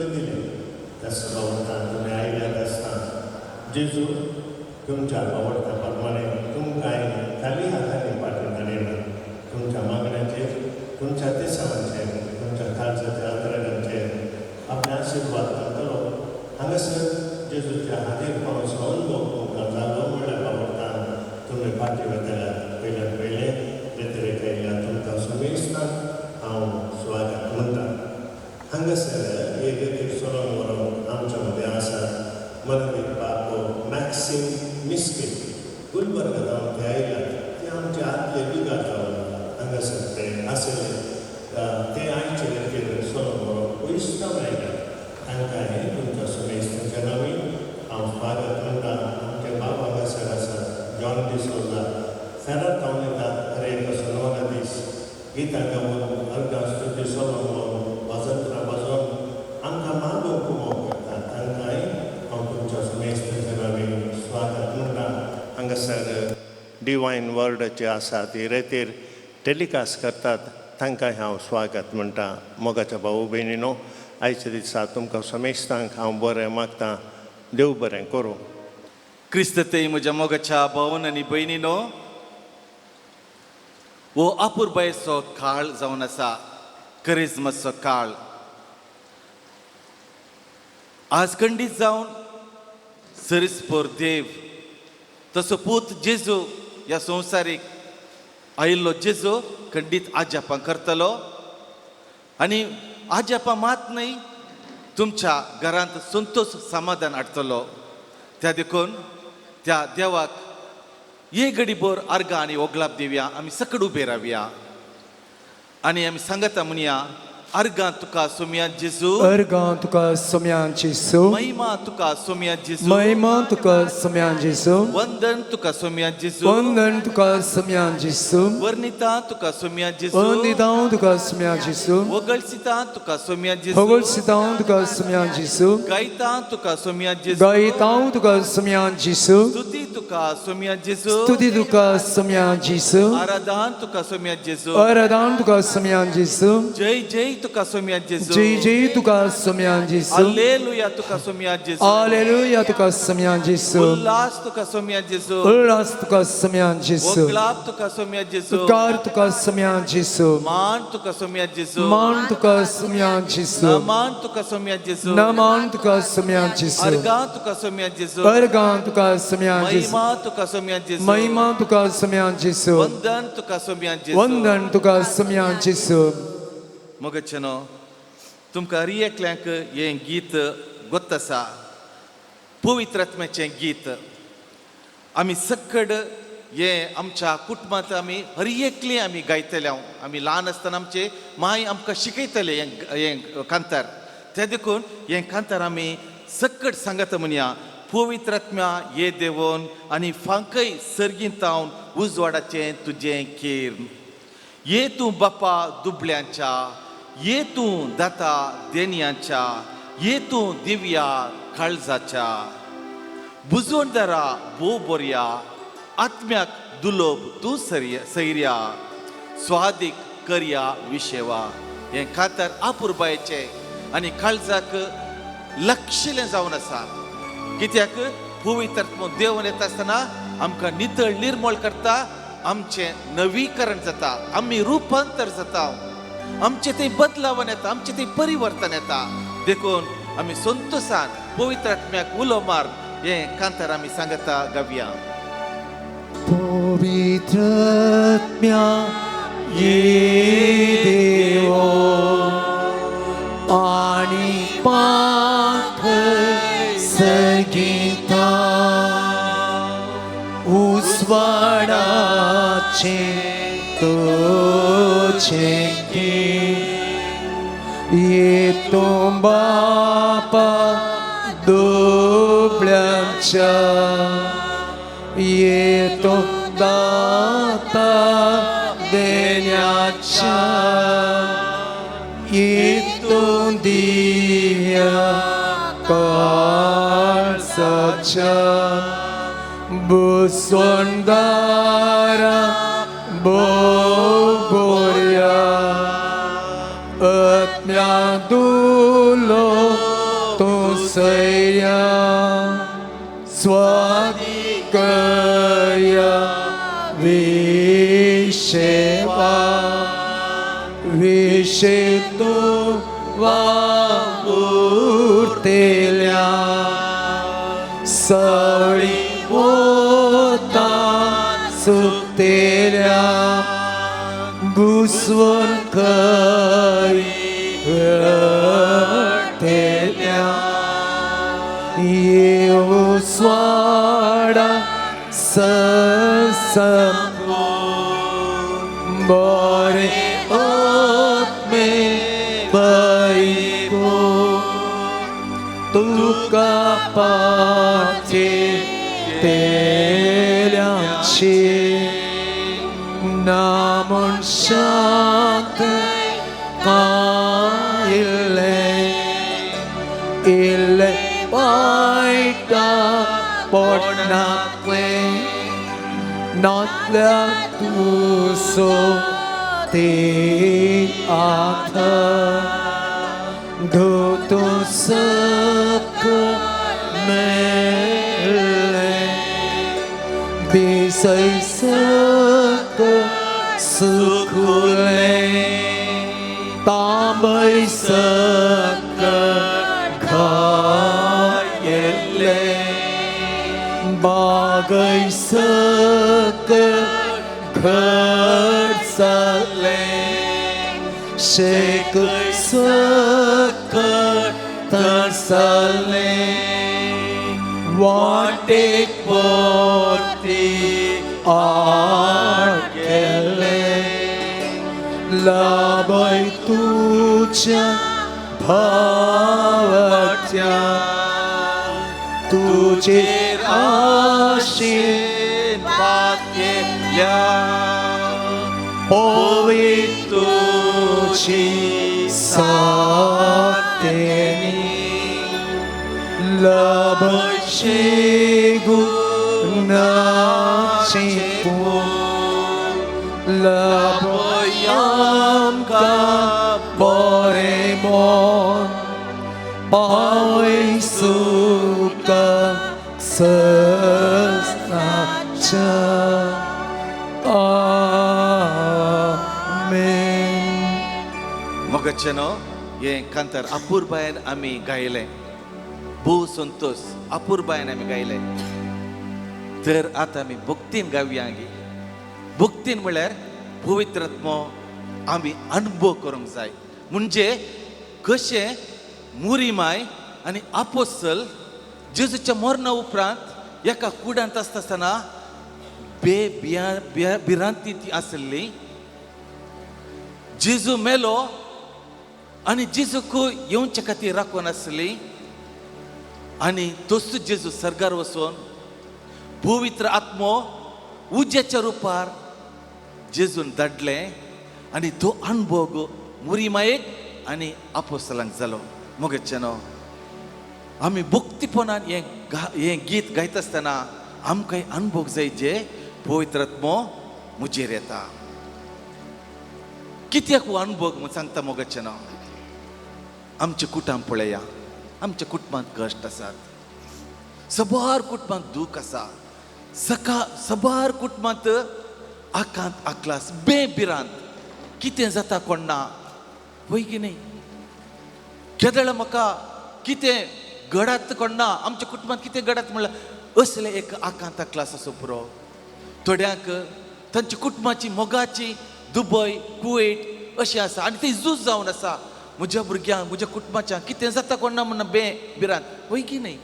उतर दिलें. त्या सभावतान तुमी आयल्यात आसतना जेजू तुमच्या आवडत्या प्रमाणे तुमकां खाली हातांनी फाटीं धाडिना. तुमच्या मागण्याचेर, तुमच्या देसावांचेर, तुमच्या काळजाच्या आग्रहांचेर आपले आशिर्वाद घालतलो. हांगासर जेजूच्या हाजीरपणाचो अनुभव तुमकां जालो म्हणल्यार आवडटा तुमी फाटीं वतल्यात. पयल्यान पयलें व्यतिरेक आयल्या तुमकां सुमेस्तान हांव स्वागत म्हणटा. हांगासर एक एक सोलोन व्हरोन आमच्या मदें आसात मनदीप बापो मॅक्सीम मिस्कीन, गुलबर्गा जावन ते आयल्यात. ते आमचे आदले बिगार जावन हांगासर ते आसले. ते आयचे खातीर सोलोन व्हरोन पयस जावन आयल्यात. तांकां हें तुमच्या सुमेस्तांच्या नांवी हांव स्वागत म्हणटा. आमचे बाब हांगासर आसात जॉन डिसोजा, फेरार जावन येतात. हर एक सोनवारा दीस गितां गावन, अर्गां स्तुती सोलोन गावन, वाजंत्रां वाजोवन आमकां मागोवंक कुमोक करतात. तांकांय हांव तुमच्या सुमेस्तांच्या नांवी स्वागत म्हणटा. हांगासर डिवायन वर्डाचे आसा ती रेतीर टेलिकास्ट करतात, तांकांय हांव स्वागत म्हणटा. मोगाच्या भाऊ भयणीनो, आयच्या दिसा तुमकां समेस्तांक हांव बरें मागता. देव बरें करूं. क्रिस्तते म्हज्या मोगाच्या भावन आनी भयणीनो, हो अपुरबायेचो काळ जावन आसा, करिज्माचो काळ. आज खंडीत जावन सरिस्पोर देव तसो पूत जेजू ह्या संवसारीक आयिल्लो जेजू खंडीत आजापां करतलो. आनी आजापां मात न्हय, तुमच्या घरांत संतोश समाधान हाडटलो. त्या देखून त्या देवाक ये घडीभर आर्गां आनी ओगलाप दिवया. आमी सकड उबे रावया आनी आमी सांगता म्हणया, आर्गां तुका सोमया जेजू. अर्गां तुका सोम्यान जेजू. महिमा तुका सोमया जेजू. महिमा तुका सोम्यान जेजू. वंदन तुका सोमया जेजू. वंदन तुका सोम्यान जेजू. वर्णिता तुका सोमया जेजू. वंदिता तुका सोम्यान जेजू. वगळसिता तुका सोमया जेजू. होगळसिता तुका सोम्यान जेजू. गायता तुका सोमया जेजू. गायता तुका सोम्यान जेजू. स्तुती तुका सोमया जेजू. स्तुती तुका सोम्यान जेजू. आराधन तुका सोमया जेजू. आराधन तुका सोम्यान जेजू. जय जय तुका सोमया जेजू. जय जय तुका सोम्यान जेजू. हालेलुया तुका सोमया जेजू. हालेलुया तुका सोम्यान जेजू. उल्लास तुका सोमया जेजू. उल्लास तुका सोम्यान जेजू. वगलाप तुका सोमया जेजू. उपकार तुका सोम्यान जेजू. मान तुका सोमया जेजू. मान तुका सोम्यान जेजू. नमान तुका सोमया जेजू. नमान तुका सोम्यान जेजू. अर्गां तुका सोमया जेजू. अर्गां तुका सोम्यान जेजू. महिमा तुका सोमया जेजू. महिमा तुका सोम्यान जेजू. वंदन तुका सोमया जेजू. वंदन तुका सोम्यान जेजू. मोगचेनो, तुमकां हर एकल्यांक हें गीत गोत आसा, पवित्र आत्म्याचें गीत. आमी सक्कड हें आमच्या कुटुंबांत आमी हर एकली आमी गायतले. हांव आमी ल्हान आसतना आमचे माय आमकां शिकयतले हें हें कांतार. ते देखून हें कांतार आमी सक्कड सांगता म्हणया, पवित्र आत्म्या ये देवोन आनी फांकय सर्गींत उजवाडाचें तुजें किर्ण. ये तूं बापा दुबळ्यांच्या, ये तूं दाता देणयांच्या, ये तूं दिव्या काळजाच्या. बुजवणदारा भोव बोरया, आत्म्याक दुलोब तूं सैर्या, स्वादीक करया विशेवा. हें कातर आपुरबायेचें आनी काळजाक लक्षिलें जावन आसा. कित्याक पवित्र आत्मो देवन येता आसतना आमकां नितळ निर्मळ करता, आमचें नवीकरण जाता, आमी रुपांतर जाता, आमचें थंय बदलावन येता, आमचें थंय परिवर्तन येता. देखून आमी संतोसान पवित्र आत्म्याक उलो मार हें कांतार आमी सांगता गावया. पवित्र आत्म्या ये देवो आनी पाखय सगीता उजवाडाचें तुजें किर्ण. ये तूं बापा दुबळ्यांच्या, ये तूं दाता देण्याच्या, ये तूं दिव्या काळजाच्या. बुसवणदारा बोगोर्या, आत्म्या दुलो सैर्या स्वादिकया विशेवा विशेतु वावुरतेल्या सवळी वता सुकतेल्या घुसवण करी रडतेल्या येऊ स्वाडा संपू बरे आत्मे परिपूर्ण तुका पाचे तेल्याची नामन शांत कायले इल्ले वायटा पोटनातले नातल्या तुसो ते आथ धुतू सक मेले बिसय सक सुखुले तांबय सक खायले बागय सक घर जाले शेक सक तसले वाटेक पोती आडकेले लाभय तुझ्या भावाच्या तुझे आशीर्वाद केल्या पवित्र तुझी सातेनी लभशे गुणाचे लभयामका बरे मन पावय सुका सस्नाच्या. आमेन. मोगाचे न्हू हें कांतार अपुरबायेन आमी गायलें, भोव संतोश अपुरबायेन आमी गायलें. तर आतां आमी भक्तीन गावया गी. भक्तीन म्हळ्यार पवित्र आत्मो आमी अनुभव करूंक जाय. म्हणजे कशें मुरीमाय आनी आपोसल जेजूच्या मरणा उपरांत एका कुडांत आसता आसतना बे बिया बिया भिरांती ती आसली. जेजू मेलो आनी जेजूक येवचे खातीर राखून आसली आनी तोच जेजू सर्गार वचून पवित्र आत्मो उज्याच्या रुपार जेजून धाडलें आनी तो अणभोग मुरीमायेक आनी आपोसलांक जालो. मोगेचे न्हू आमी भक्तीपणान हें हें गीत गायता आसतना आमकां अणभोग जाय जे पवित्र आत्मो म्हजेर येता. कित्याक हो अणभोग म्हूण सांगता मोगाचें न्हू आमचें कुटुंब पळया, आमच्या कुटुंबांत कश्ट आसात, सबार कुटुंबांत दूख आसा, सका सबार कुटुंबांत आकांत आकलास बेभिरांत कितें जाता कोण ना, वय की न्ही? केदळ म्हाका कितें घडात कोण ना, आमच्या कुटुंबांत कितें घडात म्हणल्यार असलें एक आकांत आकलास आसो पुरो. थोड्यांक तांच्या कुटुंबाची मोगाची दुबय कुवेट अशें आसा आनी ती झूज जावन आसा म्हज्या भुरग्यांक म्हज्या कुटुंबाच्या कितें जाता कोण ना म्हणून बे भिरांत, वय की न्ही?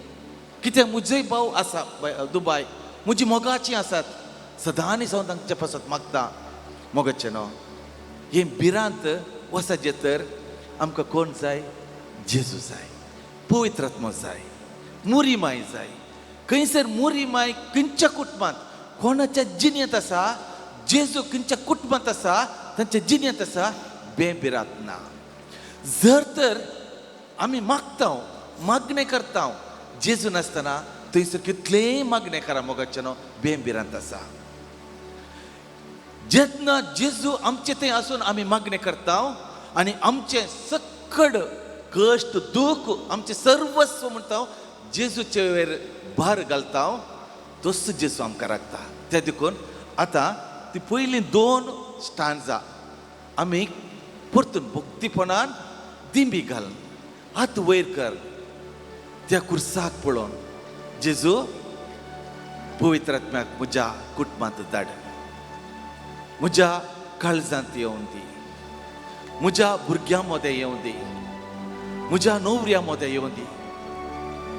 कितें म्हजोय भाव आसा दुबाय, म्हजी मोगाची आसात, सदांच हांव तांच्या पासत मागता. मोगाचें न्हू हें भिरांत वचचें तर आमकां कोण जाय? जेजू जाय, पवित्र आत्मो जाय, मुरीमाय जाय. खंयसर मुरीमाय खंयच्या कुटुंबांत कोणाच्या जिणेंत आसा, जेजू खंयच्या कुटुंबांत आसा तांच्या जिणेंत आसा बेभिरांत ना. जर तर आमी मागता मागणें करता जेजू नासतना थंयसर कितलेंय मागणें करा मोगाचें न्हू बेभिरांत आसा. जेन्ना जेजू आमचे थंय आसून आमी मागणें करता आनी आमचें सक्कड कश्ट दूख आमचें सर्वस्व म्हणटा जेजूचे वयर भार घालता, तोच जेजू आमकां राखता. त्या देखून आतां ती पयलीं दोन स्टांजा आमी परतून भक्तीपणान दिंबी घाल, हात वयर कर त्या कुर्साक पळोवन, जेजू पवित्र आत्म्याक म्हज्या कुटुंबांत धाड, म्हज्या काळजांत येवन दी, म्हज्या भुरग्यां मदें येवन दी, म्हज्या नवऱ्या मदें येवन दी,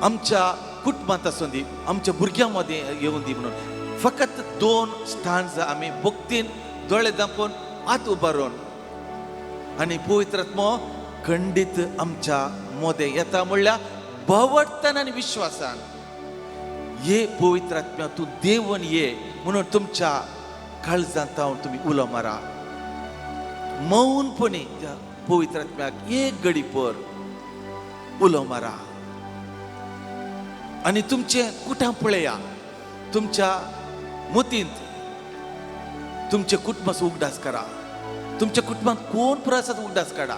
आमच्या कुटुंबांत आसून दी, आमच्या भुरग्यां मदें येवन दी म्हणून फकत दोन स्टांज आमी भक्तीन दोळे दांपून हात उबारून आनी पवित्र आत्मो खंडीत आमच्या मदें येता म्हणल्यार भवडतान आनी विश्वासान ये पवित्र आत्म्या तूं देवन ये म्हणून तुमच्या काळजांत हांव तुमी उलो मारा. मौनपणी त्या पवित्र आत्म्याक एक घडी पर उलो मारा आनी तुमचें कुटां पळया, तुमच्या मतींत तुमच्या कुटुंबाचो उगडास करा, तुमच्या कुटुंबांत कोण पुरो आसात उगडास काडा,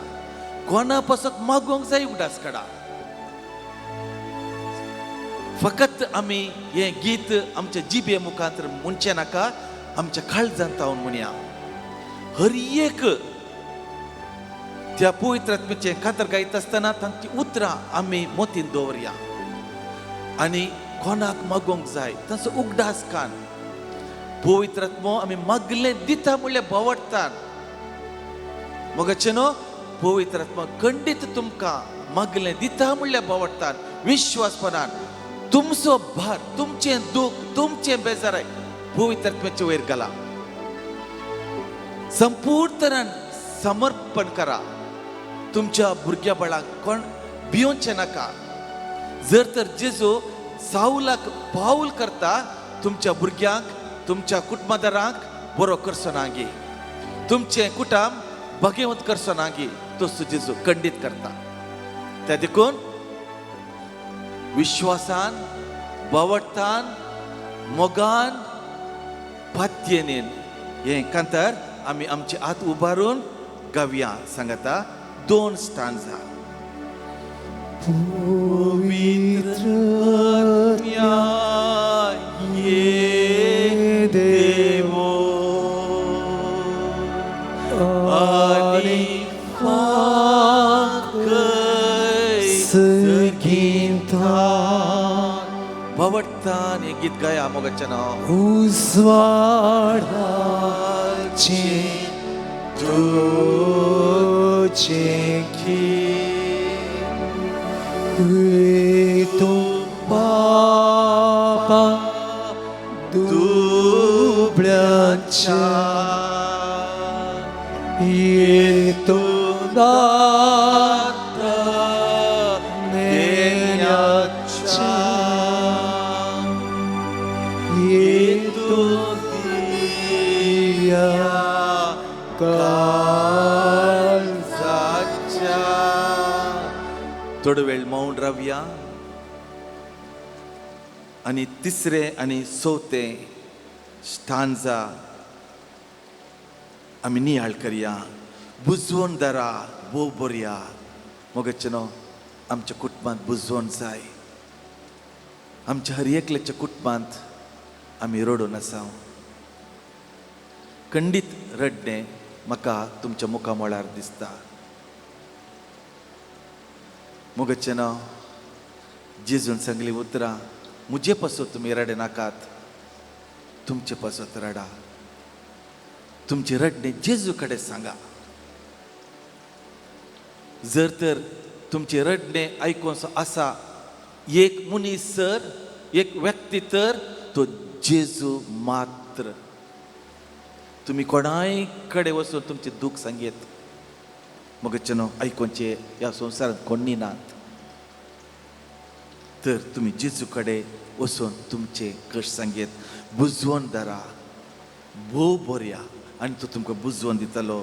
कोणा पासत मागोवंक जाय उगडास काडा. फकत आमी हें गीत आमच्या जिबे मुखांत म्हणचें नाका, आमच्या काळजांत हांव म्हणया. हर एक त्या पवित्र आत्म्याचें कातर गायता आसतना तांची उतरां आमी मतींत दवरया आनी कोणाक मागोवंक जाय तांचो उगडास कान पवित्र आत्मो आमी मागलें दिता म्हणल्यार भोवडटान मगाचें न्हू पवित्र आत्मा खंडीत तुमकां मागलें दिता म्हणल्यार भोवडटान विश्वासपणान तुमचो भार, तुमचें दूख, तुमचें बेजाराय पवित्र आत्म्याचे वयर घाला. संपूर्णतरान समर्पण करा. तुमच्या भुरग्या बाळांक कोण भियोवचें नाका. जर तर जेजू सावलाक पावल करता, तुमच्या भुरग्यांक, तुमच्या कुटुंबादारांक बरो करचो ना गे, तुमचें कुटुंब भाग्यवंत करचो ना गे, तसो जेजू खंडीत करता. त्या देखून विश्वासान, बावडतान, मोगान, पातयेन हें कांतार आमी आमचे हात उबारून गावया. सांगता दोन स्टांजा. पवित्र आत्म्या ये देवो आनी फाकय सगिंता. बावडतान हें गीत गाया मोगाचें नांव. उजवाडाचे तुजें तूं पापा दुबळ्यांच्या येतो दाता नेण्याच्या येतो दिया काळजाच्या. थोडो वेळ मौन रावया आनी तिसरें आनी चवथें स्टांजा आमी नियाळ करया. बुजवण दारा भोव बरया मोगाचें न्हू आमच्या कुटुंबांत बुजवण जाय. आमच्या हर एकल्याच्या कुटुंबांत आमी रडून आसा. खंडीत रडणें म्हाका तुमच्या मुखामळार दिसता. मोगाचें नांव जेजून सांगली उतरां, म्हजे पासत तुमी रडे नाकात, तुमचे पासत रडा. तुमचें रडणें जेजू कडेन सांगा. जर तर तुमचें रडणें आयकून आसा एक मनीस सर, एक व्यक्ती तर तो जेजू मात्र. तुमी कोणाय कडेन वचून तुमचें दूख सांगयत, मोगाचें न्हू आयकुचे ह्या संवसारांत कोणी नात. तर तुमी जेजू कडेन वचून तुमचें कश्ट सांगयत. बुजवण दारा भोव बरया आनी तो तुमकां बुजवण दितलो.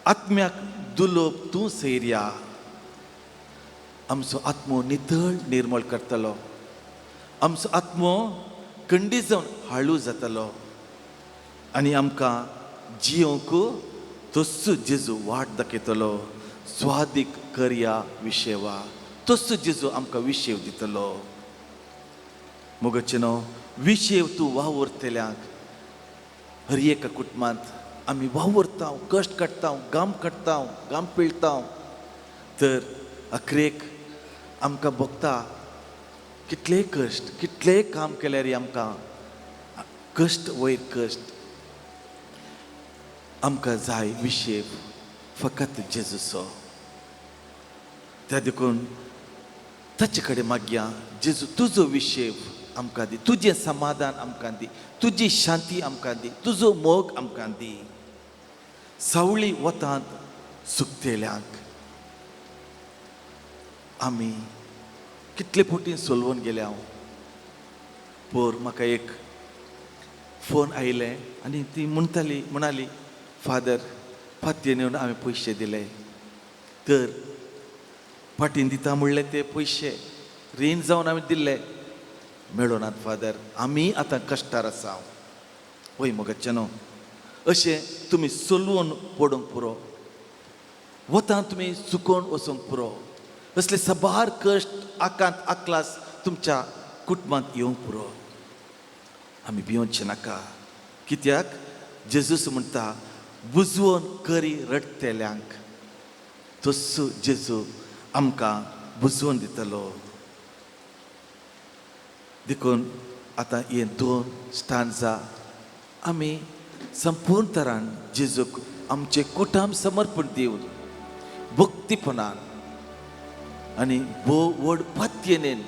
आत्म्याक दुलोब तूं सैरया, आमचो आत्मो नितळ निर्मळ करतलो, आमचो आत्मो खंडीत जावन हाळू जातलो आनी आमकां जियोंक तस्सो जेजू वाट दाखयतलो. स्वादीक करया विशेवा, तसो जेजू आमकां विशेव दितलो. मोगाचे न्हू, विशेव तूं वावुरतल्यांक हर एका कुटुंबांत आमी वावुरता, कश्ट काडटा, घाम काडटा, घाम पिळटा, तर अखरेक आमकां भोगता कितलेय कश्ट, कितलेय काम केल्यार आमकां कश्ट वयर कश्ट. आमकां जाय विशेव फकत जेजूचो. त्या देखून ताचे कडेन मागया, जेजू तुजो विशेव आमकां दी, तुजें समाधान आमकां दी, तुजी शांती आमकां दी, तुजो मोग आमकां दी. सावळी वतांत सुकतेल्यांक आमी कितले फावटी सोलवून गेले हांव. पोर म्हाका एक फोन आयलें आनी ती म्हणटाली, म्हणाली, फादर फातयेन येवन हांवें पयशे दिले, तर फाटीन दिता म्हणले ते पयशे रीण जावन हांवें दिल्ले मेळोनात फादर, आमी आतां कश्टार आसा. वय मोगाचे न्हू, अशें तुमी सोलवून पडूंक पुरो, वतां तुमी चुकोवन वचूंक पुरो. असले साबार कश्ट आकांत आकलास तुमच्या कुटुंबांत येवंक पुरो. आमी भियोनचें नाका, कित्याक जेजूस म्हणटा बुजवोन करी रडटेल्यांक, तस्सो जेजू आमकां बुजवोन दितलो. देखून आतां हे दोन स्टांजा आमी संपूर्ण तरान जेजूक आमचें कुटुंब समर्पण दिवन भक्तीपणान आनी भोव व्हड पातयेन,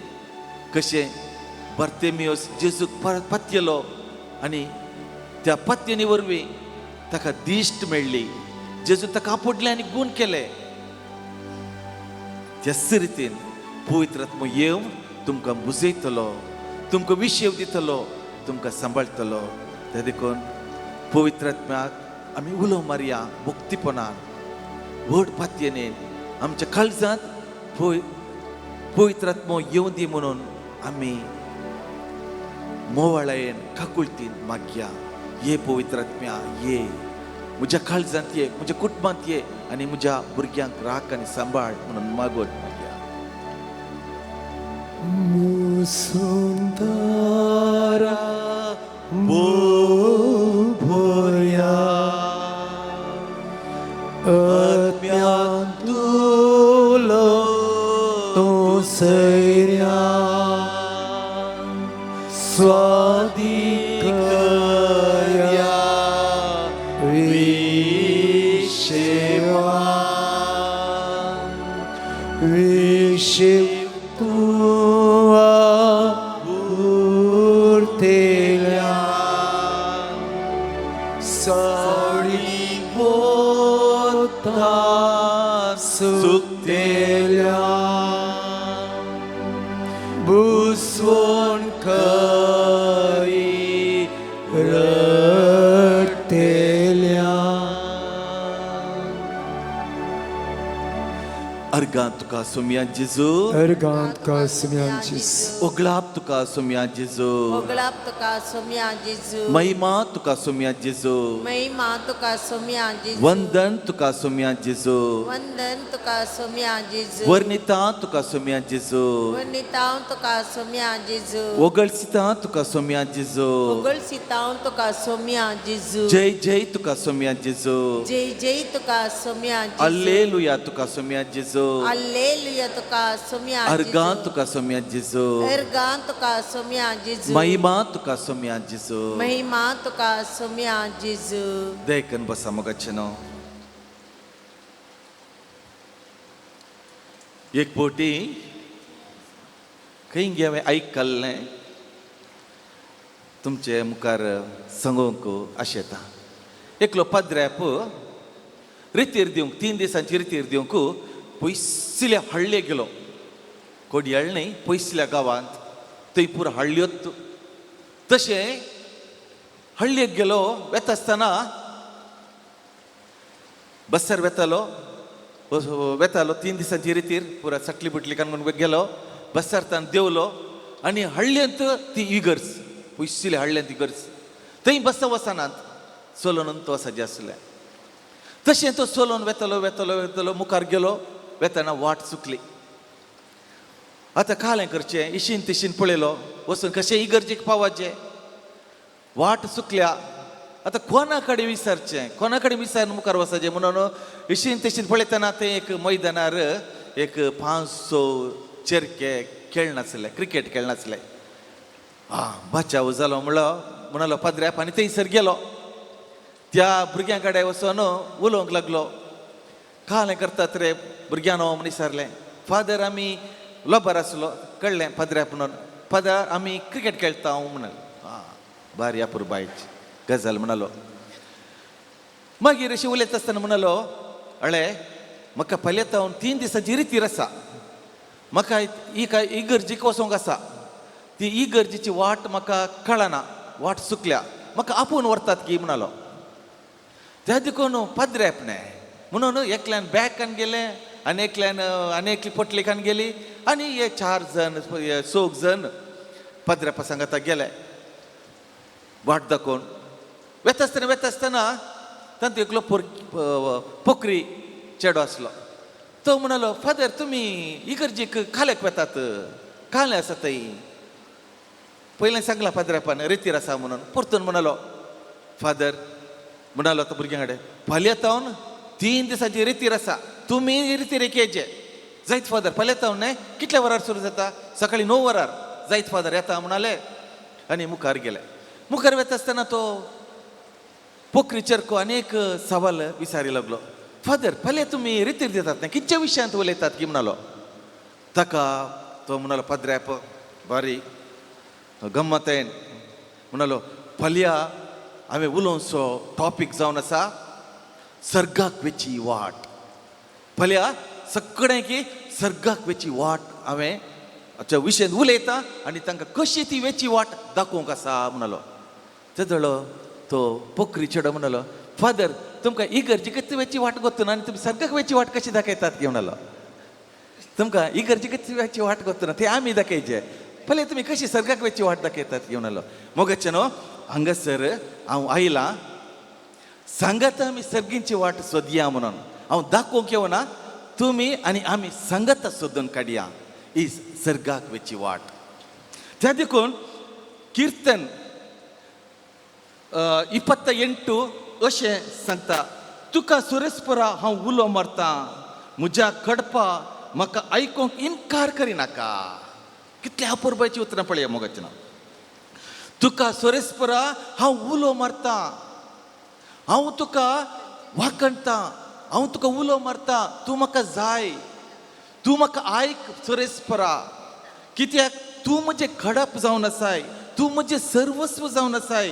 कशें बार्तेमियोस जेजूक पातयेलो आनी त्या पातयेनी वरवीं ताका दिश्ट मेळ्ळी, जेजू ताका आपोडलें आनी गूण केले, त्याच रितीन पवित्र आत्मो येवन तुमकां बुजयतलो, तुमकां विशेव दितलो, तुमकां सांबाळटलो. ते देखून पवित्र आत्म्याक आमी उलो मारया भक्तीपणान, व्हड पातयेन आमच्या काळजांत पवित्र आत्मो येवं दी म्हणून आमी मोवाळायेन काकुळतीन मागया. ये पवित्र आत्म्या ये, म्हज्या काळजांत ये, म्हज्या कुटुंबांत ये आनी म्हज्या भुरग्यांक राख आनी सांबाळ म्हणून मागोन मागया. मुसुंदरा बोया आत्म्यांतुलो तूं सैर्या स्वादिकर्या विशेवा विशेव तूं उरतेल्या सावळी वता सुकतेल्या बुसवण करी रडतेल्या. अर्गां तुका सोमया जेजू, अर्गांत तुका सोमया जेजू, ओगळाप तुका सोमया जेजू, ओगळाप तुका सोमया जेजू, महिमा तुका सोमया जेजू, महिमा तुका सोमया जेजू, वंदन तुका सोमया जेजू, वंदन तुका सोमया जेजू, वर्णिता तुका सोमया जेजू, वर्णिता तुका सोमया जेजू, ओगळसिता तुका सोमया जेजू, ओगळसिता तुका सोमया जेजू, जय जय तुका सोमया जेजू, जय जय तुका सोमया जेजू, अल्लेलुया तुका सोमया जेजू, अल्लेलुया तुका सोमया जेजू, अर्गां तुका सोमया जेजू, अर्गां तुका सोमया जेजू, महिमा तुका सोमया जेजू, महिमा तुका सोमया जेजू. देखन बसा मोगाचे न्हू, एक पोटी खंय गे हांवें आयकल्लें तुमचे मुखार सांगूंक आशेता. एकलो पाद्र्याप रितीर दिवंक, 3 दिसांची रितीर दिवंक पयसुल्या हळ्ळे गेलो. कोडयाळ न्हय, पयसुल्या गांवांत, थंय पुरो हळ्ळ्योच. तशें हळ्ळेक गेलो, वेता आसतना बस्सार वेतालो, वेतालो 3 दिसांची रितीर पुरा सटली बुटली कान म्हणून गेलो. बस्सार तान देंवलो आनी हळ्ळेंत ती इगर्ज, पयसुल्या हळ्ळेंत इगर्ज, थंय बस्सा वचनात, चलोन तो वचपाचें आसलें. तशें तो चलोन वेतालो वेतालो वेतालो, मुखार गेलो. वेतना वाट चुकली. आतां कालें करचें, इशीन तिशीन पळयलो वचून कशें इगर्जेक पावाचें, वाट चुकल्या. आतां कोणा कडेन विचारचें, कोणा कडेन विचारून मुखार वचचें म्हणून इशीन तिशीन पळयतना तें एक मैदानार एक 5-6 चेरके खेळनासले, क्रिकेट खेळनासले. आं बचाव जालो म्हणलो म्हणालो पाद्र्याप आनी थंयसर गेलो. त्या भुरग्यां कडेन वचून उलोवंक लागलो. कालें करतात रे भुरग्यांनो म्हण विचारलें. फादर आमी लोबार आसलो कळ्ळें पाद्र्याप म्हणून, फादर आमी क्रिकेट खेळटा म्हणून. आं बारी अपुरबायची गजाल म्हणालो. मागीर अशें उलयता आसतना म्हणालो, अळे म्हाका फाल्यां हांव 3 दिसांची रितीर आसा, म्हाका ही काय इगर्जीक वचोंक आसा, ती इगर्जीची वाट म्हाका कळना, वाट चुकल्या, म्हाका आपोवन व्हरतात की म्हणालो. त्या देखून पाद्रे आपणें म्हणून एकल्यान बॅकान गेलें आनी एकल्यान आनी एकली पोटलेकान गेली आनी हे 4 जण हे 4 जण पाद्र्यापा सांगाता गेले वाट दाखोवन. वेता आसतना वेता आसतना तांतूं एकलो पोकरी चेडो आसलो. तो म्हणालो, फादर तुमी इगर्जीक काल्याक वेतात, कालें आसा थंय? पयलें सांगलां पाद्र्यापान रेतीर आसा म्हणून. परतून म्हणालो, फादर म्हणालो आतां भुरग्यां कडेन, फाल्यां तावन 3 दिसांची रेतीर आसा, तुमी रितीर एक येचे. जायत फादर, फाल्यां तावन न्हय कितल्या वरार सुरू जाता? सकाळीं 9 वरार. जायत फादर येता म्हणाले आनी मुखार गेले. मुखार वता आसतना तो पोखरी चरको आनी एक सवाल विचारी लागलो, फादर फाल्यां तुमी रितीर दितात न्हय, कितच्या विशयांत उलयतात की म्हणालो. ताका तो म्हणालो, पाद्र्याप बारी गम्मतेन म्हणालो, फाल्यां हांवें उलोवचो टॉपीक जावन आसा सर्गाक वेची वाट. फाल्यां सगळें की सर्गाक वेची वाट हांवें आमच्या विशयांत उलयता आनी तांकां कशी ती वेची वाट दाखोवंक आसा म्हणालो. तेदळो तो पोखरी चेडो म्हणालो, फादर तुमकां इगर्जी वेची वाट गोत्तना आनी तुमी सर्गाक वेची वाट कशी दाखयतात की म्हणालो. तुमकां इगर्जी वेची वाट गोत्तना ते आमी दाखयचे, फाल्यां तुमी कशी सर्गाक वेची वाट दाखयतात की म्हणालो. मोगाचे न्हू हांगासर हांव आयलां सांगाता आमी सर्गींची वाट सोदया म्हणून, हांव दाखोवंक येवना, तुमी आनी आमी सांगाता सोदून काडया ही सर्गाक वेची वाट. त्या देखून किर्तन 28 अशें सांगता, तुका सुरेस्परा हांव उलो मारता, म्हज्या कडपा म्हाका आयकूंक इनकार करिनाका. कितल्या अपुरबायची उतरां पळया मोगाचें नांव. तुका सोरेस्परा हांव उलो मारता, हांव तुका वाखणटा, हांव तुका उलो मारता, तूं म्हाका जाय, तूं म्हाका आयक सोरेस्परा, कित्याक तूं म्हजें खडप जावन आसाय, तूं म्हजें सर्वस्व जावन आसाय,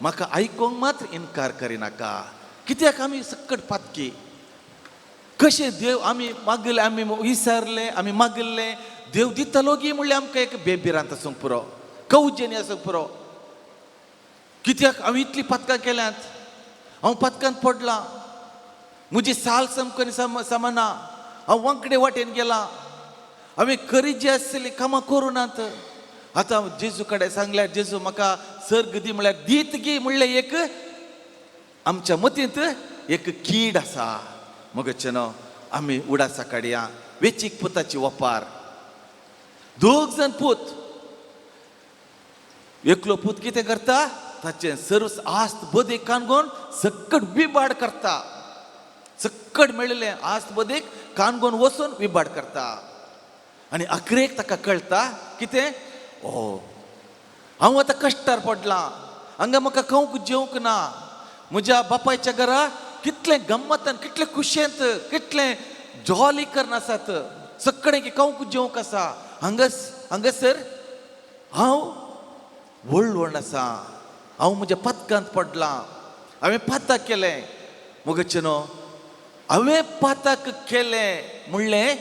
म्हाका आयकूंक मात्र इनकार करिनाका. कित्याक आमी सकट पातकी कशें देव आमी मागले, आमी विसरले, आमी मागले देव दितलो गी म्हणल्यार आमकां एक बेबिरांत आसूंक पुरो, कौजनी आसूंक पुरो. कित्याक हांव इतलीं पातकां केल्यांत, हांव पातकांत पडलां, म्हजी साल समकनी समाना, हांव वांकडे वाटेन गेलां, हांवें करी जी आसली कामां करूं नात. आतां जेजू कडेन सांगल्यार जेजू म्हाका सर्ग दी म्हणल्यार दीत गी म्हणलें एक आमच्या मतींत एक कीड आसा. मगचे न्हू आमी उडासा काडया वेचीक पुताची वपार. 2 जाण पूत, एकलो पूत कितें करता, ताचें सर्व आस्त बदीक कानगोन सकट विबाड करता, सकट मेळिल्लें आस्त बदीक कानगोन वचून विबाड करता. आनी अखरेक ताका कळटा कितें, ओ हांव आतां कश्टार पडलां, हांगा म्हाका खावंक जेवंक ना, म्हज्या बापायच्या घरा कितलें गम्मतान कितलें खुशेंत कितलें जॉली करून आसात, सगळें खावंक जेवंक आसा, हांगासर हांव व्हड आसा, हांव म्हज्या पातकांत पडलां, हांवें पाताक केलें. मोगाचे न्हू हांवें पाताक केलें म्हणलें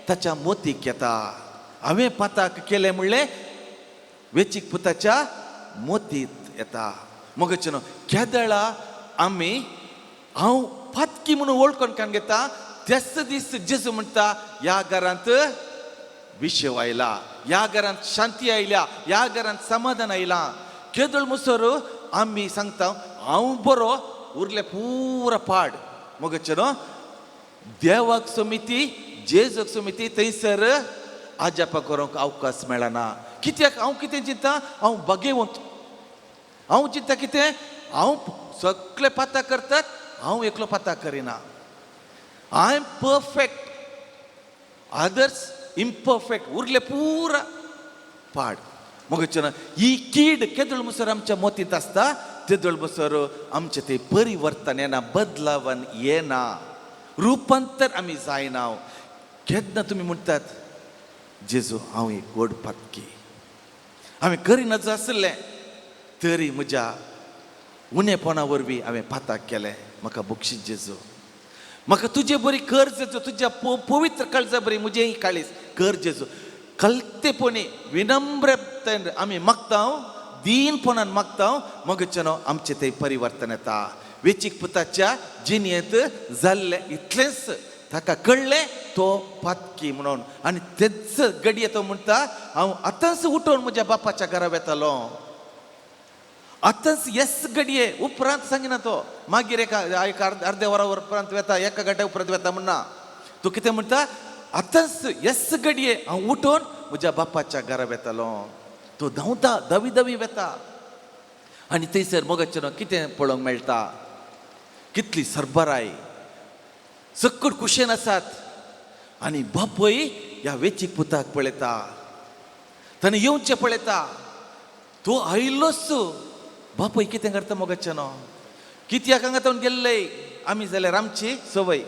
ताच्या मोतीक येता, हांवें पाताक केलें म्हणलें वेचीक पुताच्या मोतीत येता. मोगाचे न्हू केदळा आमी हांव पातकी म्हणून वळखून काडून घेता, त्याच दीस जेजू म्हणटा ह्या घरांत विशव आयला, ह्या घरांत शांती आयल्या, ह्या घरांत समाधान आयलां. केदळ मुसर आमी सांगता हांव बरो, उरले पुरा पाड. मोगाचे न्हू देवाक समिती जेजूक सुमिती थंयसर आजापा करूंक अवकाश मेळना. कित्याक हांव कितें चिंता, हांव बगेवंत, हांव चिंता कितें, हांव सगळे पाता करतात, हांव एकलो पाता करिना. I am perfect, others imperfect, उरले पुरा पाड. मगचें ही कीड केदळ मुसर आमच्या मोतींत आसता तेदळ मुसर आमचें तें परिवर्तन येना, बदलावन येना, रुपांतर आमी जायना. केन्ना तुमी म्हणटात जेजू हांव एक व्हड पातकी, हांवें करिना आसलें तरी म्हज्या उणेपणा वरवीं हांवें पाताक केलें, म्हाका बक्षीस जेजू, म्हाका तुजे बरी कर जेजू, तुज्या पवित्र काळजा बरी म्हजें काळीज कर जेजू. कलतेपणी विनम्रतेन आमी मागता, दीनपणान मागता, मगचें आमचें तें परिवर्तन येता. वेचीक पुताच्या जिणेंत जाल्लें इतलेंच ताका कळ्ळें तो पातकी म्हणून, आनी तेच घडये तो म्हणटा हांव आतांच उठोवन म्हज्या बापाच्या घरा वेतालो, आतांच येस घडये उपरांत सांगिना तो, मागीर एका एक अर्द्या वरा उपरांत वेता, एका घंट्या उपरांत वेता म्हणना, तो कितें म्हणटा आतांच येस घडये हांव उठोवन म्हज्या बापाच्या घरा वेतालो. तो धांवता, धावी धावी वेता आनी थंयसर मोगाचें कितें पळोवंक मेळटा, कितली सरबराय, सक्कड कुशेन आसात आनी बापूय ह्या वेचीक पुताक पळयता, ताणें येवचें पळयता, तो आयिल्लोच. बापूय कितें करता मोगाचें न्हू, कित्याक हांगा तावन गेल्ले आमी जाल्यार आमची संवय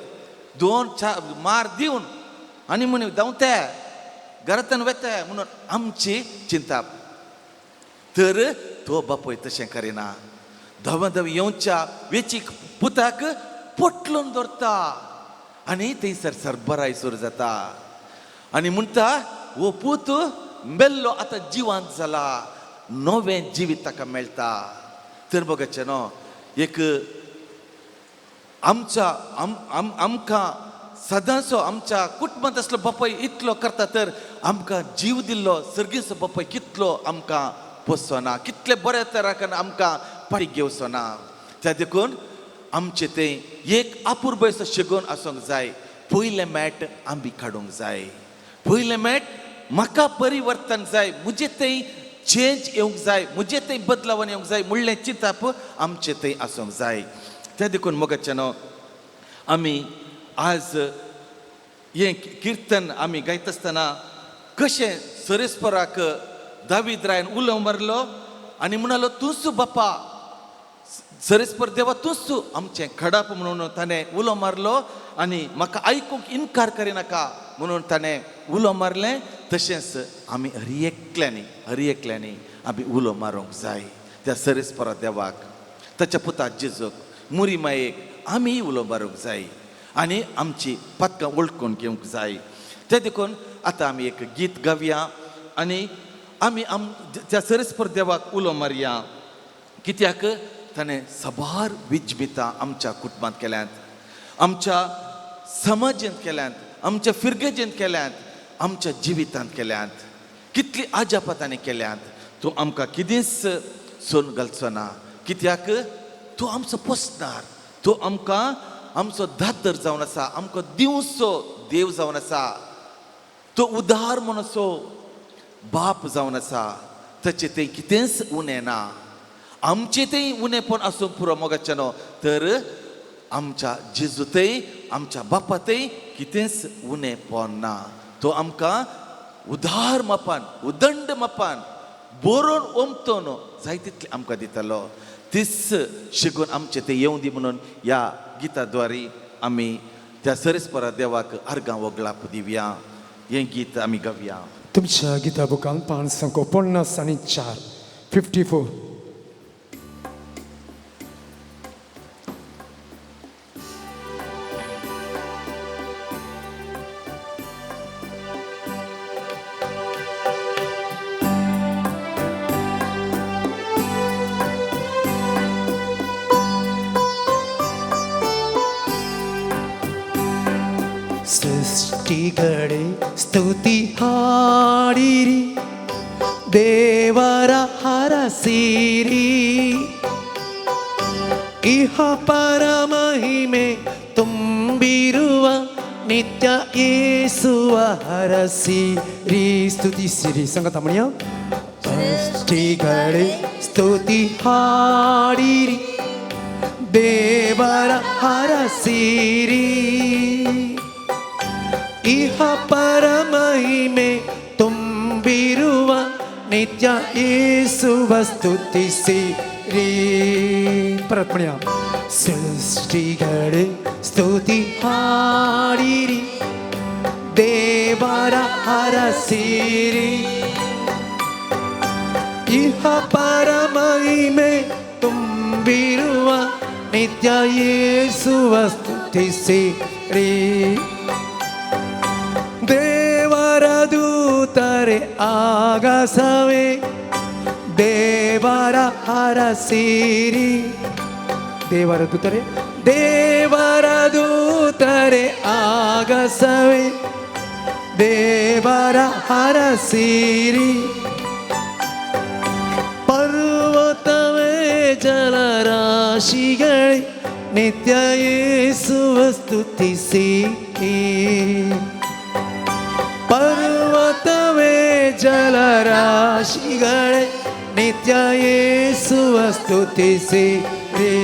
दोन चार मार दिवन आनी म्हण धांवते घरांतल्यान वेता म्हणून आमची चिंता. तर तो बापूय तशें करिना, धांव धांव येवच्या वेचीक पुताक पोटलून दवरता आनी थंयसर सरबराय सुरू जाता आनी म्हणटा हो पूत मेल्लो आतां जिवांत जाला, नवें जिवीत ताका मेळटा. तर बघाचें न्हू एक आमच्या आम आमकां सदांचो आमच्या कुटुंबांत आसलो बापाय इतलो करता, तर आमकां जीव दिल्लो सर्गीचो बापाय कितलो आमकां पोसचो ना, कितले बऱ्या तरान आमकां पाटी घेवचो ना. त्या देखून आमचें तें एक अपुरबायेचो शेगोन आसूंक जाय. पयलें मॅट आमी काडूंक जाय, पयलें मॅट म्हाका परिवर्तन जाय, म्हजें थंय चेंज येवंक जाय, म्हजें थंय बदलावन येवंक जाय म्हणलें चिंताप आमचें थंय आसूंक जाय. त्या देखून मोगाचें न्हू आमी आज हें किर्तन आमी गायता आसतना कशें सरेस्पराक दावीद रायन उलो मारलो आनी म्हणालो तूंच बापा सरेस्पर देवा, तूंच आमचें खडाप म्हणून ताणें उलो मारलो आनी म्हाका आयकूंक इनकार करिनाका म्हणून ताणें उलो मारलें. तशेंच आमी हर एकल्यांनी आमी उलो मारूंक जाय त्या सरेस्परा देवाक, ताच्या पुता जेजूक, मुरी मायेक आमी उलो मारूंक जाय आनी आमची पातकां वळखून घेवंक जाय. ते देखून आतां आमी एक गीत गावया आनी आमी त्या सरेस्पर देवाक उलो मारया, कित्याक ताणें साबार विजमितां आमच्या कुटुंबांत केल्यांत, आमच्या समाजेंत केल्यांत, आमच्या फिरगेजेंत केल्यांत, आमच्या जिवितांत केल्यांत, कितली आजापां ताणें केल्यांत. तूं आमकां कितेंच सोन घालचो ना, कित्याक तूं आमचो पोसणार, तूं आमकां आमचो दादर जावन आसा, आमकां दिवचो देव जावन आसा, तो उदार म्हणसो बाप जावन आसा. ताचें तें कितेंच उणें ना, आमचें तें उणेपण आसूंक पुरो मोगाचें न्हू, तर आमच्या जेजू थंय आमच्या बापा थंय कितेंच उणेपण ना. तो आमकां उदार मापान, उदंड मापान बरोवन ओमतो न्हू जाय तितलें आमकां दितालो. तीच शिकून आमचें तें येवं दी म्हणून ह्या गिता द्वारी आमी त्या सरेस्परा देवाक अर्गां वगळाप दिवया. हें गीत आमी गावया. तुमच्या गीता बुकान 554, 54. ಸೃಷ್ಟಿಗಳೇ ಸ್ತುತಿ ಹಾಡಿರಿ, ದೇವರ ಹರಸಿರಿ, ಇಹ ಪರಮಹಿಮೆ ತುಂಬಿರುವ ನಿತ್ಯ ಯೇಸುವ ಹರಸಿರಿ. ಸ್ತುತಿಸಿರಿ ಸಂಗತ ಮಣಿಯ. ಸೃಷ್ಟಿಗಳೇ ಸ್ತುತಿ ಹಾಡಿರಿ, ದೇವರ ಹರಸಿರಿ. ಇಹ ಪರಮಹಿಮೆ ತುಂಬಿರುವ ನಿತ್ಯ ಯೇಸುವ ಸ್ತುತಿಸಿರಿ. ಪರತ್ಮಣಿಯ. ಸೃಷ್ಟಿಗಳೇ ಸ್ತುತಿ ಹಾಡಿರಿ, ದೇವರ ಹರಸಿರಿ. ಇಹ ಪರಮಹಿಮೆ ತುಂಬಿರುವ ನಿತ್ಯ ಯೇಸುವ ಸ್ತುತಿಸಿರಿ. ದೇವರ ದೂತರೆ ಆಗಸವೇ ದೇವರ ಹರಸಿರಿ. ದೇವರ ದೂತರೆ, ದೇವರ ದೂತರೆ ಆಗಸವೇ ದೇವರ ಹರಸಿರಿ. ಪರ್ವತವೇ ಜಲರಾಶಿಗಳೇ ನಿತ್ಯ ಯೇಸುವ ಸ್ತುತಿಸಿರಿ. ಪರ್ವತವೇ ಜಲರಾಶಿಗಳೇ ನಿತ್ಯ ಯೇಸುವ ಸ್ತುತಿಸಿರಿ.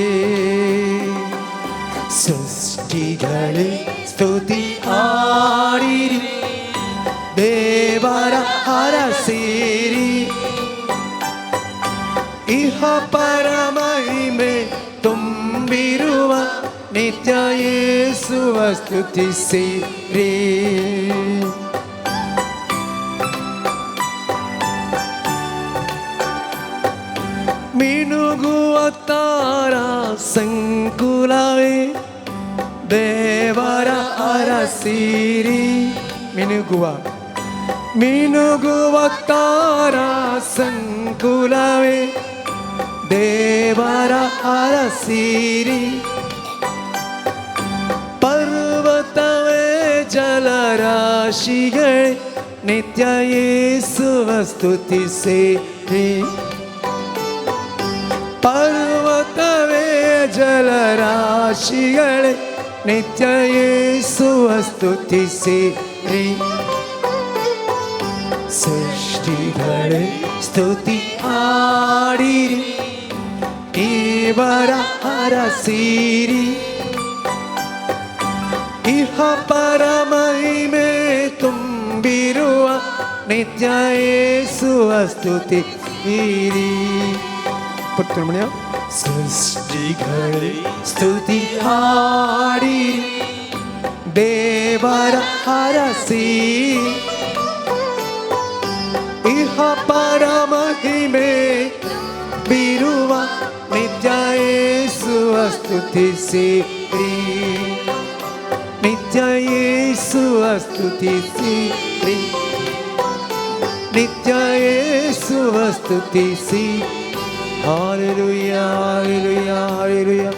ಸೃಷ್ಟಿಗಳೇ ಸ್ತುತಿ ಹಾಡಿರಿ, ದೇವರ ಹರಸಿರಿ. ಇಹ ಪರಮಹಿಮೆ ತುಂಬಿರುವ ನಿತ್ಯ ಯೇಸುವ ಸ್ತುತಿಸಿರಿ. ಮಿನುಗುವ ತಾರಾ ಸಂಕುಲವೇ ದೇವರ ಹರಸಿರಿ. ಮಿನುಗುವ ಮಿನುಗುವ ತಾರಾ ಸಂಕುಲವೇ ದೇವರ ಹರಸಿರಿ. ಪರ್ವತವೇ ಜಲರಾಶಿಗಳೇ ನಿತ್ಯ ಯೇಸುವ ಸ್ತುತಿಸಿರಿ. ಪರ್ವತವೇ ಜಲರಾಶಿಗಳೇ ನಿತ್ಯ ಯೇಸುವ ಸ್ತುತಿಸಿರಿ. ಸೃಷ್ಟಿಗಳೇ ಸ್ತುತಿ ಹಾಡಿರಿ, ದೇವರ ಹರಸಿರಿ. ಇಹ ಪರಮಹಿಮೆ ತುಂಬಿರುವ ನಿತ್ಯ ಯೇಸುವ ಸ್ತುತಿಸಿರಿ. ಪುತ್ರಮಣಿಯ. ಸೃಷ್ಟಿಗಳೇ ಸ್ತುತಿ ಹಾಡಿರಿ, ದೇವರ ಹರಸಿರಿ. ಇಹ ಪರಮಹಿಮೆ ಬಿರುವ ನಿತ್ಯ ಯೇಸುವ ಸ್ತುತಿಸಿರಿ. ನಿತ್ಯ ಯೇಸುವ ಸ್ತುತಿಸಿರಿ. ನಿತ್ಯ ಯೇಸುವ ಸ್ತುತಿಸಿ. Hallelujah, hallelujah, hallelujah,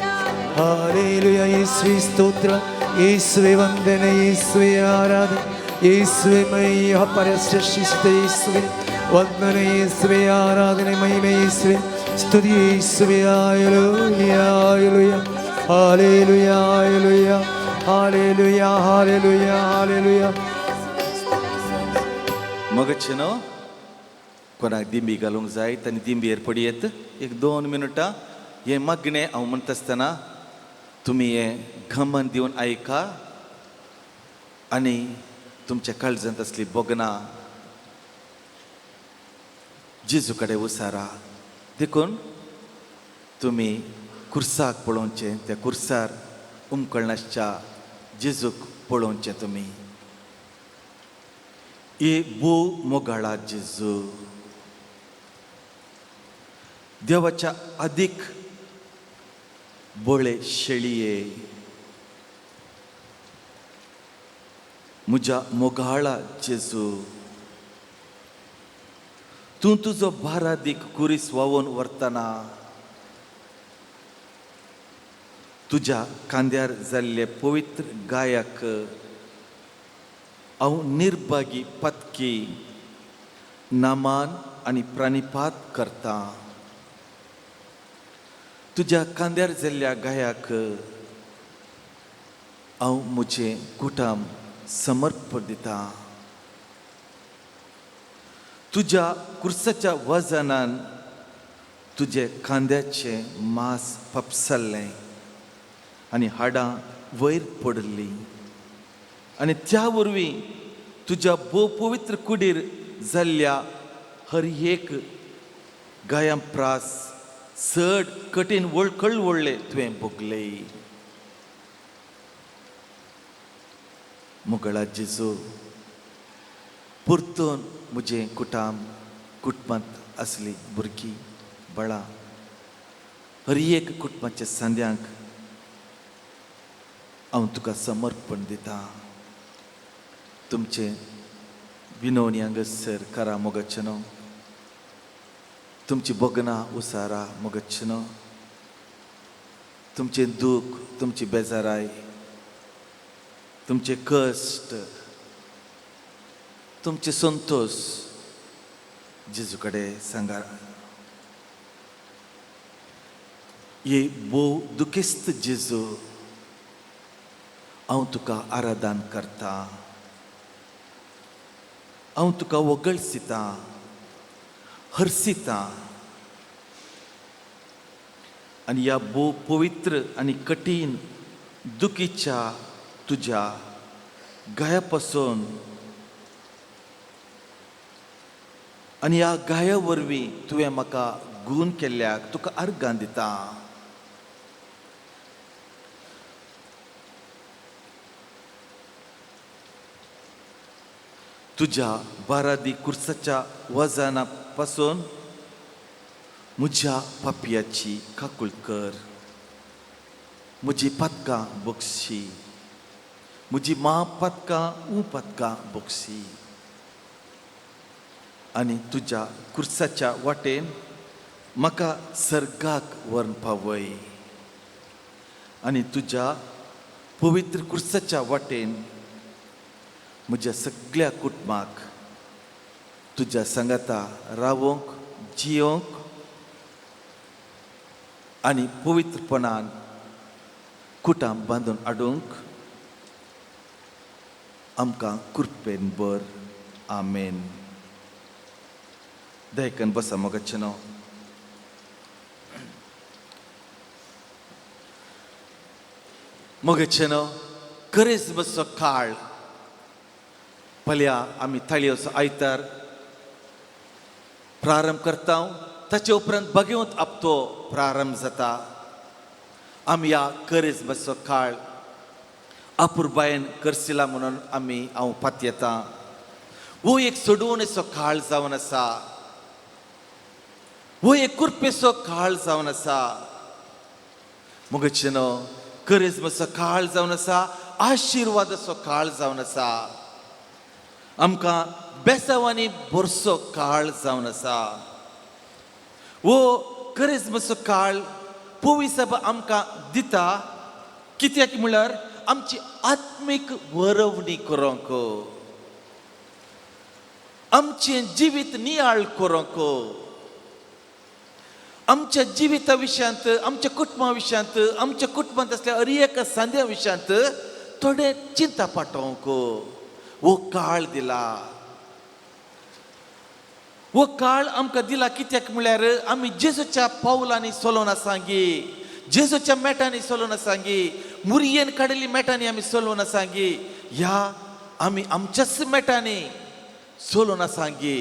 hallelujah. ಯೇಸುವೆ ಸ್ತೋತ್ರ, ಯೇಸುವೆ ವಂದನೆ, ಯೇಸುವೆ ಆರಾಧನೆ, ಯೇಸುವೆ ಮಹಿಮೆ. ಪರ ಸೃಷ್ಟಿಸಿದ ಯೇಸುವೆ ವಂದನೆ, ಯೇಸುವೆ ಆರಾಧನೆ, ಮಹಿಮೆ ಯೇಸುವೆ, ಸ್ತುತಿ ಯೇಸುವೆ. Hallelujah, hallelujah, hallelujah, hallelujah, hallelujah, hallelujah, hallelujah. मगचेनो कोणाक दिंबी घालूंक जाय तांणी दिंबेर पडयेत. एक 2 मिनटां हें मागणें हांव म्हणटा आसतना तुमी हें गमन दिवन आयका आनी तुमच्या काळजांत आसली भोगनां जेजू कडेन उसारा. देखून तुमी कुर्साक पळोवचें, त्या कुर्सार उमकळनासच्या जेजूक पळोवचें तुमी. ही भोव मोगाळा जेजू, देवाच्या अदीक बोळे शेळये, म्हज्या मोगाळा जेजू, तूं तुजो भारादीक कुरीस व्हांवोवन व्हरतना तुज्या कांद्यार जाल्ले पवित्र गायक हांव निर्भागी पतकी नामान आनी प्रणिपात करता. तुज्या कांद्यार जाल्ल्या गायाक हांव म्हजें कुटुंब समर्पण दिता. तुज्या कुर्साच्या वजनान तुजे खांद्याचें मांस पपसल्लें आनी हाडां वयर पडिल्लीं आनी त्या वरवीं तुज्या भोव पवित्र कुडीर जाल्ल्या हर एक गायां प्रास चड कठीण कळवळ्ळे तुवें भोगले. मुगळा जेजू, परतून म्हजें कुटाम कुटुंबांत आसली भुरगीं बाळां हर एक कुटुंबाच्या सांद्यांक हांव तुका समर्पण दितां. तुमचें विनवणी हांगासर करा मोगाचें न्हू, तुमची भोगणां उसारा मोगाचें न्हू, तुमचें दूख, तुमची बेजाराय, तुमचे कश्ट, तुमचे संतोश जेजू कडेन सांगा. हे भोव दुखेस्त जेजू, हांव तुका आराधन करता, हांव तुका वगळसितां, हरसितां आनी ह्या भोव पवित्र आनी कठीण दुखीच्या तुज्या गाया पासून आनी ह्या गाया वरवीं तुवें म्हाका गूण केल्ल्याक तुका अर्गां दिता. तुज्या बारादी कुर्साच्या वजना पासून म्हज्या पापयाची काकूळ कर, म्हजी पातकां बक्षी, म्हजी मा पातकां ऊ पातकां बक्षी आनी तुज्या कुर्साच्या वाटेन म्हाका सर्गाक व्हरून पावय आनी तुज्या पवित्र कुर्साच्या वाटेन म्हज्या सगळ्या कुटुंबाक तुज्या सांगाता रावोंक, जियोंक आनी पवित्रपणान कुटां बांदून हाडूंक आमकां कृपेन बर. आमेन. दयकन बसा मोगाचें न्हू. मोगाचें न्हू, करेज्माचो काळ फाल्यां आमी थाळयोचो आयतार प्रारंभ करता. ताचे उपरांत भगवंत आपतो प्रारंभ जाता. आमी ह्या करेज्माचो काळ अपुरबायेन करसिला म्हणून आमी हांव पातयेता. हो एक सोडवणेचो काळ जावन आसा, हो एक कृपेचो काळ जावन आसा. मोगाचें न्हू, करेज्माचो काळ जावन आसा, आशिर्वादाचो काळ जावन आसा, आमकां बेसावांनी भरसो काळ जावन आसा. हो करेज्माचो काळ पवी सायब आमकां दिता, कित्याक म्हळ्यार आमची आत्मीक वरवणी करूंक, आमचें जिवीत नियाळ करूंक, आमच्या जिविता विशयांत, आमच्या कुटुंबा विशयांत, आमच्या कुटुंबांत आसल्या हर एका सांद्या विशयांत थोडें चिंता पाठोवंक हो काळ दिला. हो काळ आमकां दिला कित्याक म्हळ्यार आमी जेजूच्या पावलांनी चलोवन आसांगी, जेजूच्या मेटांनी चलोवन आसांगी, मुरयेन काडिल्ली मेटांनी आमी चलोवन आसांगी, ह्या आमी आमच्याच मेटांनी चलोवन आसांगी.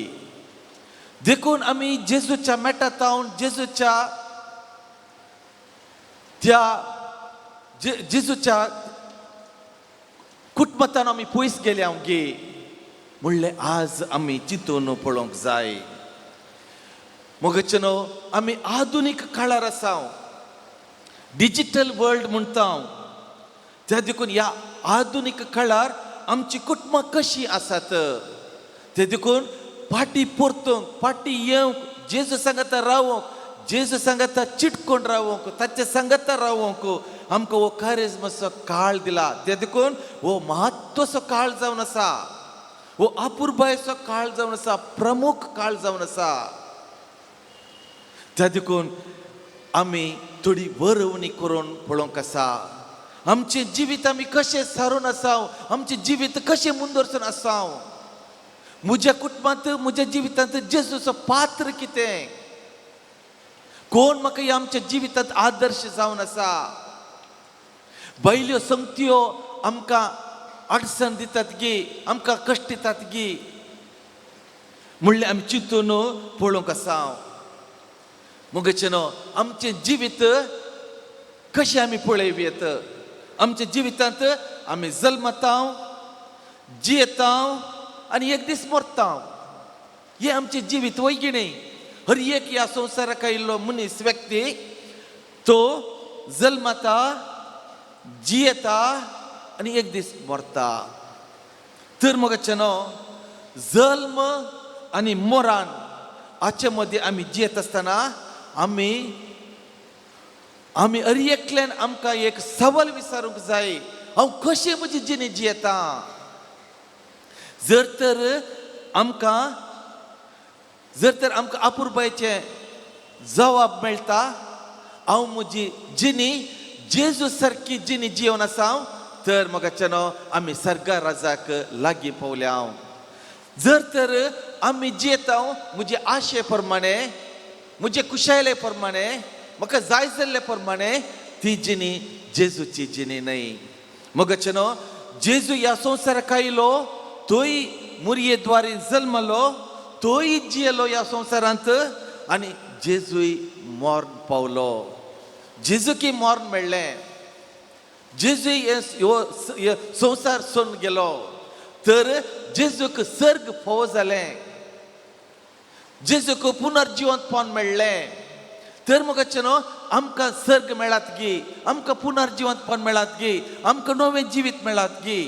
देखून आमी जेजूच्या मेटा तावन जेजूच्या त्या जेजूच्या कुटुंबांत आमी पयस गेले गे म्हणलें आज आमी चिंतून पळोवंक जाय. मोगाचें न्हू, आमी आधुनीक काळार आसा, डिजिटल वर्ल्ड म्हणटा त्या देखून ह्या आधुनीक काळार आमची कुटुंबां कशीं आसात ते देखून फाटी परतूंक, फाटी येवंक, जेजू सांगाता रावोंक, जेजू सांगाता चिटकोन रावोंक, ताचे सांगाता रावोंक आमकां हो कारेज्माचो काळ दिला. ते देखून हो म्हत्वाचो काळ जावन आसा, हो अपुरबायेचो काळ जावन आसा, प्रमुख काळ जावन आसा. त्या देखून आमी थोडी वरवणी करून पळोवंक आसा, आमचें जिवीत आमी कशें सारून आसाव, आमचें जिवीत कशें मुंदरसून आसाव. म्हज्या कुटुंबांत, म्हज्या जिवितांत जेजूचो पात्र कितें, कोण म्हाका ह्या आमच्या जिवितांत आदर्श जावन आसा. बैल्यो संगत्यो आमकां अडचण दितात गी, आमकां कश्ट दितात गी म्हणलें आमी चिंतून पळोवंक आसा. मगचे न्हू आमचें जिवीत कशें आमी पळयत, आमच्या जिवितांत आमी जल्मताव, जियेताव आनी एक दीस मरताव. हें आमचें जिवीत वय न्ही. हर एक ह्या संवसाराक आयिल्लो मनीस व्यक्ती तो जल्मता, जियेता आनी एक दीस मरता. तर मगचे न्हू जल्म आनी मरण हाचे मदीं आमी जियेत आसतना आमी आमी हर एकल्यान आमकां एक सवाल विचारूंक जाय, हांव कशें म्हजी जिणी जियेता. जर तर आमकां जर तर आमकां अपुरबायेचें जवाब मेळटा, हांव म्हजी जिणी जेजू सारकी जिणी जिवन आसा, तर म्हाका न्हू आमी सर्गा राजाक लागीं पावल्या. जर तर आमी जियेता म्हजे आशे प्रमाणे, म्हजे कुशायले प्रमाणे, म्हाका जाय जाल्ले प्रमाणे, ती जिणी जेजूची जिणी न्हय. मगचे न्हू जेजू ह्या संवसाराक आयलो, तोय मुरये द्वारे जल्मलो, तोय जियेलो ह्या संवसारांत आनी जेजूय मरण पावलो. जेजूकी मरण मेळ्ळें, जेजूय ह्यो संवसार सोडून गेलो. तर जेजूक सर्ग फावो जालें, जेजूक पुनर्जिवंतपण मेळ्ळें. तर म्हाका न्हू आमकां सर्ग मेळात गी, आमकां पुनर्जिवंतपण मेळात गी, आमकां नवें जिवीत मेळात गी,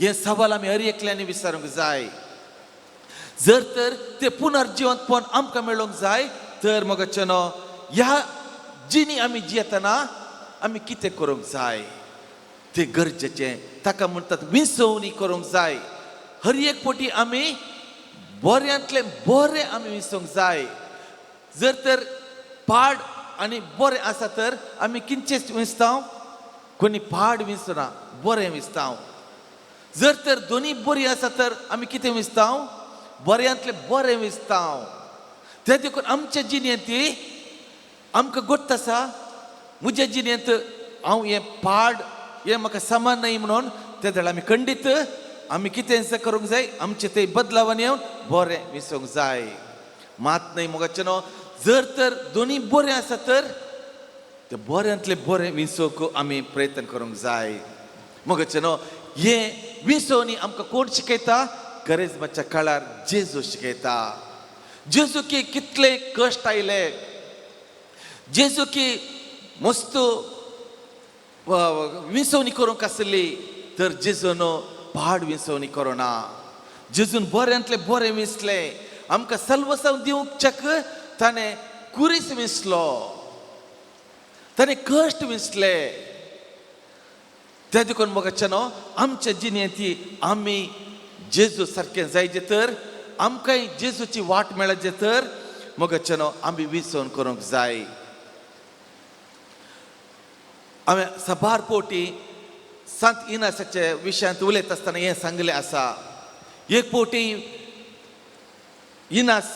हें सवाल आमी हर एकल्यांनी विचारूंक जाय. जर तर ते पुनर्जिवंतपण आमकां मेळोवंक जाय तर म्हाका न्हू ह्या जिणी आमी जियेतना आमी कितें करूंक जाय तें गरजेचें. ताका म्हणटात विसवणी करूंक जाय. हर एक फावटी आमी बऱ्यांतलें बरें आमी विसोवंक जाय. जर तर पाड आनी बरें आसा तर आमी किंचेच विसताव, कोणी पाड विसना, बरें विसताव. जर तर दोनी बरीं आसा तर आमी कितें विसताव, बऱ्यांतलें बरें विसताव. ते देखून आमच्या जिणेंत आमकां गोत्त आसा, म्हज्या जिणेंत हांव हें पाड हें म्हाका समान न्हय म्हणून ते जाल्यार आमी खंडीत आमी कितें करूंक जाय, आमचें ते बदलावान येवन बरें विसोवंक जाय. मात न्हय मोगाचें न्हू जर तर दोनी बरें आसा तर ते बऱ्यांतलें बरें विसोवंक आमी प्रयत्न करूंक जाय. मोगाचें न्हू हें विसवणी आमकां कोण शिकयता, करेजमाच्या काळार जेजू शिकयता. जेजू की कितले कश्ट आयले, जेजू की मस्त विसवणी करूंक आसली तर जेजून पाड विसवणी करोना. जेजून बऱ्यांतलें बरें विसलें, आमकां सल्वसांव दिवंक चक ताणें कुरीस विसलो, ताणें कश्ट विसले. त्या देखून म्हाका न्हू आमच्या जिणेंत आमी जेजू सारकें जायचे तर, आमकांय जेजूची वाट मेळचे तर म्हाका न्हू आमी विसवण करूंक जाय. हांवें साबार फावटी सांत इनासाच्या विशयांत उलयता आसतना हें सांगलें आसा. एक फावटी इनास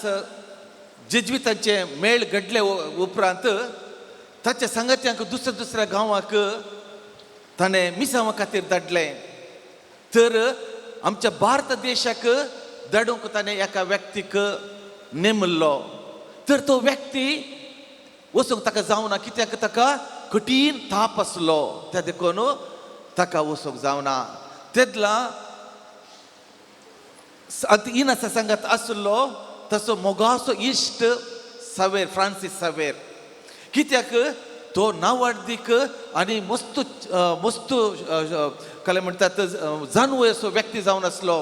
जेज्वितांचे मेळ घडले उपरांत ताच्या सांगात्यांक दुसऱ्या दुसऱ्या गांवाक ताणें मिसांवा खातीर धाडलें. तर आमच्या भारत देशाक धाडूंक ताणें एका व्यक्तीक नेमल्लो. तर तो व्यक्ती वचूंक ताका जावना, कित्याक ताका कठीण ताप आसलो, त्या देखून ताका वचूंक जावना. तेदला इनासा सांगात आसलो तसो मोगाचो इश्ट सावेर, फ्रांसीस सावेर. कित्याक तो नावाडदीक आनी मस्त मस्त काय म्हणटात जानवय असो व्यक्ती जावन आसलो,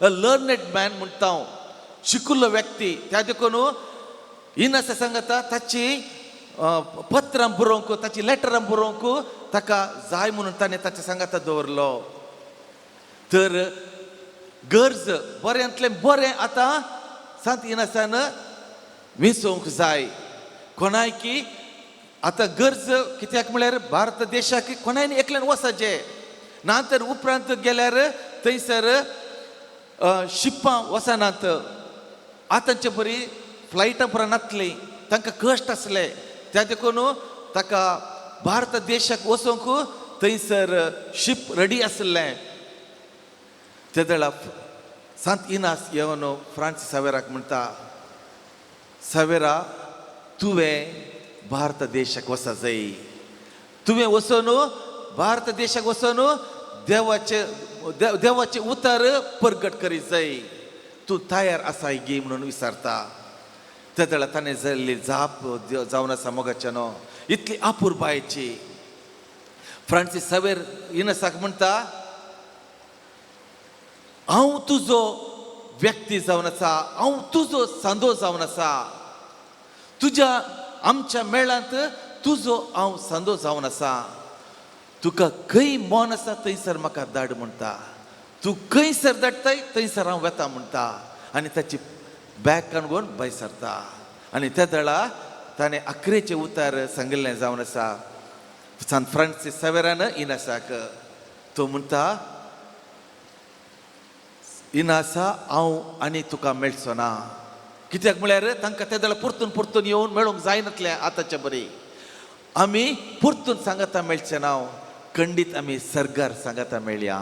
अ लर्नेड मॅन म्हणटा हांव, शिकिल्लो व्यक्ती. त्या देखून इनासा सांगता ताची पत्रां बरोवंक, ताची लेटरां बरोवंक ताका जाय म्हणून ताणें ताच्या सांगाता दवरलो. तर गरज बऱ्यांतलें बरें आतां सांत इनासान विसोवंक जाय. कोणायकी आतां गरज कित्याक म्हळ्यार भारत देशाक कोणायन एकल्यान वचचें ना तर उपरांत गेल्यार थंयसर शिप्पां वचनात. आतांचे बरी फ्लायटां पुरा नातली, तांकां कश्ट आसले. त्या देखून ताका भारत देशाक वचूंक थंयसर शीप रेडी आसलें. ते वेळार सांत इनास येवन फ्रांसीस सावेराक म्हणटा, सावेरा, तुवें भारत देशाक वचा जाय. तुवें वचून भारत देशाक वचून देवाचे देवाचें उतर परगट करीत जाय. तूं तयार आसाय गी म्हणून विचारता. त्या वेळार ताणें जाल्ली जाप जावन आसा मोगाच्या न्हू इतली अपुरबायेची. फ्रांसीस सावेर इनसाक म्हणटा, हांव तुजो व्यक्ती जावन आसा, हांव तुजो सांदो जावन आसा. तुज्या आमच्या मेळांत तुजो हांव सांदो जावन आसा. तुका खंय मन आसा थंयसर म्हाका धाड म्हणटा. तूं खंयसर धाडटाय थंयसर हांव वेता म्हणटा. आनी ताची बॅग काडून भायर सरता. आनी त्या वेळार ताणें अकरेचें उतर सांगिल्लें जावन आसा सांत फ्रांसीस सावेरान इनासाक. तो म्हणटा, इनासा, हांव आनी तुका मेळचो ना. कित्याक म्हळ्यार तांकां ते वेळार परतून परतून येवन मेळूंक जायनातलें. आतांचे बरी आमी परतून सांगाता मेळचें ना. खंडीत आमी सर्गार सांगाता मेळया.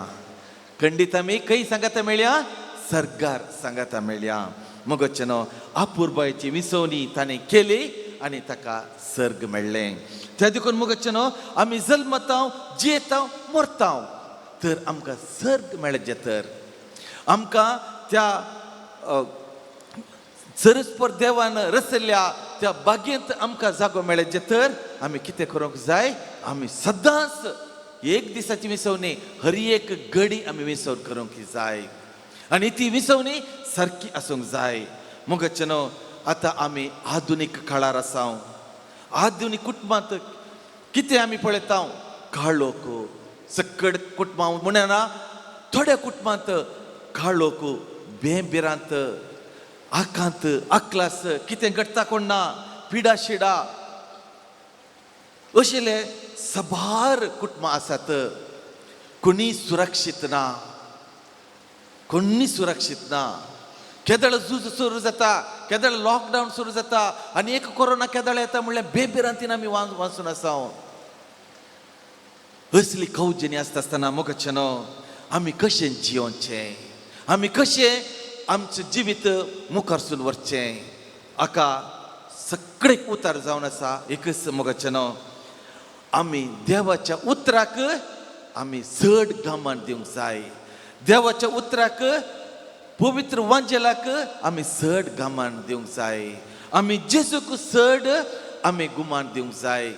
खंडीत आमी खंय सांगाता मेळया? सर्गार सांगाता मेळया. मगोचें न्हू अपुरबायेची विसवणी ताणें केली आनी ताका सर्ग मेळ्ळें. त्या देखून मगोचें न्हू आमी जल्मताव, जियेताव, मरताव, तर आमकां सर्ग मेळचें तर आमकां त्या सरस्पर देवान रचल्ल्या त्या बागेंत आमकां जागो मेळचें तर आमी कितें करूंक जाय? आमी सदांच एक दिसाची विसवणी, हर एक घडी आमी विसवण करूंक जाय आनी ती विसवणी सारकी आसूंक जाय. मगचे न्हू आतां आमी आधुनीक काळार आसा. आधुनीक कुटुंबांत कितें आमी पळयता? काळोख. सकड कुटुंबां म्हणना, थोड्या कुटुंबांत काळोख, भिरांत, आकांत, अकलास, कितें घडटा कोण ना, पिडा शिडा अशिल्ले सबार कुटुंबां आसात. कोणी सुरक्षीत ना, कोणी सुरक्षीत ना. केदळ झूज सुरू जाता, केदळ लॉकडावन सुरू जाता आनी एक कोरोना केदळ येता म्हणल्यार बेभिरांतीन आमी वाचून आसा. असली कौजनी आसता आसतना मोगाचें न्हू आमी कशें जियोवचें? आमी कशें आमचें जिवीत मुखारसून व्हरचें? हाका सगळें उतार जावन आसा एकच मोगाचें न्हू आमी देवाच्या उतराक आमी चड गमान दिवंक जाय. देवाच्या उतराक, पवित्र वांजेलाक आमी चड गमान दिवंक जाय. आमी जेजूक चड आमी गुमान दिवंक जाय.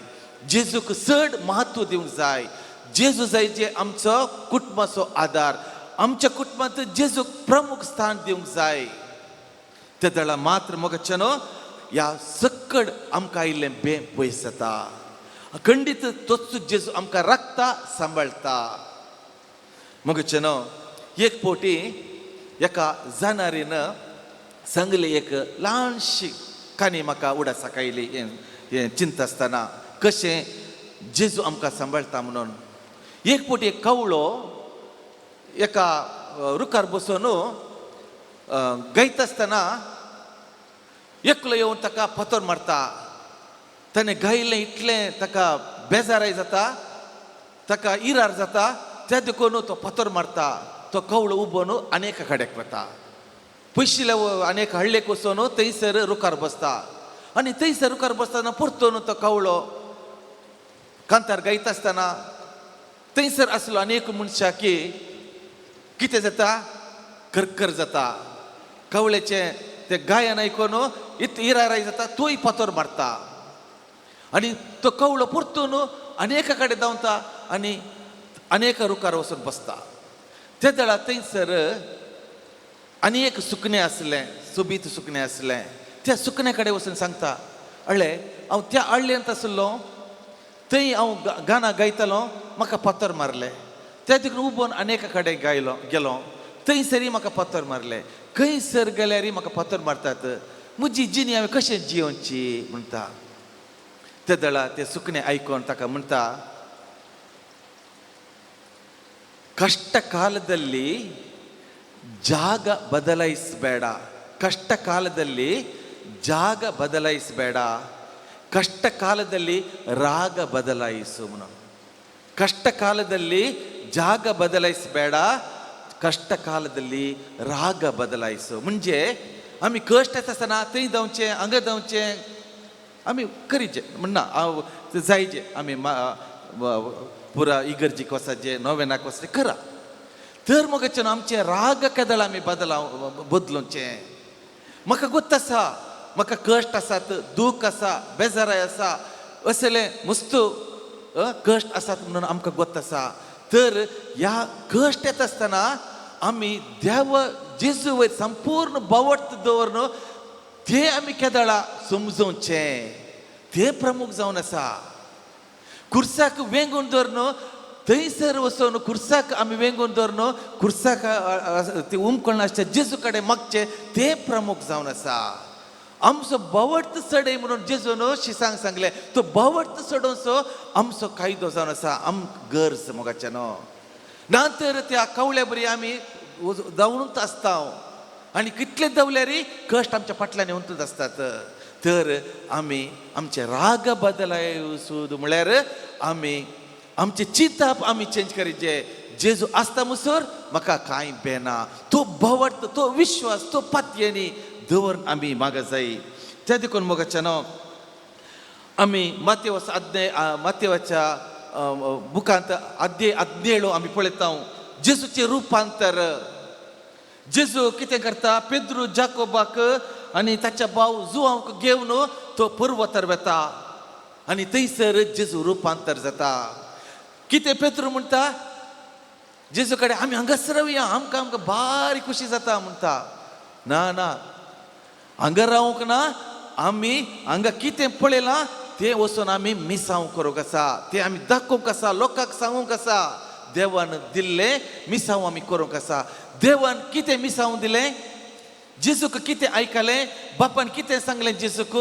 जेजूक चड म्हत्व दिवंक जाय. जेजू जाय जे आमचो कुटुंबाचो आदार. आमच्या कुटुंबांत जेजूक प्रमुख स्थान दिवंक जाय. ते वेळार मात्र मोगाचें न्हू ह्या सक्कड आमकां आयिल्लें बें पयस जाता. खंडीत तोच जेजू आमकां राखता, सांबाळटा. मोगाचें न्हू एक फावटी एका जानारीन सांगली एक ल्हानशी काणी. म्हाका उडासाक आयली हें हें चिंता आसतना कशें जेजू आमकां सांबाळटा म्हणून. एक फावटी एक कावळो एका रुखार बसून गायता आसतना एकलो येवन ताका फातर मारता. ताणें गायलें इतलें ताका बेजाराय जाता, ताका इरार जाता. त्या देखून तो फातर मारता. तो कवळो उबोन अनेक कडेक वता. पयशिल्ल्या अनेक हळ्ळेक वचून थंयसर रुखार बसता. आनी थंयसर रुखार बसतना परतून तो कवळो कांतार गायता आसतना थंयसर आसलो अनेक मनशां की कितें जाता, करकर जाता. कवळेचें ते गायन आयकून इतलें इराराय जाता, तोय फातर मारता. आनी तो कवळो परतून अनेका कडेन धांवता आनी अनेक रुखार वचून बसता. ते वेळार थंयसर आनी एक सुकणें आसलें, सोबीत सुकणें आसलें. त्या सुकण्या कडेन वचून सांगता, अळे, हांव त्या अळ्ळेंत आसलो, थंय हांव गाणं गायतालो, म्हाका फातर मारले. त्या देखून उबोन अनेका कडेन गायलो गेलो, थंयसरय म्हाका फातर मारले. खंयसर गेल्यारय म्हाका फातर मारतात. म्हजी जिणी हांवें कशें जियोवची म्हणटा. ते दळा ते सुकणें आयकोन ताका म्हणटा, ಕಷ್ಟ ಕಾಲದಲ್ಲಿ ಜಾಗ ಬದಲಾಯಿಸಬೇಡ, ಕಷ್ಟ ಕಾಲದಲ್ಲಿ ಜಾಗ ಬದಲಾಯಿಸಬೇಡ, ಕಷ್ಟ ಕಾಲದಲ್ಲಿ ರಾಗ ಬದಲಾಯಿಸು. ಕಷ್ಟ ಕಾಲದಲ್ಲಿ ಜಾಗ ಬದಲಾಯಿಸಬೇಡ, ಕಷ್ಟ ಕಾಲದಲ್ಲಿ ರಾಗ बदलाಯಿಸು. म्हणजे आमी कश्ट येता आसतना थंय धांवचें, हांगा धांवचें आमी करीचे म्हणना हांव जायचे, आमी पुरा इगर्जीक वचचे, नोवेनाक वचचें करा. तर मग आमचे राग केदळ आमी बदलाव बदलुचें. म्हाका गोत्त आसा, म्हाका कश्ट आसात, दूख आसा, बेजाराय आसा, असले मस्त कश्ट आसात म्हणून आमकां गोत्त आसा. तर ह्या कश्ट येता आसतना आमी देव जेजू वयर संपूर्ण बावट दवरून ते आमी केदळा समजोवचें, ते प्रमुख जावन आसा. खुर्साक वेंगून दवरून थंयसर वचून खुर्साक आमी वेंगून दवरून खुर्साक ती उमकळण आसचे जेजू कडेन मागचें, ते प्रमुख जावन आसा. आमचो बावट चडय म्हणून जेजून शिसांक सांगलें, तो बावट चडोवचो आमचो कायदो जावन आसा, आम गरज मोगाचें न्हू. ना तर त्या कवळ्या बरी आमी धांवूनच आसता आनी कितले धांवल्यार कश्ट आमच्या फाटल्यान येवनूच आसतात. तर आमी आमचे राग बदलाय म्हळ्यार आमी आमचे चिंताप आमी चेंज करीचे. जेजू आसता मुसर म्हाका कांय बेना, तो भवर्त, तो विश्वास, तो पातयेनी दवरून आमी मागा जाय. त्या देखून मोगाच्या न्हू आमी मातेवस अध्याय, मातेवाच्या बुकांत अध्याय 17 आमी पळयता जेजूचें रुपांतर. जेजू कितें करता, पेद्रू जाकोबाक आनी ताच्या भाव जुवांक घेवन तो पर्वतार वता आनी थंयसर जेजू रुपांतर जाता. कितें पेद्रू म्हणटा जेजू कडेन, आमी हांगासर रावया, आमकां आमकां बारी खुशी जाता म्हणटा. ना ना, हांगा रावंक ना, आमी हांगा कितें पळयलां तें वचून आमी मिसांव करूंक आसा, तें आमी दाखोवंक आसा, लोकांक सांगूंक आसा. देवान दिल्लें मिसांव आमी करूंक आसा. देवान कितें मिसांव दिलें, जेजूक कितें आयकलें, बापान कितें सांगलें जेजूक,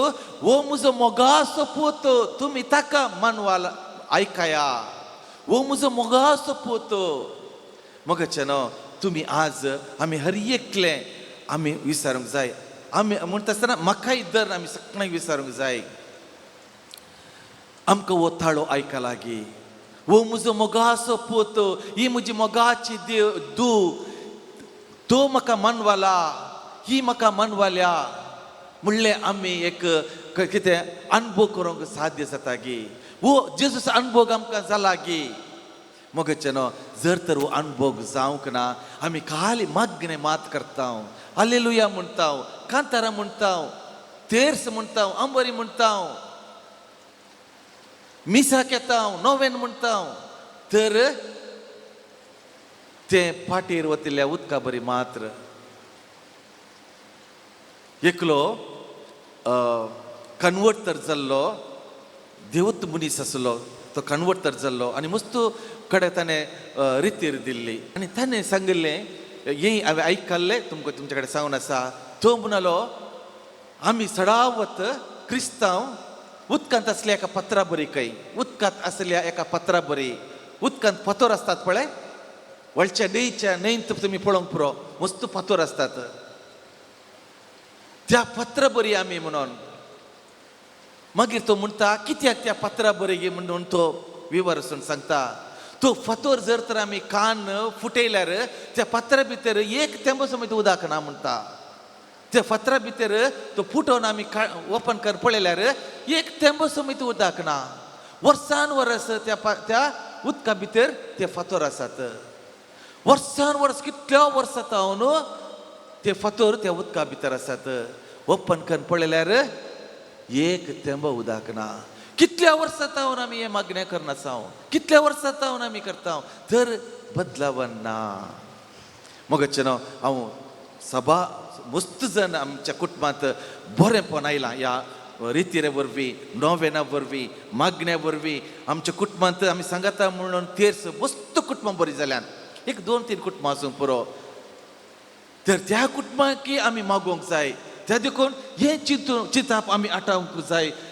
हो म्हजो मोगाचो पूत, तुमी ताका मानवाल आयकया, हो म्हजो मोगाचो पूत. मोगाचें न्हू तुमी आज आमी हर एकले आमी विचारूंक जाय. आमी म्हणटा आसतना म्हाकाय दर आमी सगळ्यांक विचारूंक जाय, आमकां हो ताळो आयकला गी, हो म्हजो मोगाचो पूत, ही म्हजी मोगाची देव दू, तो म्हाका मानवाला, ही म्हाका मानवाल्या म्हणलें आमी एक कितें अनुभव करूंक साध्य जाता गी, हो जेजूचो अनुभव आमकां जाला गी. मोगाचें न्हू जर तर हो अनुभव जावंक ना, आमी खाली मागणें मात करता, हालेलुया म्हणटा, कांतारां म्हणटा, तेर्स म्हणटा, आंबरी म्हणटा, मिसाक येता, नोवेन म्हणटा, तर तें पाटीर वतिल्ल्या उदका बरी मात्र. एकलो कन्वर्ट तर जाल्लो देवत मनीस आसलो, तो कन्वर्ट तर जाल्लो आनी मस्त कडेन ताणें रितीर दिल्ली आनी ताणें सांगिल्लें, हें हांवें आयकल्लें तुमकां तुमच्या कडेन सांगून आसा. तो म्हणालो, आमी सडावत क्रिस्तांव उदकांत आसल्या एका पत्रा बरी, खंय उदकांत आसल्या एका पत्रा बरी, उदकांत फातोर आसतात पळय, वळच्या न्हंयच्या न्हंयत तुमी पळोवंक पुरो, मस्त फातोर आसतात, त्या पत्रा बरी आमी म्हणून. मागीर तो म्हणटा, कित्याक त्या पत्रा बरी गे म्हणून तो विवरसून सांगता, तो फातोर जर तर आमी कान फुटयल्यार त्या पत्रा भितर एक तेंबो समेत उदक ना म्हणटा. त्या फातरा भितर तो फुटोवन आमी ओपन कर पळयल्यार एक तेंबो समेत उदक ना. वर्सान वर्स त्या त्या उदका भितर ते फातोर आसात, वर्सान वर्स कितल्या वर्सां जावन ते फातोर त्या उदका भितर आसात. ओपन करून पळयल्यार एक तेंबो उदक ना. कितल्या वर्सां जावन आमी हें मागणें करना, कितल्या वर्सां जावन आमी करता, तर बदलावन ना. मोगाचें न्हू हांव सभा मस्त जण आमच्या कुटुंबांत बरेंपण आयलां ह्या रितीरे वरवीं, नोवेना वरवीं, मागण्या वरवीं. आमच्या कुटुंबांत आमी सांगाता म्हणून तेर्स मस्त कुटुंबां बरीं जाल्यान, एक दोन तीन कुटुंबां आसूंक पुरो, तर त्या कुटुंबांकी आमी मागोवंक जाय. त्या देखून हें चिंतून चिंताप आमी आटावंक जाय.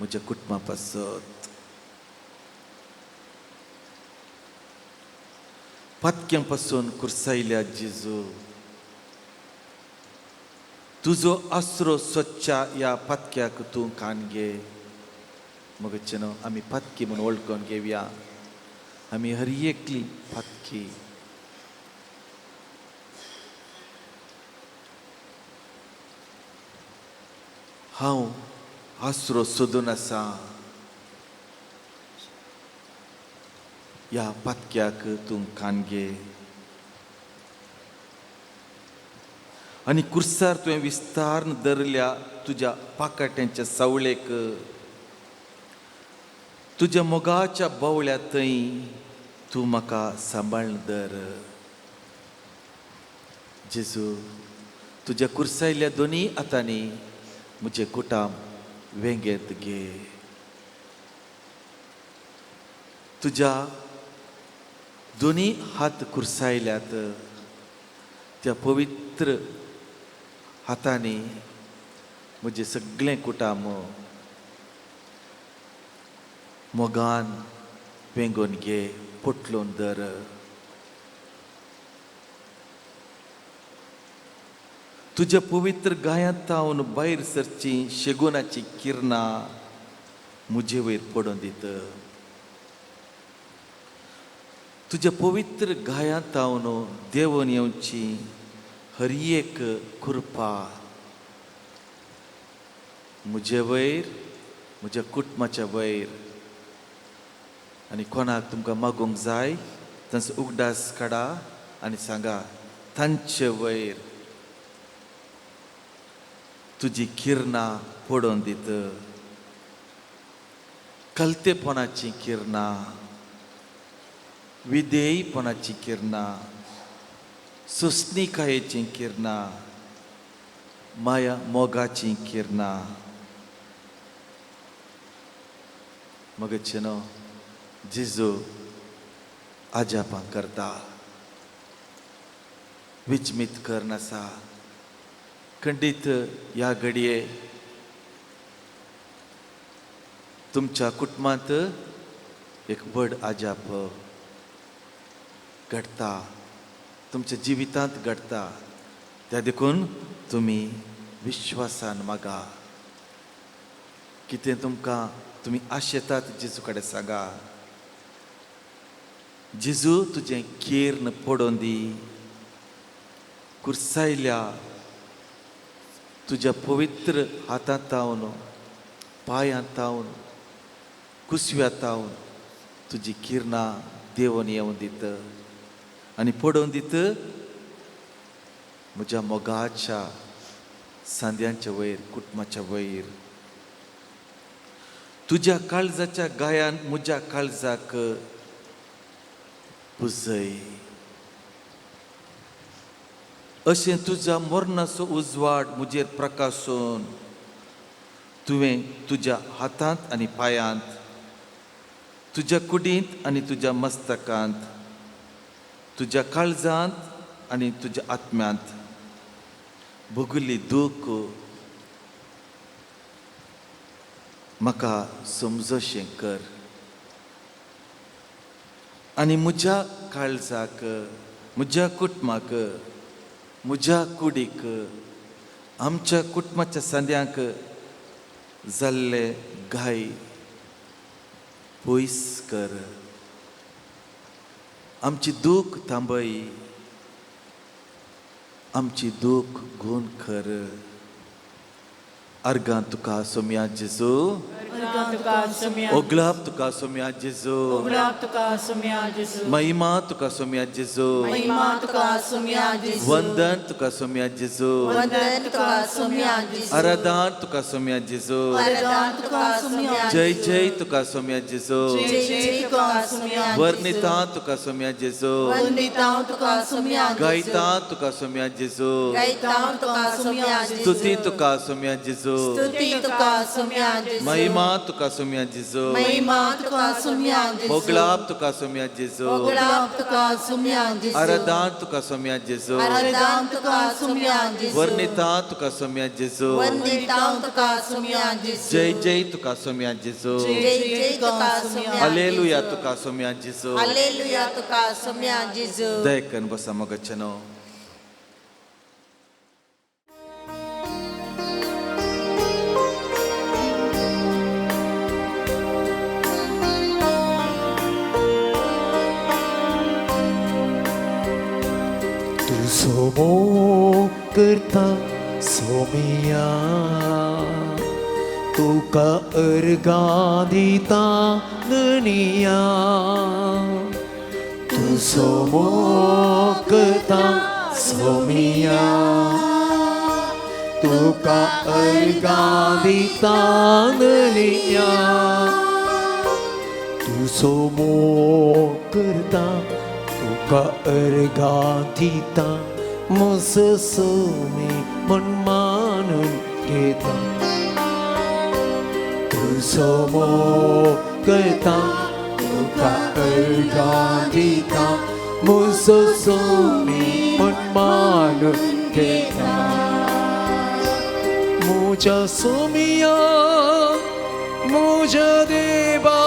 म्हज्या कुटुंबा पासत. पातक्यां पासून कुर्सायल्या जेजू, तुजो आसरो सोदच्या ह्या पातक्याक तूं कान घे. मगचे न्हू आमी पातकी म्हूण वळखून घेवया. आमी हर एकली पातकी. हांव आसरो सोदून आसा, ह्या पातक्याक तूं कान घे. आनी कुर्सार तुवें विस्तार धरल्या तुज्या पाकाट्यांच्या सावळेक, तुज्या मोगाच्या बावळ्या थंय तूं म्हाका सांबाळून धर. जेजू, तुज्या कुर्सायल्या दोनी हातांनी म्हजें कुटाम वेंगेंत घे. तुज्या दोनी हात कुर्सायल्यात त्या पवित्र हातांनी म्हजें सगळें कुटाम मोगान वेंगोवन घे, पोटलोवन धर. तुज्या पवित्र गायांत तावन भायर सरची शेगुनाची किरणां म्हजे वयर पडून दित. तुज्या पवित्र गायांत तावन देंवोन येवची हर एक कृपा म्हजे वयर, म्हज्या कुटुंबाच्या वयर. आनी कोणाक तुमकां मागूंक जाय तांचो उगडास काडा आनी सांगा, तांचे वयर तुजी किरणां पडोवन दित. कलतेपणाची किरणां, विधेयपणाची किरणां, सोंसणिकायेचीं किरणां, माया मोगाचीं किरणां. मगचे न्हू जेजू आजापां करता, विचमीत करनासा. खंडीत ह्या घडये तुमच्या कुटुंबांत एक व्हड आजाप घडटा, तुमच्या जिवितांत घडटा. त्या देखून तुमी विश्वासान मागा. कितें तुमकां तुमी आशेतात जेजू कडेन सांगा. जेजू, तुजें किर्ण पडोवन दी. कुर्सायल्या तुज्या पवित्र हातांत तावन, पांयांत तावन, कुसव्यांत तावन तुजी किरणां देंवोन येवन दित आनी पडोवन दित म्हज्या मोगाच्या सांद्यांच्या वयर, कुटुंबाच्या वयर. तुज्या काळजाच्या गायान म्हज्या काळजाक पुजय. अशें तुज्या मरणाचो उजवाड म्हजेर प्रकाशून तुवें तुज्या हातांत आनी पांयांत, तुज्या कुडींत आनी तुज्या मस्तकांत, तुज्या काळजांत आनी तुज्या आत्म्यांत भोगिल्ली दूख म्हाका समजशें कर. आनी म्हज्या काळजाक, म्हज्या कुटुंबाक, म्हज्या कुडीक, आमच्या कुटुंबाच्या सांद्यांक जाल्ले घाय पयस कर. आमची दूख थांबय, आमची दूख गूण कर. अर्गां तुका सोम्या जेजू. अर्गां तुका सोम्या. ओगलाप तुका सोम्या जेजू. उगडाप तुका सोम्या जेजू. महिमा तुका सोम्या जेजू. महिमा तुका सोम्या जेजू. वंदन तुका सोम्या जेजू. वंदन तुका सोम्या जेजू. आराधन तुका सोम्या जेजू. आराधन तुका सोम्या. जय जय तुका सोम्या जेजू. जय जय तुका सोम्या. वर्णिता तुका सोम्या जेजू. वंदिता तुका सोम्या. गायता तुका सोम्या जेजू. गायता तुका सोम्या. स्तुती तुका सोम्या जेजू. स्तुती तुका सोम्या जेजू. महिमा तुका सोम्या जेजू महिमा तुका सोम्या जेजू होगळाप तुका सोम्या जेजू होगळाप तुका सोम्या जेजू आराधन तुका सोम्या जेजू आराधन तुका सोम्या जेजू वर्णिता तुका सोम्या जेजू वंदिता तुका सोम्या जेजू जय जय तुका सोम्या जेजू जय जय तुका सोम्या हालेलुया तुका सोम्या जेजू हालेलुया तुका सोम्या जेजू दयकन बसा मगचनो. तूं सोमो करता सोमिया तुका अर्गां दिता धनिया तूं सोमो करता सोमिया तुका अर्गां दिता धनिया तूं सोमो करता तुका अर्गां दिता म्हजो सोमी म्हण मानून घेता तूं सोमो करता तुका अर्गां दिता म्हजो सोमी म्हण मानून घेता म्हज्या सोमिया म्हज्या देवा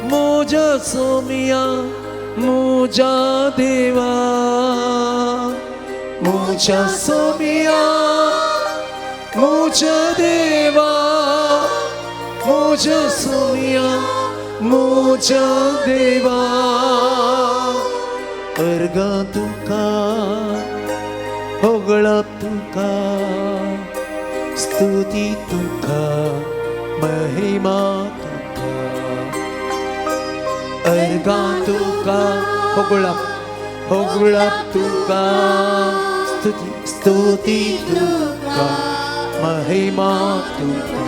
म्हज्या सोमिया म्हज्या देवा म्हज्या सोमिया म्हज्या देवा म्हज्या सोमिया म्हज्या देवा अर्गां तुका होगळप तुका स्तुती तुका महिमा तुका अर्गां तुका होगळप होगळप तुका स्तुती स्तुती तुका महिमा तुका.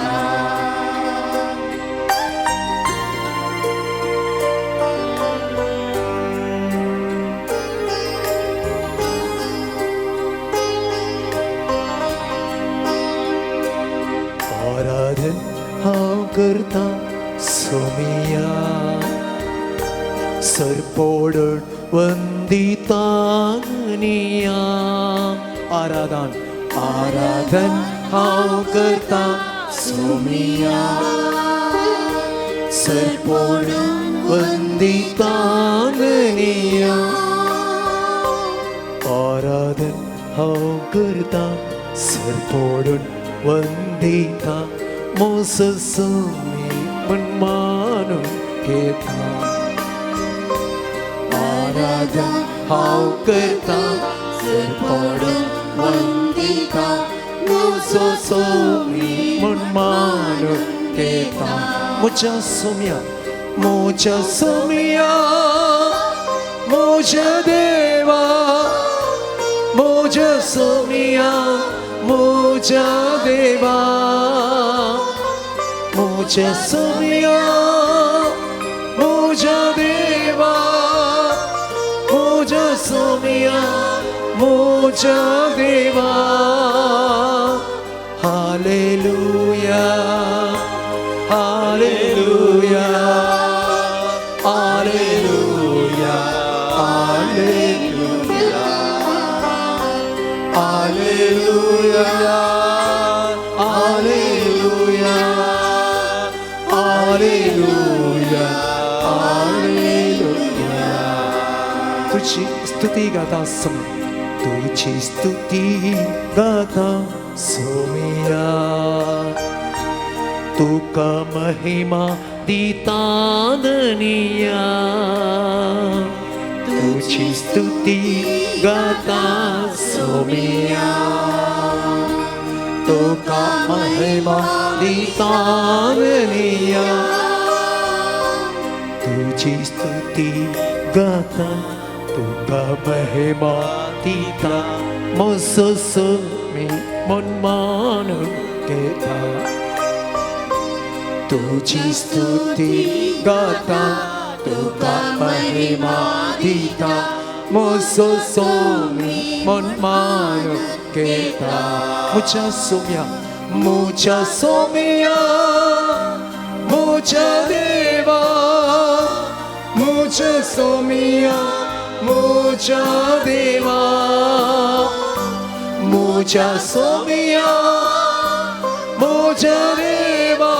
आराधन हांव करता सोमिया सरपोडण वंदिता निया आराधन आराधन हांव करता सोमिया सरपोडण वंदिता निया आराधन हांव करता सरपोडून वंदिता म्हजो सोमी म्हण मानून घेता आराधन हांव करता सरपोडून वंदिता म्हजो सोमी म्हण मानून घेता म्हज्या सोम्या म्हज्या सोम्या म्हज्या देवा म्हज्या सोमिया म्हज्या देवा म्हज्या सोमिया म्हज्या देवा म्हज्या सोमिया म्हज्या देवा. Hallelujah hallelujah hallelujah hallelujah hallelujah hallelujah hallelujah hallelujah. तुझी स्तुती गाता सोम्या तुझी स्तुती गाता सोमिया तुका महिमा दिता धनिया तुझी स्तुती गाता सोमिया तुका महिमा दिता धनिया तुझी स्तुती गाता तुका महिमा दिता म्हजो सोमी म्हण मानून घेता तुझी स्तुती गाता तुका महिमा दिता म्हजो सोमी म्हण मानून घेता. म्हज्या सोम्या म्हज्या सोम्या म्हज्या देवा म्हज्या सोमिया म्हज्या देवा म्हज्या सोमिया म्हज्या देवा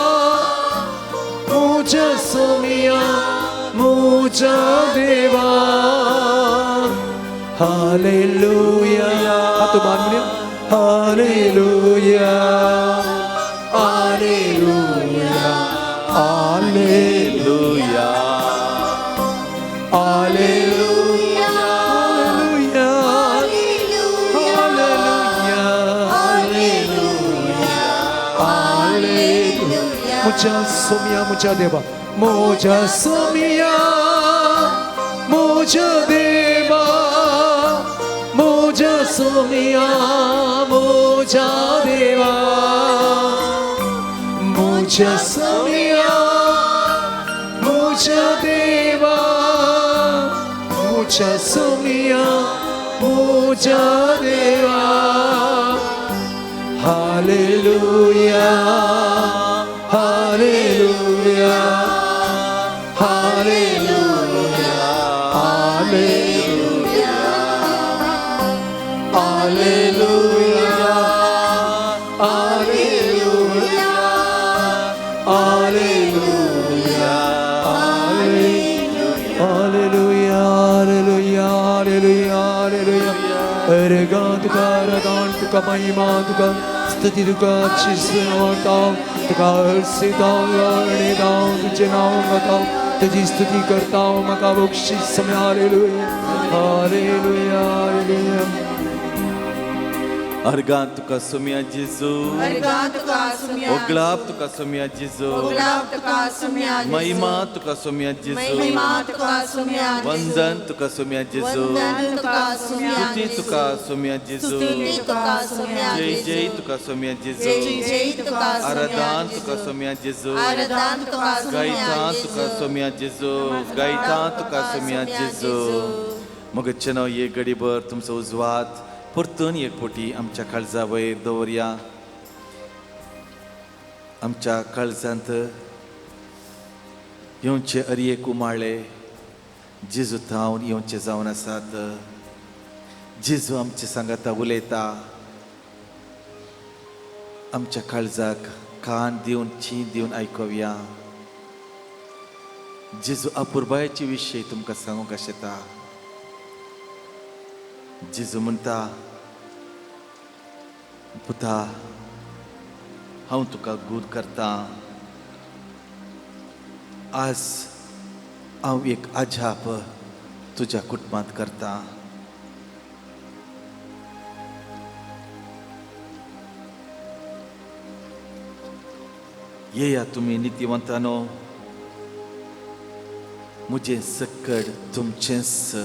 म्हज्या सोमिया म्हज्या देवा. हालेलुया. हात मान म्हणया. Hallelujah hallelujah hallelujah hallelujah hallelujah hallelujah hallelujah. म्हज्या सोमिया म्हज्या देवा म्हज्या सोमिया म्हज्या देवा म्हज्या सोमिया म्हज्या देवा म्हज्या सोमिया म्हज्या देवा म्हज्या सोमिया म्हज्या देवा. Hallelujah hallelujah hallelujah hallelujah hallelujah hallelujah hallelujah hallelujah hallelujah hallelujah hallelujah. अर्गां तुका आराधन तुका महिमा तुका स्तुती तुका चिसवता तुका हर्षिता वर्णिता तुझे नांव गाता तुजी स्तुती करता म्हाका बक्षीस समय. Hallelujah hallelujah hallelujah. अर्गां तुका सोमया जेजू. अर्गां तुका सुम्या. ओगळाप तुका सोमया जेजू. ओगळाप तुका सुम्या. महिमा तुका सोमया जेजू. महिमा तुका सुम्या. वंदन तुका सोमया जेजू. वंदन तुका सुम्या. स्तुती तुका सोमया जेजू. स्तुती तुका सुम्या. जय जय तुका सोमया जेजू. जय जय तुका सुम्या. आराधन तुका सोमया जेजू. आराधन तुका सुम्या. गायता तुका सोमया जेजू. गायता तुका सोमया जेजू. मगच्चेनो एक घडीभर तुमचो उजवात परतून एक फावटी आमच्या काळजा वयर दवरया. आमच्या काळजांत येवचे अरयेक उमाळे जेजू थावन येवचे जावन आसात. जेजू आमचे सांगाता उलयता. आमच्या काळजाक कान दिवन ची दिवन आयकुया. जेजू अपुरबायेचे विशय तुमकां सांगूंक आशेता. जेजू म्हणटा, पुता हांव तुका गूर करता. आज हांव एक अजाप तुज्या कुटुंबांत करता. येया तुमी नितीवंतानो, म्हजें सक्कड तुमचेंच.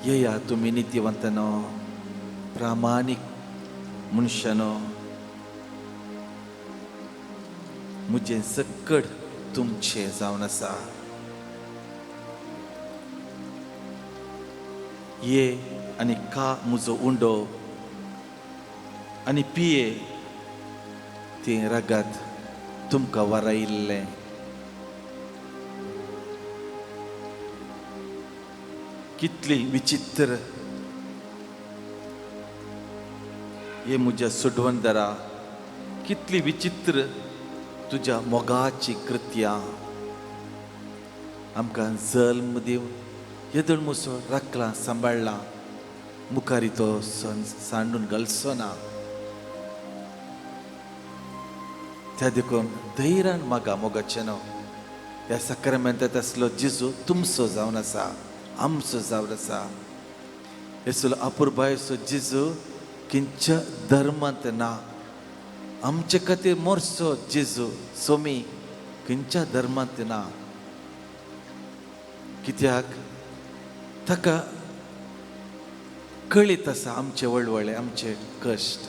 येया तुमी नितीवंतानो, प्रामाणीक मनशानो, म्हजें सक्कड तुमचें जावन आसा. ये आनी का म्हजो उंडो आनी पिये तें रगत तुमकां वरायिल्लें. कितली विचित्र हे म्हज्या सुडवंदरा, कितली विचित्र तुज्या मोगाची कृत्या. आमकां जल्म दिवन येदोळ मुसो राखला सांबाळ्ळा, मुखारी तो सांडून घालचो ना. त्या देखून धैर्यान मागा मोगाचें न्हू. ह्या साक्रामेंतांत आसलो जेजू तुमचो जावन आसा, आमचो जावन आसा. हेसलो अपुरबायेचो जेजू खंयच्या धर्मांत ना. आमचे खातीर मोरचो जेजू सोमी खंयच्या धर्मांत ना. कित्याक ताका कळीत आसा आमचे वळवळे, आमचे कश्ट.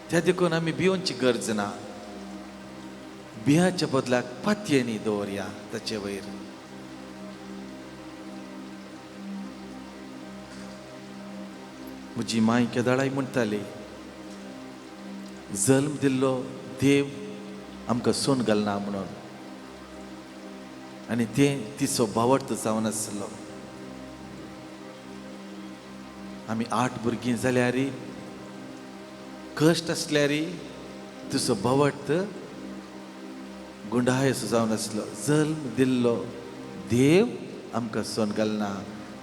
त्या देखून आमी भिवनची गरज ना. बियाच्या बदलाक पातयेनी दवरया ताचे वयर. म्हजी माय केदाळाय म्हणटाली, जल्म दिल्लो देव आमकां सोन घालना म्हणून. आनी तें तिचो भावार्थ जावन आसलो. आमी 8 भुरगीं जाल्यार कश्ट आसल्यार तुजो भावार्थ गुंडाय असो जावन आसलो. जल्म दिल्लो देव आमकां सोन घालना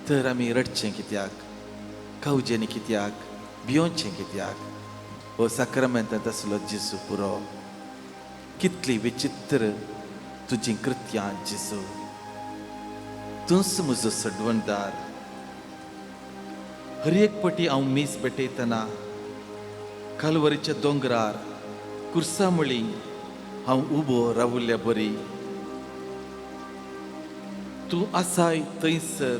तर आमी रडचें कित्याक, कावजेनी कित्याक, भियोचें कित्याक? हो साक्रामेंतांत आसलो जेजू पुरो. कितली विचित्र तुजी कृत्यां जेजू, तूंच म्हजो सडवणदार. हर एक पटी हांव मीस भेटयतना कालवरीच्या दोंगरार कुर्सा मुळी हांव उबो रावुल्ल्या बरी तूं आसाय थंयसर.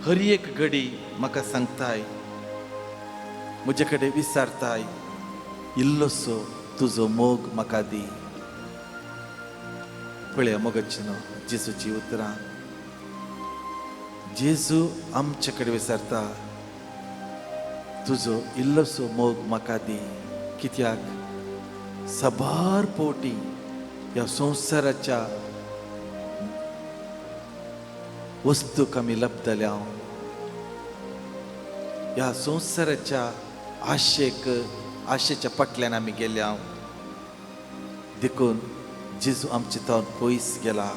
हर एक घडी म्हाका सांगताय, म्हजे कडेन विचारताय, इल्लोसो तुजो मोग म्हाका दी. पळया मोगाचें न्हू जेजूची उतरां. जेजू आमचे कडेन विचारता, तुजो इल्लोसो मोग म्हाका दी. कित्याक साबार पोटी ह्या संवसाराच्या वस्तूक आमी लपतल्या, ह्या संवसाराच्या आशेक आशेच्या फाटल्यान आमी गेल्या. देखून जेजू आमचे तावन पयस गेला.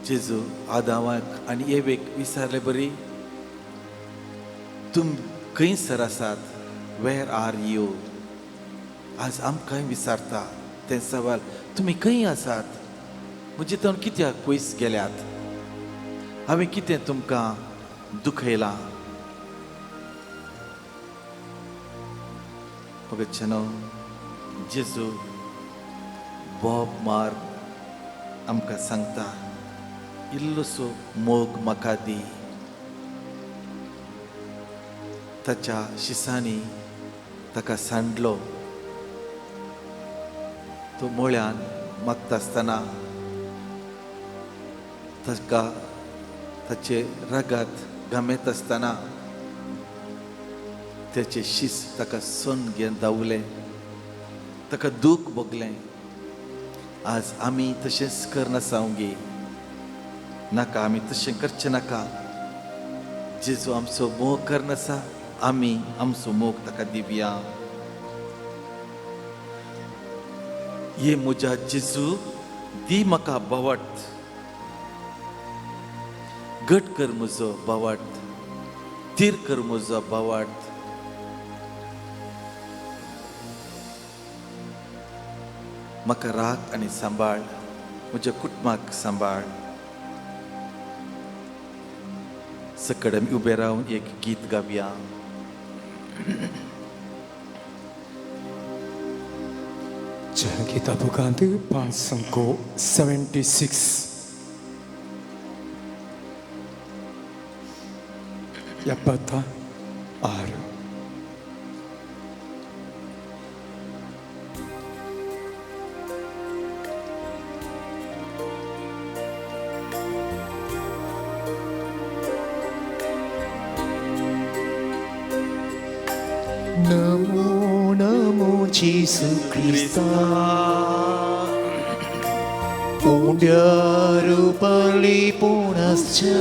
जेजू आदावाक आनी एवेक विचारले बरी, तुम खंयसर आसात? Where are you? आज आमकांय विचारता तें सवाल, तुमी खंय आसात? म्हजे तावन कित्याक पयस गेल्यात? हांवें कितें तुमकां दुखयलां? भगतचेनो जेजू बोब मार आमकां सांगता, इल्लोसो मोग म्हाका दी. ताच्या शिसांनी ताका सांडलो. तो मोळ्यान मागता आसतना ताका ताचे रागात गामेत आसतना ताचे शीस ताका सोन घेवन धांवलें, ताका दूख भोगलें. आज आमी तशेंच करनासा गे. नाका, आमी तशें करचें नाका. जेजू आमचो मोग करनासा, आमी आमचो मोग ताका दिवया. ये म्हज्या जेजू दी म्हाका भावार्थ, घट कर म्हजो भावार्थ, थीर कर म्हजो भावार्थ. म्हाका राख आनी सांबाळ, म्हज्या कुटुंबाक सांबाळ. सकड आमी उबे रावन एक गीत गावया. गीता बुकांत 576 76. नमो नमो जेसू क्रिस्ता, उंड्यारुपाली पुणश्चा.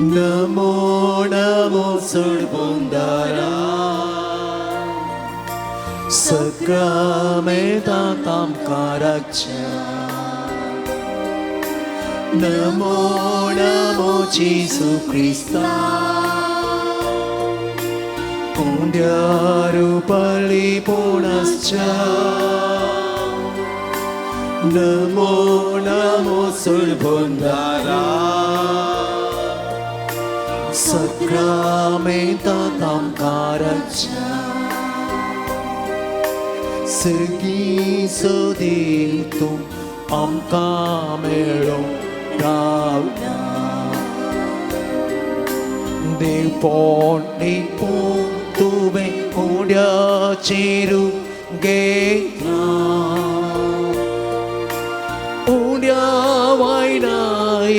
नमो नमो सडबोंदारा, सक्रामेंतांत आमकां राखच्या. नमो नमो जेसू क्रिस्ता, उंड्यारुपाली पुणश्चा. नमो नमो सडबोंदारा, सक्रामेंतांत आमकां राखच्या. सर्गी सदेव तूं आमकां मेळोंक रावला. देवपण निपूण तुवें उंड्याचेर घेता उण्या वायनाय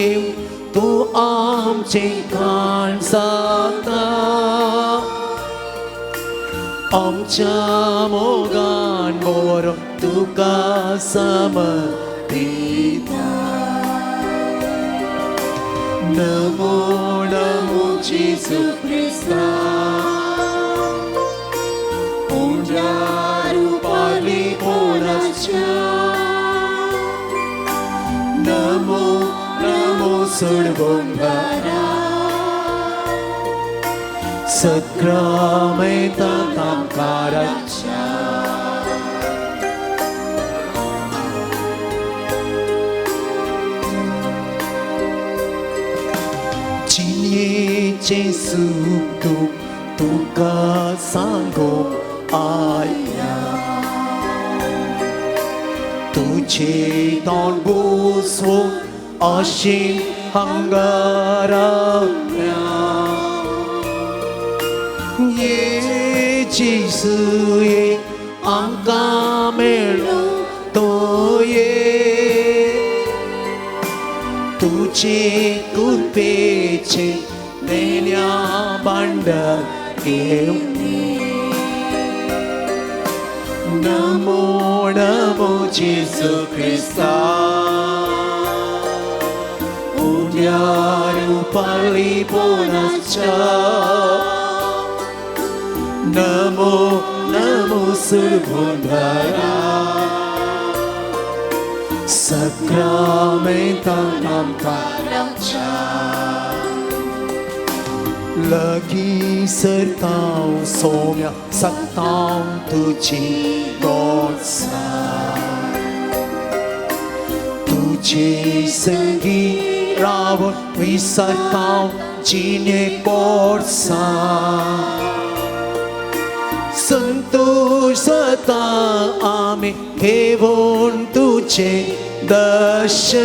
तूं आमचें खाण जाता आमच्या मोगान बरो तुका समर्पिता नमो नमो जेजू क्रिस्ता उण्या रुपाली कोणाच्या नमो नमो सोडवणारा सक्रामेंताक आमकाराच्या जिणेचें सूख तूं तुका सांगूंक आयला तुजें तोंड बसवूंक अशें हांगा रावल्या ये जेजू ये आमकां मेळूं तो ये तुजे कृपेचें देण्या भांडार घेवन नमो नमो जेजू क्रिस्ता उण्या रुपाली पोनाच्या नमो नमो सुरभुंधरा सक्रामेंताक आमकाराच्या लगीं सरतांव सोम्या सक्तांव तुजी गोडसाण तुजे संगी रावन विसरतांव जिणे गोडसाण संतोष जाता आमी घेवन तुजें दर्शन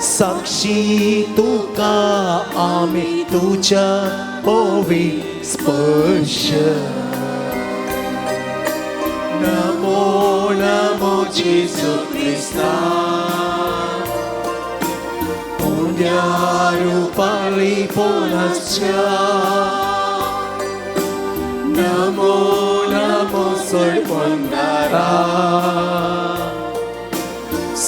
साक्षी तुका आमी तुज्या पवी स्पर्श नमो नमो जेजू क्रिस्ता उण्या रुपाली पोनाच्या नमो नमो सोडवणारा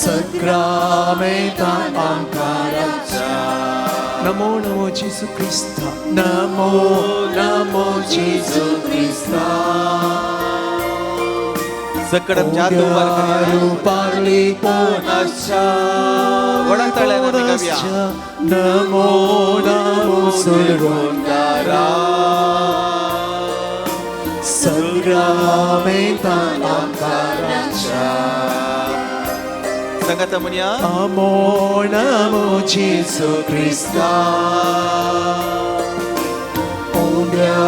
सक्रामेंताक आमकाराच्या नमो नमो जेजू क्रिस्ता नमो नमो जेजू क्रिस्ता सकड आमच्या हात उबार करूया. रुपाली पोनाच्या व्हडान ताळ्यान आमी गावया. नमो नमो सोडवणारा सक्रामेंताक आमकाराच्या सांगाता म्हणया नमो नमो जेजू क्रिस्ता उण्या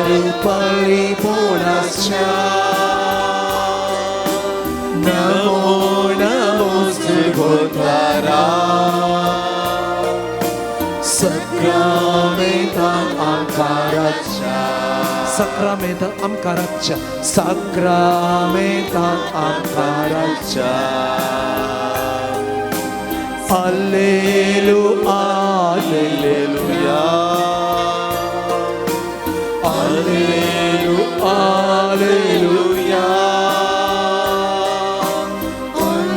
Rupali पोनाच्या Namo Namo सुरभुंधरा सक्रामेंताक आमकाराच्या सक्रामेंताक आमकाराच्या सक्रामेंताक आमकाराच्या Alleluia, Alleluia, Alleluia, Alleluia,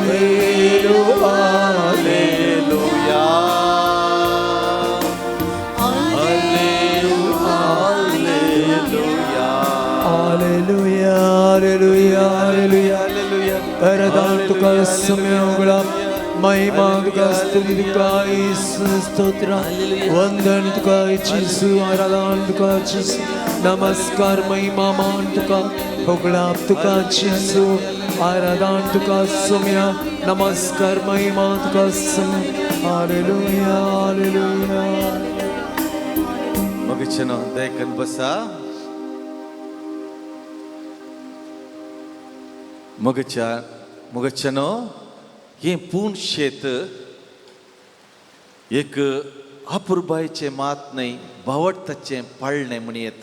Alleluia, Alleluia. Alleluia, Alleluia, Alleluia, Alleluia, Alleluia. आराधन तुका सोम्या उगडाप महिमा तुका स्तुती तुका येशू स्तोत्र वंदन तुका जेजू आराधन तुका जेजू नमस्कार महिमा मान तुका उगडाप तुका जेजू आराधन तुका सोम्या नमस्कार महिमा तुका सोम्या हालेलुया हालेलुया. मगचनो दयकन बसा. मगच्या मगचनो हें पूण शेत एक अपुरबायचें मात न्हय, बावडताचें पाळणें म्हणयेत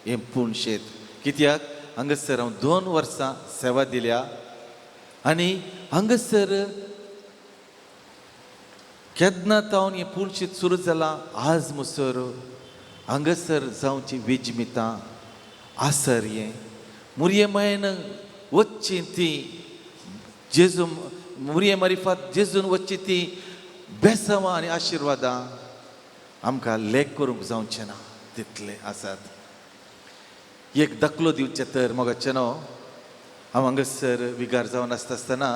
हें पूण शेत. कित्याक हांगासर हांव 2 वर्सां सेवा दिल्या आनी हांगासर केन्ना तावन हें पुणशीत सुरू जालां आज मुसर हांगासर जावची विजमितां आसर हें मुरये मायन वच्ची ती जेजू मुरये मारिफात जेजून वच्ची ती बेसांवां आनी आशिर्वादां आमकां लेख करूंक जावचें ना तितले आसात. एक दाखलो दिवचें तर मोगाचें न्हू हांव हांगासर विगार जावन आसता आसतना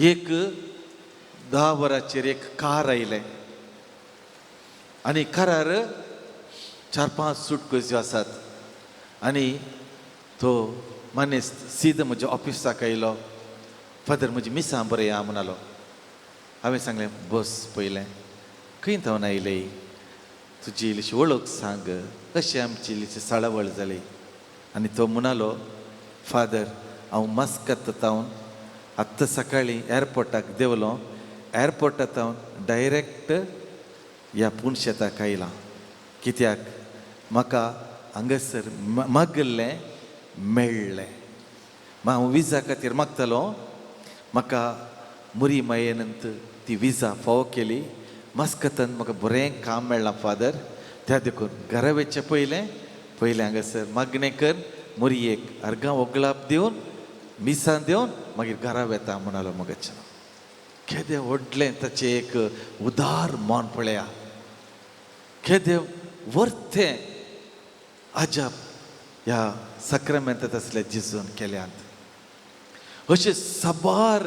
एक 10 वरांचेर एक कार आयलें आनी कारार 4-5 सुटकेज्यो आसात आनी तो मनीस सीद म्हज्या ऑफिसाक आयलो. फादर म्हजी मिसां बरें या म्हणालो. हांवें सांगलें बस पयलें खंय थावन आयले तुजी इल्लीशी वळख सांग अशी आमची इल्लीशी साळावळ जाली. आनी तो म्हणालो फादर हांव मस्कत थावन आत्तां सकाळीं एअरपोर्टाक देंवलो एअरपोर्टा थावन डायरेक्ट ह्या पुणशेताक आयलां कित्याक म्हाका हांगासर मागिल्लें मेळ्ळें. हांव विजा खातीर मागतालो म्हाका मुरी मायेनंत ती विजा फावो केली. मस्कतान म्हाका बरें काम मेळ्ळां फादर त्या देखून घरा वचचें पयलें पयलें हांगासर मागणें कर मुरयेक अर्गां वगळाप दिवन मिसां दिवन मागीर घरा वेता म्हणालो. मगच केदें व्हडलें ताचें एक उदार मन पळया केदें वर्तें अजाप ह्या सक्रामेंतात आसल्या जेजून केल्यात. अशें साबार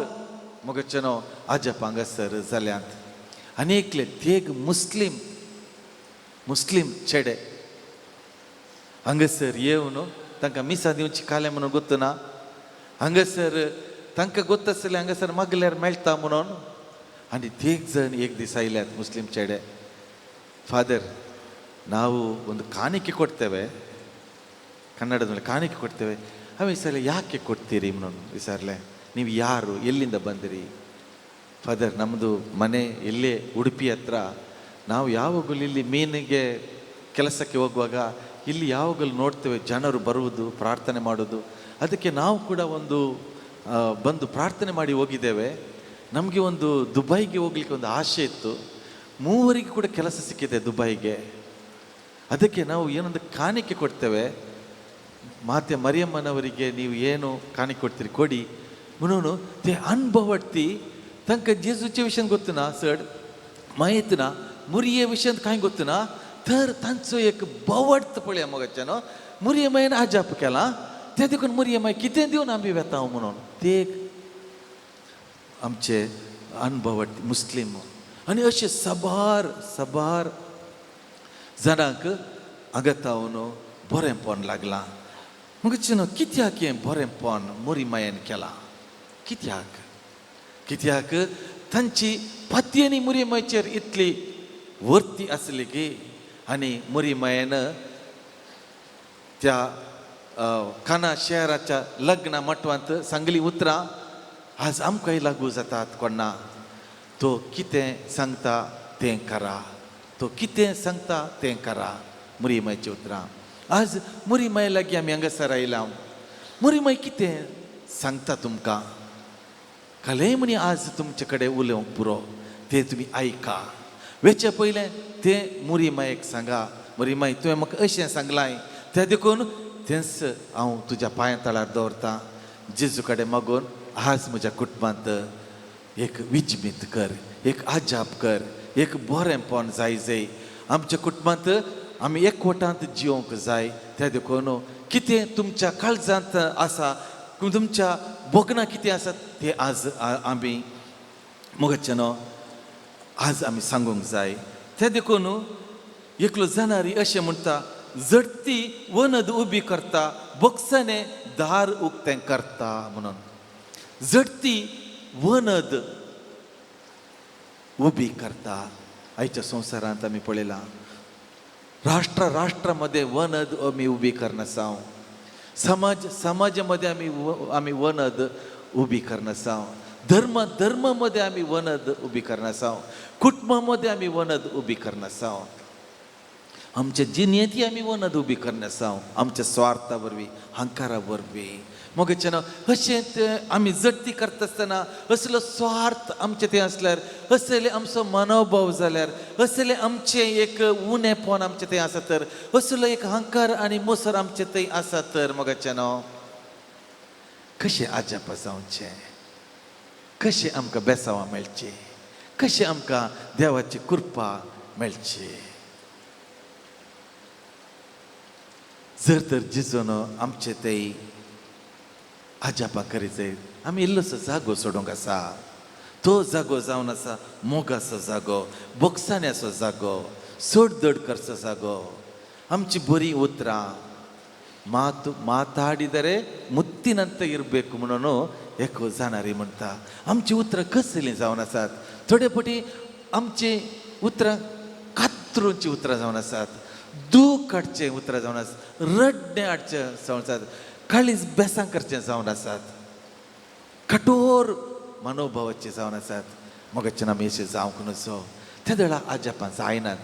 मगचे न्हू अजाप हांगासर जाल्यात. आनी एकले तेग मुस्लीम मुस्लीम चेडे हांगासर येवन तांकां मिसां दिवची कालें म्हणून गोत्त ना हांगासर तांकां गोत्त आसलें हांगासर मागल्यार मेळटा म्हणून. आनी तेग जण एक दीस आयल्यात मुस्लीम चेडे ಫಾದರ್ ನಾವು ಒಂದು ಕಾಣಿಕೆ ಕೊಡ್ತೇವೆ ಕನ್ನಡದ ಮೇಲೆ ಕಾಣಿಕೆ ಕೊಡ್ತೇವೆ. ಅವ ಈ ಸಲ ಯಾಕೆ ಕೊಡ್ತೀರಿ म्हणून ವಿಚಾರಲೆ ನೀವು ಯಾರು ಎಲ್ಲಿಂದ ಬಂದಿರಿ? ಫಾದರ್ ನಮ್ಮದು ಮನೆ ಇಲ್ಲೇ ಉಡುಪಿ ಹತ್ರ ನಾವು ಯಾವಾಗಲೂ ಇಲ್ಲಿ ಮೀನಿಗೆ ಕೆಲಸಕ್ಕೆ ಹೋಗುವಾಗ ಇಲ್ಲಿ ಯಾವಾಗಲೂ ನೋಡ್ತೇವೆ ಜನರು ಬರುವುದು ಪ್ರಾರ್ಥನೆ ಮಾಡೋದು. ಅದಕ್ಕೆ ನಾವು ಕೂಡ ಒಂದು ಬಂದು ಪ್ರಾರ್ಥನೆ ಮಾಡಿ ಹೋಗಿದ್ದೇವೆ. ನಮಗೆ ಒಂದು ದುಬೈಗೆ ಹೋಗ್ಲಿಕ್ಕೆ ಒಂದು ಆಸೆ ಇತ್ತು. ಮೂವರಿಗೆ ಕೂಡ ಕೆಲಸ ಸಿಕ್ಕಿದೆ ದುಬೈಗೆ. ಅದಕ್ಕೆ ನಾವು ಏನೊಂದು ಕಾಣಿಕೆ ಕೊಡ್ತೇವೆ. ಮಾತೆ ಮರಿಯಮ್ಮನವರಿಗೆ ನೀವು ಏನು ಕಾಣಿಕೆ ಕೊಡ್ತೀರಿ ಕೊಡಿ म्हणून ते अनभवटी तांकां जेजूचे विशयान गोत्त ना चड माहीत ना मुरये विशयांत कांय गोत्त ना तर तांचो एक बवडत पळया मगाच्यान मुरये मायन आजाप केला ते देखून मुरये माय कितें दिवन आमी वेता म्हणून ते आमचे अनभवट मुस्लीम. आनी अशे साबार साबार जाणांक आगतावन बरेंपण लागलां. मगचे न्हू कित्याक हें बरेंपण मोरी मायेन केलां कित्याक कित्याक तांची पाती आनी मुरी मायचेर इतली वर्ती आसली की आनी मुरी मायेन त्या काना शहराच्या लग्न मटवांत सांगली उतरां आज आमकांय लागू जातात. कोणा तो कितें सांगता तें करा तो कितें सांगता तें करा मुरीमायची उतरां. आज मुरीमाय लागीं आमी हांगासर आयला. मुरीमाय कितें सांगता तुमकां कालय म्हणी आज तुमचे कडेन उलोवंक पुरो तें तुमी आयका. वेचे पयलें तें मुरीमायेक सांगा मुरीमाय तुवें म्हाका अशें सांगलां तें देखून तेंच हांव तुज्या पांया तळार दवरतां. जेजू कडेन मागून आज म्हज्या कुटुंबांत एक विजमीत कर एक आजाप कर एक बरेंपण जाय जाय आमच्या कुटुंबांत आमी एकवटांत जिवंक जाय. त्या देखून कितें तुमच्या काळजांत आसा तुमच्या भोगणां कितें आसात ते आज आमी मोगाचे न्हू आज आमी सांगूंक जाय. ते देखून एकलो जाणारी अशें म्हणटा झडती वनद उबी करता बोक्साने दार उक्तें करता म्हणून. झडती वनद उबी करता. आयच्या संवसारांत आमी पळयलां राष्ट्र राष्ट्रामध्ये वनद आमी उबी करनासांव समाज समाजामध्ये आमी आमी वनद उबी करनासांव धर्म धर्मामध्ये आमी वनद उबी करनासांव कुटुंबामध्ये आमी वनद उबी करनासांव. आमच्या जिणेंतय आमी वनद उबी करनासांव आमच्या स्वार्था वरवीं, हंकारा वरवीं. मोगाचें अशें आमी जडती करता आसतना असलो स्वार्थ आमचे थंय आसल्यार, असले आमचो मनोभाव जाल्यार, असलें आमचें एक उणेपण आमचें थंय आसा तर, असलो एक हंकार आनी मोसर आमचे थंय आसा तर मोगाचें कशें आजाप जावचें, कशें आमकां बेसांवां मेळचें, कशें आमकां देवाची कृपा मेळची. जर तर जेजून आमचे थंय आजापां करीत जायत, आमी इल्लोसो जागो सोडूंक आसा. तो जागो जावन आसा मोगाचो जागो, बोगसाण्याचो जागो, सोड दड करचो जागो. आमची बरीं उतरां ಮಾತು ಮಾತಾಡಿದರೆ ಮುತ್ತಿನಂತೆ ಇರಬೇಕು म्हणून एक जाणारी म्हणटा. आमची उतरां कसलीं जावन आसात? थोडे फावटी आमची उतरां कातरूंची उतरां जावन आसात, दूख हाडचें उतरां जावन आसात, रडणें हाडचें जावन आसात, काळीज बेसां करचें जावन आसात, कठोर मनोभावाचे जावन आसात. मोगाच्यान आमी अशें जावंक नजो. त्या वेळार आजापां जायनात.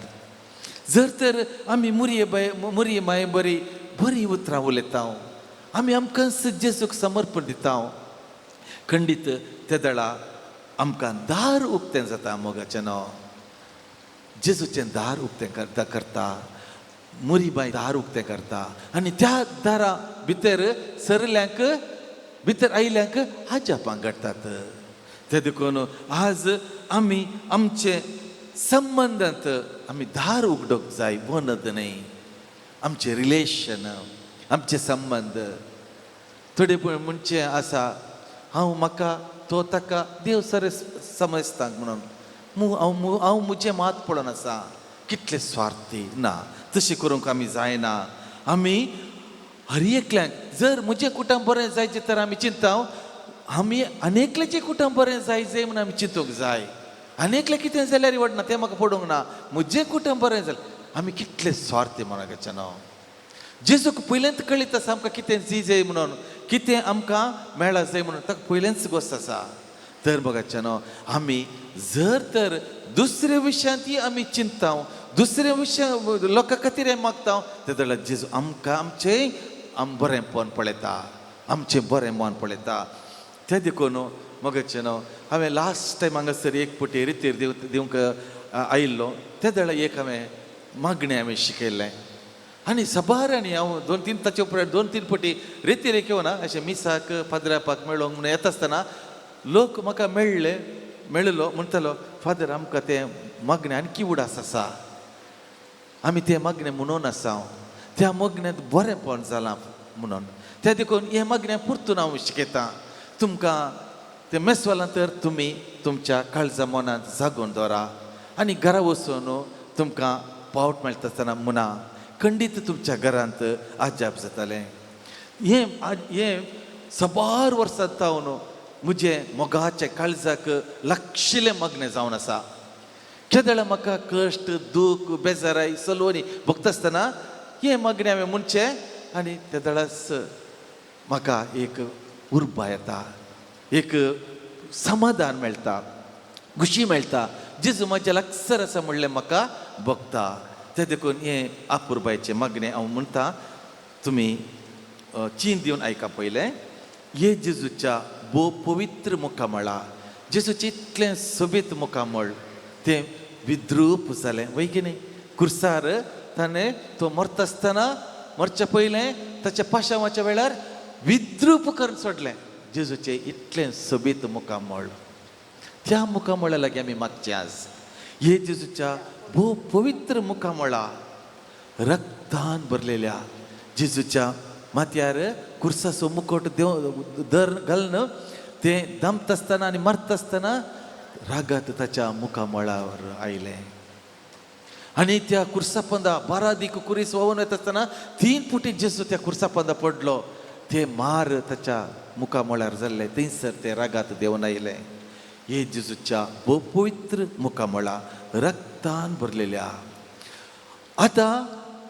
जर तर आमी मुरये बाय मुरये माये बरी बरीं उतरां उलयता, आमी आमकां जेजूक समर्पण दिता, खंडीत त्या वेळार आमकां दार उक्तें जाता. मोगाचें नांव जेजूचें दार उक्तें करता करता मुरीबाय दार उक्तें करता आनी त्या दारा भितर सरल्यांक भितर आयल्यांक आजापां घडटात. ते देखून आज आमी आमचे संबंदांत आमी दार उगडूंक जाय, वनद न्हय. आमचें रिलेशन, आमचे संबंद थोडे म्हणचे आसा, हांव म्हाका तो ताका देव सर समजता म्हणून हांव हांव म्हजें मात पळोवन आसा. कितले स्वार्थी ना, तशें करूंक आमी जायना. आमी हर एकल्याक जर म्हजें कुटुंब बरें जायचें तर आमी चिंता, आमी आनी एकल्याचें कुटुंब बरें जाय जाय म्हणून आमी चिंतूंक जाय. आनी एकलें कितें जाल्यार वडना तें म्हाका पडूंक ना, म्हजें कुटुंब बरें जालें. आमी कितले स्वार्थी म्हणून नांव जेजूक पयलेंच कळीत आसा आमकां कितें जी जाय म्हणून, कितें आमकां मेळा जाय म्हणून ताका पयलेंच गोस्त आसा. तर मोगाच्या न्हू आमी जर तर दुसऱ्या विशयांतय आमी चिंतता, दुसऱ्या विशय लोकां खातीर मागता, ते जाल्यार जेजू आमकां आमचें आम बरेंपण पळयता, आमचें बरें मन पळयता. तें देखून मोगाचें न्हू हांवें लास्ट टायम हांगासर एक पटी रितीर दिवंक आयिल्लो, ते वेळार एक हांवें मागणें हांवें शिकयल्लें आनी साबार आनी हांव दोन तीन ताचे उपरांत दोन तीन पटी रेतीर येवना अशें मिसाक पाद्रापाक मेळोंक म्हणून येता आसतना लोक म्हाका मेळ्ळे मेळ्ळो म्हणटालो, फादर आमकां तें मागणें आणकी उडास आसा, आमी तें मागणें म्हणून आसा, त्या मागण्यांत बरेंपण जालां म्हणून. त्या देखून हें मागणें परतून हांव शिकयतां तुमकां. तें मेसवालां तर तुमी तुमच्या काळजा मनांत जागोवन दवरा आनी घरा वचून तुमकां पावट मेळटा आसतना म्हणा, खंडीत तुमच्या घरांत आजाप जातालें. हें हें साबार वर्सां जावन म्हजें मोगाचें काळजाक लागशिल्लें मागणें जावन आसा. केदळा म्हाका कश्ट, दूख, बेजाराय, सलवणी भोगता आसतना हें मागणें हांवें म्हणचें आनी ते दळास म्हाका एक उर्बा येता, एक समाधान मेळटा, खुशी मेळटा. जेजू म्हाज्या लागसर आसा म्हणलें म्हाका भोगता. तें देखून हें आपुरबायचें मागणें हांव म्हणटा, तुमी चीन दिवन आयका. पयलें हे जेजूच्या भोव पवित्र मुखामळा, जेजूचें इतलें सोबीत मुखामळ तें विद्रूप जालें वय की न्ही? कुर्सार ताणें तो मरता आसतना, मरच्या पयलें ताच्या पाशांवाच्या वेळार विद्रूप करून सोडलें जेजूचें इतलें सोबीत मुखामळ. त्या मुखामळा लागीं आमी मागचें आज, हे जेजूच्या भोव पवित्र मुखामळा, रक्तान भरलेल्या जेजूच्या माथ्यार कुर्साचो मुकोट देव दर घालून तें दमता आसतना आनी मरता आसतना रागात ताच्या मुखामळावर आयलें आनी त्या कुर्सा पंदा बारादीक कुरीस व्हांवून वता आसतना तीन फुटी जेजू त्या कुर्सा पंदा पडलो. ते मार ताच्या मुखामळार जाल्ले, थंयसर ते रागात देंवन आयले. हे जेजूच्या भोव पवित्र मुखामळा रक्तान भरलेल्या, आतां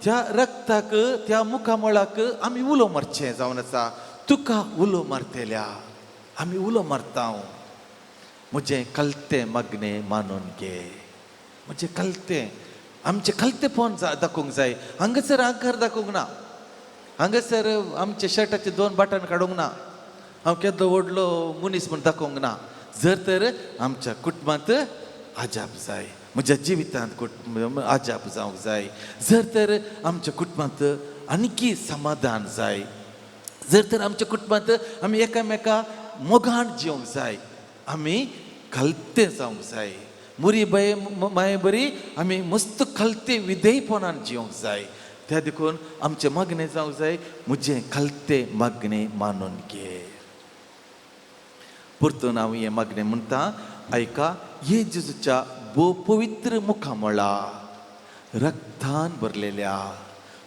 त्या रक्ताक, त्या मुखामळाक आमी उलो मारचें जावन आसा. तुका उलो मारतल्या आमी उलो मारता, म्हजें कलतें मागणें मानून घे, म्हजें कलतें. आमचें खालतेपण दाखोवंक जाय. हांगासर आंकार दाखोवंक ना, हांगासर आमच्या शर्टाचे 2 बटन काडूंक ना, हांव केदो व्हडलो मनीस म्हूण दाखोवंक ना. जर तर आमच्या कुटुंबांत आजाप जाय, म्हज्या जिवितांत कुटुंब आजाप जावंक जाय, जर तर आमच्या कुटुंबांत आनीकी समाधान जाय, जर तर आमच्या कुटुंबांत आमी एकामेका मोगान जिवंक जाय, आमी खालते जावंक जाय. मुरी बाये माये बरी आमी मस्त खालते विधेयपणान जिवंक जाय. त्या देखून आमचें मागणें जावंक जाय, म्हजें खालते मागणें मानून घे. परतून हांव हें मागणें म्हणटा, आयका. हे जेजूच्या भोव पवित्र मुखामळा रक्तान भरलेल्या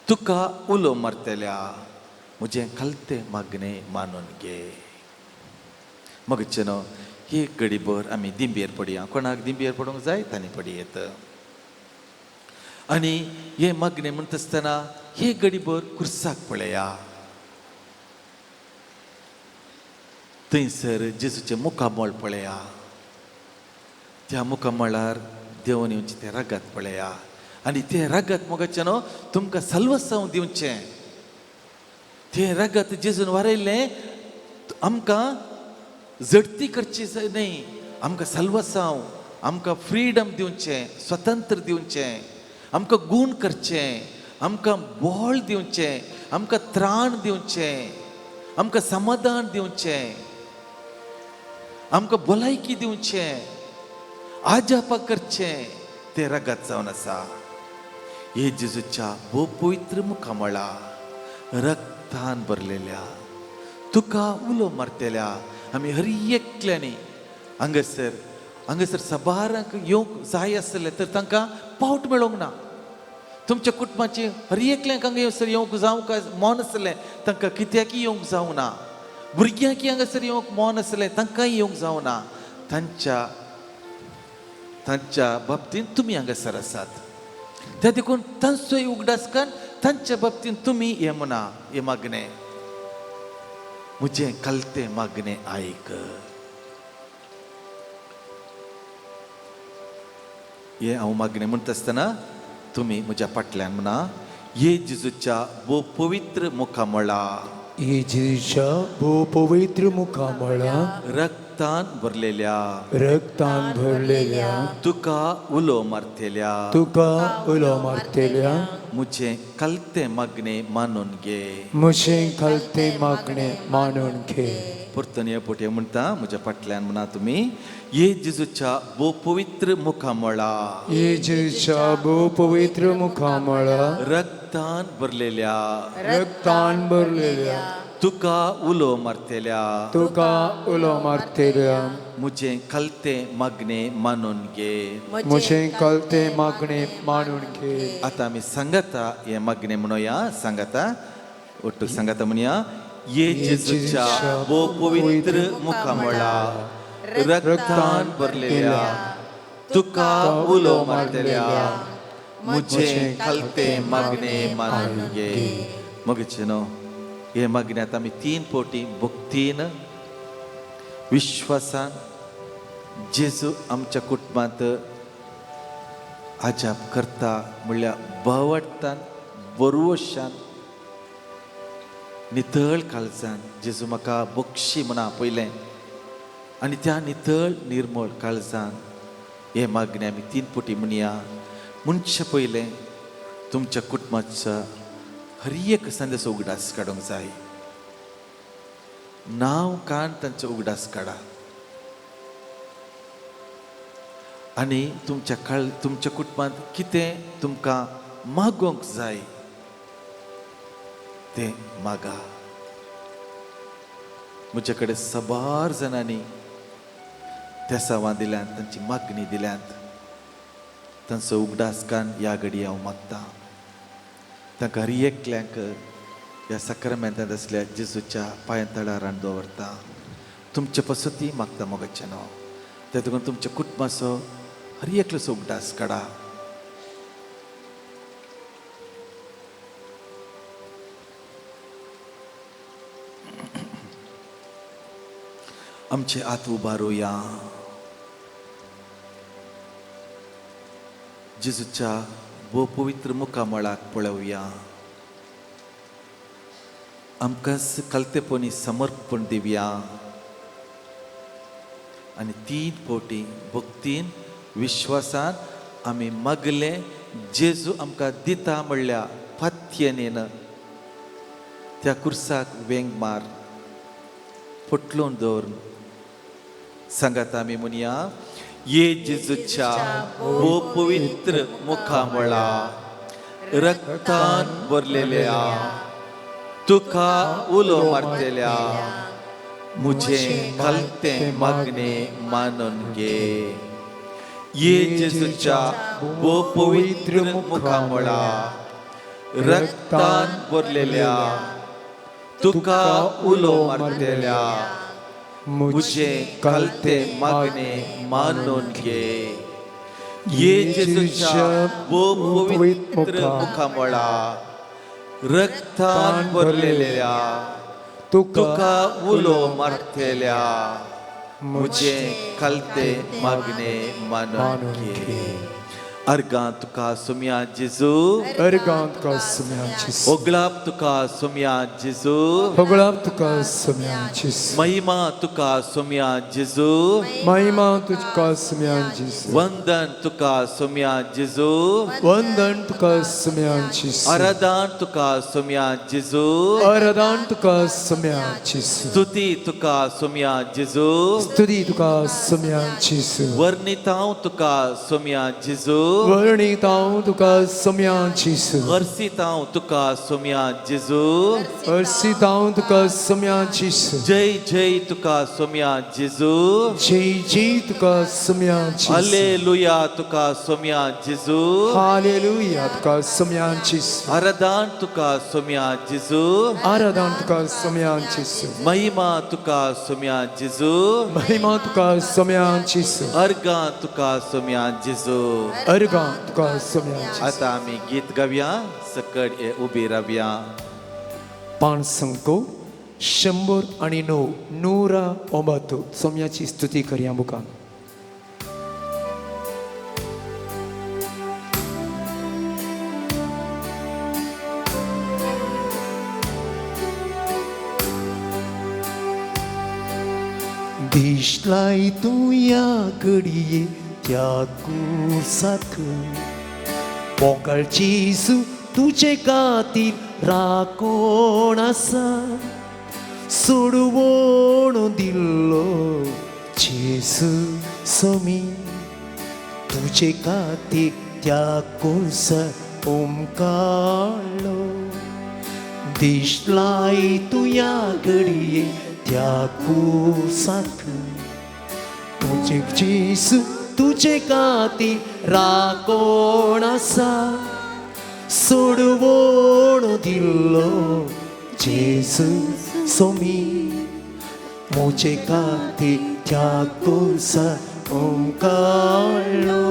तुका उलो मारतल्या म्हजें खालतें मागणें मानून घे. मगचे न्हू ही घडीभर आमी दिंबेर पडया. कोणाक दिंबेर पडूंक जाय तांणी पडयेत. आनी हें मागणें म्हणटा आसतना हे घडीभर खुर्साक पळया. थंयसर जेजूचें मुखामळ पळया. त्या मुखामळार देंवन येवचें तें रगत पळया. आनी तें रगत मोगाचें न्हू तुमकां सल्वसांव दिवचें. तें रगत जेजून वारयल्लें आमकां जडती करची न्हय, आमकां सल्वसांव, आमकां फ्रिडम दिवचें, स्वतंत्र दिवचें, आमकां गूण करचें, आमकां बळ दिवचें, आमकां त्राण दिवचें, आमकां समाधान दिवचें, आमकां भलायकी दिवचें, आजापा करचें. तें रगत जावन आसा. हे जेजूच्या भोव पवित्र मुखामळा रक्तान भरलेल्या तुका उलो मारतल्या आमी हर एकल्यांनी हांगासर हांगासर सबारांक येवंक जाय आसलें तर तांकां पावट मेळोंक ना. तुमच्या कुटुंबाची हर एकल्यांक हांगा येवसर येवंक जावंक मन आसलें तांकां कित्याकय येवंक जावं ना. भुरग्यांकय हांगासर येवंक मन आसलें तांकांय येवंक जावं ना. तांच्या तांच्या बाबतींत तुमी हांगासर आसात. त्या देखून तांचोय उगडास कर, तांच्या बाबतींत तुमी हें म्हणा, हें मागणें म्हजें खालतें मागणें आयक. हें हांव मागणें म्हणटा आसतना तुमी म्हज्या फाटल्यान म्हणा, हे जेजूच्या भोव पवित्र मुखामळा हे जेजूच्या भोव पवित्र मुखामळा रक्तान भरलेल्या रक्तान भरलेल्या तुका उलो मारतल्या तुका उलो मारतल्या म्हजें खालतें मागणें मानून घे. म्हजें खालतें मागणें मानून घे. परतून हे पोटये म्हणटा, म्हज्या फाटल्यान म्हणा तुमी, हे जेजूच्या भोव पवित्र मुखामळा हे जेजूच्या भोव पवित्र मुखामळा रक्तान भरलेल्या रक्तान भरलेल्या तुका उलो मारतल्या तुका उलो मारतल्या म्हजें खालतें मागणें मानून घे. म्हजें खालतें मागणें मानून घे. आतां आमी सांगाता हें मागणें म्हणोया. सांगाता ओट्टू सांगाता म्हणया, हे जेजूच्या भोव पवित्र मुखामळा रक्तान भरलेल्या तुका उलो मारतल्या म्हजें खालतें मागणें मानून घे. मगचे न्हू हे मागण्यांत आमी 3 पवटी भक्तीन विश्वासान जेजू आमच्या कुटुंबांत आजाप करता म्हणल्यार भावार्थान बरवशान नितळ काळजान जेजू म्हाका बक्षी म्हणा पयलें आनी त्या नितळ निर्मळ काळजान हे मागणें आमी 3 पवटी म्हणया. म्हणचे पयलें तुमच्या कुटुंबाचो हर एक संदेसो उगडास काडूंक जाय. नांव कान तांचो उगडास काडा आनी तुमच्या काळ तुमच्या कुटुंबांत कितें तुमकां मागोवंक जाय तें मागा. म्हजे कडेन साबार जाणांनी तेसावां दिल्यांत, तांची मागणी दिल्यांत. तांचो उगडास कान ह्या घडी हांव मागतां. तांकां हर एकल्यांक ह्या साक्रामेंतांत आसल्या जेजूच्या पांया तळार हाडून दवरता. तुमचे पसती मागता मोगाचें न्हू. त्या देखून तुमच्या कुटुंबाचो हर एकल्याचो उगडास काडा. आमचे हात उबारुया. जेजूच्या भोव पवित्र मुखामळाक पळोवया. आमकां कलतेपणी समर्पण दिवया आनी तीन फावटी भक्तीन विश्वासान आमी मागले जेजू आमकां दिता म्हणल्या फात्यनेन त्या कुर्साक वेंग मार फुटलून दवर. सांगात आमी म्हणया, ये जेजूच्या भोव पवित्र मुखामळा रक्तान भरलेल्या तुका उलो मारतेल्या मुझे कलते मागणे मानून घे. ये जेजूच्या भोव पवित्र मुखामळा रक्तान भरलेल्या तुका उलो मारतेल्या मुझे कलते मागणे मानून घे. ये जेजूच्या भोव पवित्र मुखामळा रक्तान भरलेल्या तुका उलो मारतेल्या मुझे कलते मागणे मानून घे. अर्गां तुका सुम्या जेजू, अर्गां तुका सुम्या जेजू, ओगळाप तुका सुम्या जेजू, होगळाप तुका सुम्या जेजू, महिमा तुका सुम्या जेजू, महिमा तुका सुम्या जेजू, वंदन तुका सुम्या जेजू, वंदन तुका सुम्या जेजू, आराधन तुका सुम्या जेजू, आराधन तुका सुम्या जेजू, स्तुती तुका सुम्या जेजू, स्तुती तुका सुम्या जेजू, वर्णितांव तुका सुम्या जेजू, वर्णितांव तुका सुम्या जेजू, हर्षितांव तुका सुम्या जेजू, हर्षितांव तुका सुम्या जेजू, जय जय तुका सुम्या जेजू, जय जय तुका सुम्या जेजू, हालेलुया तुका सुम्या जेजू, हालेलुया तुका सुम्या जेजू, आराधन तुका सुम्या जेजू, आराधन तुका सुम्या जेजू, महिमा तुका सुम्या जेजू, महिमा तुका सुम्या जेजू, अर्गां तुका सुम्या जेजू. अर्गां तुका सुम्या जेजू. आता आमी गीत गावया, सकड हे उबी रावया. 5 109 109 सोम्याची स्तुती करया मुखान. दिसलाय तूं ह्या घडये त्या कुसाक, मोगाळ जेजू तुजे खातीर राखण आसा, सोडवण दिल्लो जेजू सोमी तुजे खातीर त्या कुसाक ओमकाळ्ळो. दिसलाय तूं ह्या घडये त्या कुसाक, तुजे जेजू तुजे खातीर राखण आसा, सोडवण दिल्लो जेजू सोमी म्हजे खातीर त्या कुसाक ओमकाळ्ळो.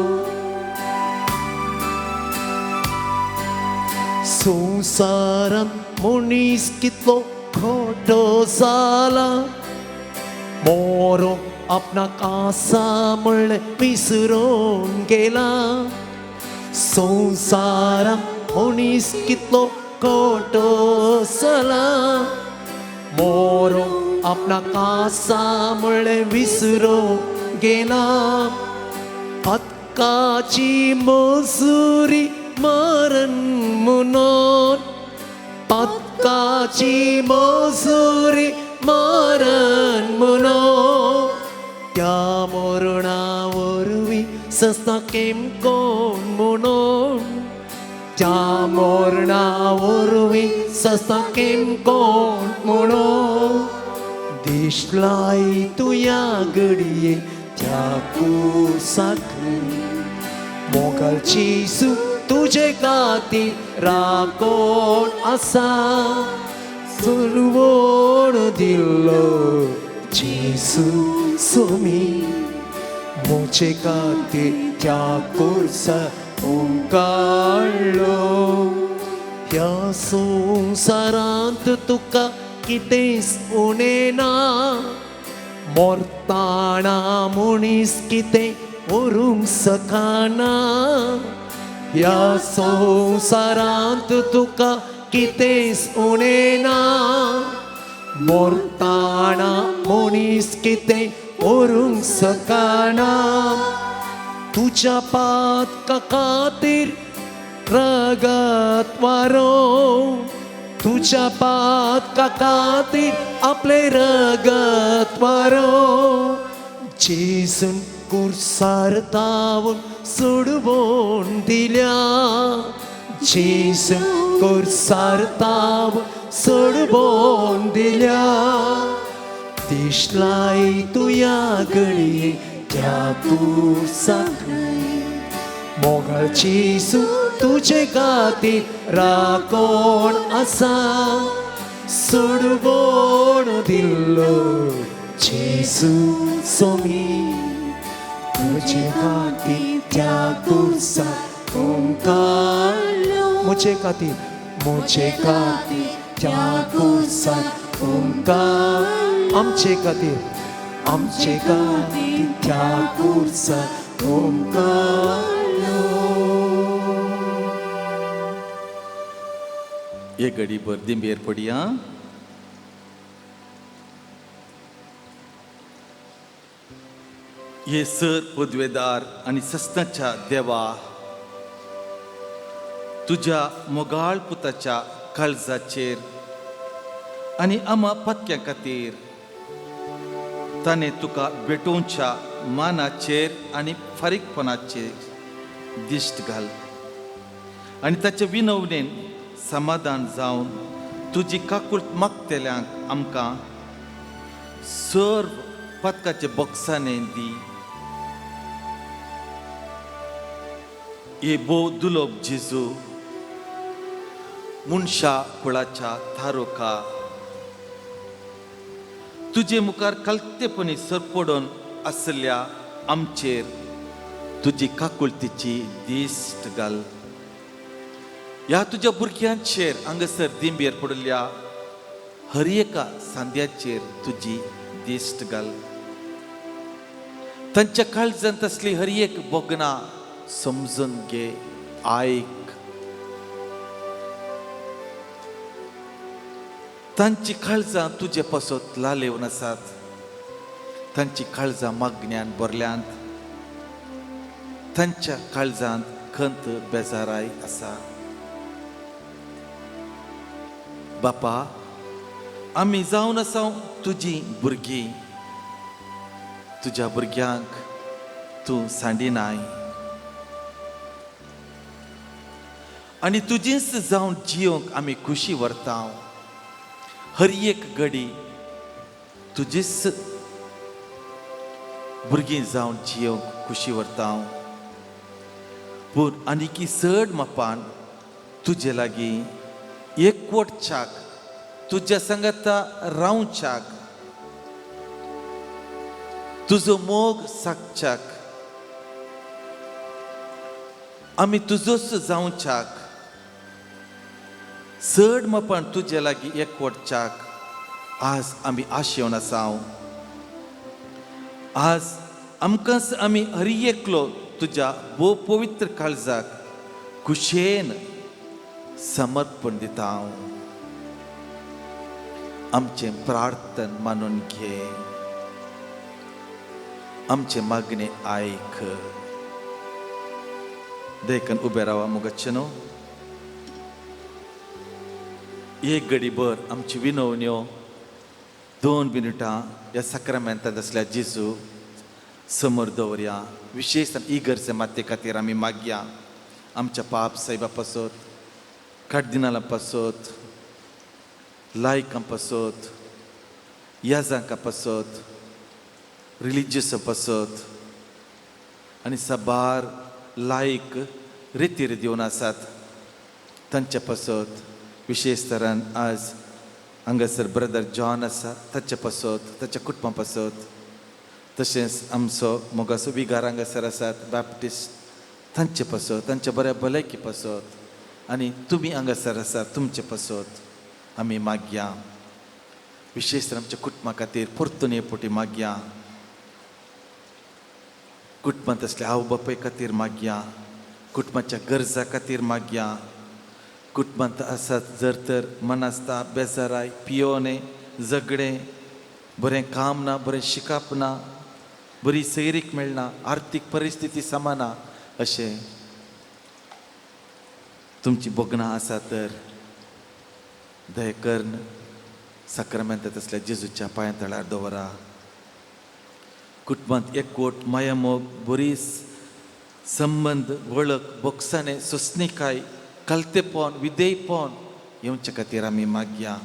संवसारांत मनीस कितलो खोटो जाला, मोरो आपणाक आसा म्हणलें विसरून गेला. संवसारांत मनीस कितलो खोटो जाला, मोरो आपणाक आसा म्हणलें विसरून गेला. पदकाची मजुरी मरण म्हणून, पदकाची मजुरी मरण म्हणून, त्या मरणा वरवीं सस्ता केम कोण म्हणून, त्या मरणा वरवीं सस्ता केम कोण म्हणून. दिसलाय तूं ह्या घडये त्या कुसाक, मोगाळ जेजू तुजे खातीर राखण आसा, सोडवण दिल्लो जेजू सोमी म्हजे खातीर त्या कुसाक ओमकाळ्ळो. ह्या संवसारांत तुका कितेंच उणें ना, मोरताना मनीस कितें व्हरूंक शकना. ह्या संवसारांत तुका कितेंच उणें ना मोरताना मनीस कितें व्हरूंक शकना तुज्या पातका खातीर रगत वारो तुज्या पातका खातीर आपलें रगत वारो जेजून कुर्सार तावून सोडवून दिल्या जेजून कुर्सार तावून सोडवून दिल्या दिसलाय तुया घडये त्या कुर्साक मोगाळ जेजू तुजे खातीर राखण आसा सोडवण दिल्लो जेजू सोमी तुजे खातीर त्या कुर्सार ओंकारलो म्हजे खातीर म्हजे खातीर त्या कुर्सार ओंकार आमचे खातीर आमचे खातीर त्या कुर्सार ओंकारलो. एक घडीभर दिंबेर पडया. हे सर पदवेदार आनी सस्नाच्या देवा, तुज्या मोगाळ पुताच्या काळजाचेर आनी आमा पातक्या खातीर ताणें तुका भेटोवच्या मानाचेर आनी फारीकपणाचेर दिश्ट घाल आनी ताचे विनवणेन समाधान जावन तुजी काकूळट मागतल्यांक आमकां सर्व पातकाचे बॉक्सांनी दी. हे भोव दुलोब जेजू, मनशा कुळाच्या थारोका, तुजे मुखार कलतेपणी सरपडून आसल्या आमचेर तुजी काकुळतीची दिश्ट घाल. ह्या तुज्या भुरग्यांचेर हांगासर दिंबेर पडिल्ल्या हर एका सांद्याचेर तुजी दिश्ट घाल. तांच्या काळजांत आसली हर एक भोगणां समजून घे, आयक. तांची काळजां तुजे पासत लालेवन आसात, तांची काळजां मागण्यान भरल्यांत, तांच्या काळजांत खंत बेजाराय आसा. बापा, आमी जावन आसा तुजी भुरगीं, तुज्या भुरग्यांक तूं सांडिनाय आनी तुजीच जावन जियोंक आमी खुशी व्हरता. हर एक घडी तुजीच भुरगीं जावन जियोंक खुशी व्हरता. पूण आनीकी चड मापान तुजे लागीं एकवटच्याक, तुज्या सांगाता रावच्याक, तुजो मोग सागच्याक, आमी तुजोच जावच्याक, चड मापान तुजे लागीं एकवटच्याक आज आमी आशेवन आसा. आज आमकांच आमी हर एकलो तुज्या भोव पवित्र काळजाक खुशेन समर्पण दिता. आमचें प्रार्थन मानून घे, आमचें मागणें आयक. देखून उबे रावा मुगच्चे न्हू. एक घडीभर आमची विनवण्यो 2 मिनटां ह्या साक्रामेंतांत आसल्या जेजू समोर दवरया. विशेश इगर्जे माते खातीर आमी मागया. आमच्या पाप सायबा पासत, कार्दिनाला पासत, लायकां पासत, याजांका पासत, रिलिजियसा पासत आनी साबार लायक रितीर दिवन आसात तांच्या पासत. विशेश तरान आज हांगासर ब्रदर जॉन आसा ताच्या पासत, ताच्या कुटुंबा पासत. तशेंच आमचो मोगाचो विगार हांगासर आसात बॅप्टिस्ट, तांचे पासत, तांच्या बऱ्या भलायकी पासत आनी तुमी हांगासर आसात तुमचे पासत आमी मागया. विशेश तर आमच्या कुटुंबा खातीर परतून हे फावटी मागया. कुटुंबांत आसल्या आवय बापाय खातीर मागया. कुटुंबाच्या गरजा खातीर मागया. कुटुंबांत आसात जर तर मनासता बेजाराय पियोने झगडें, बरें काम ना, बरें शिकप ना, बरी सैरीक मेळना, आर्थीक परिस्थिती समा ना, अशें तुमची भोगणां आसा तर दया करून साक्रामेंतांत आसल्या जेजूच्या पांया तळार दवरा. कुटुंबांत एकवट, मायामोग, बरी संबंद, वळख, बोगसाणे, सोंसणीकाय, कलतेपण, विधेयपण येवचे खातीर आमी मागया.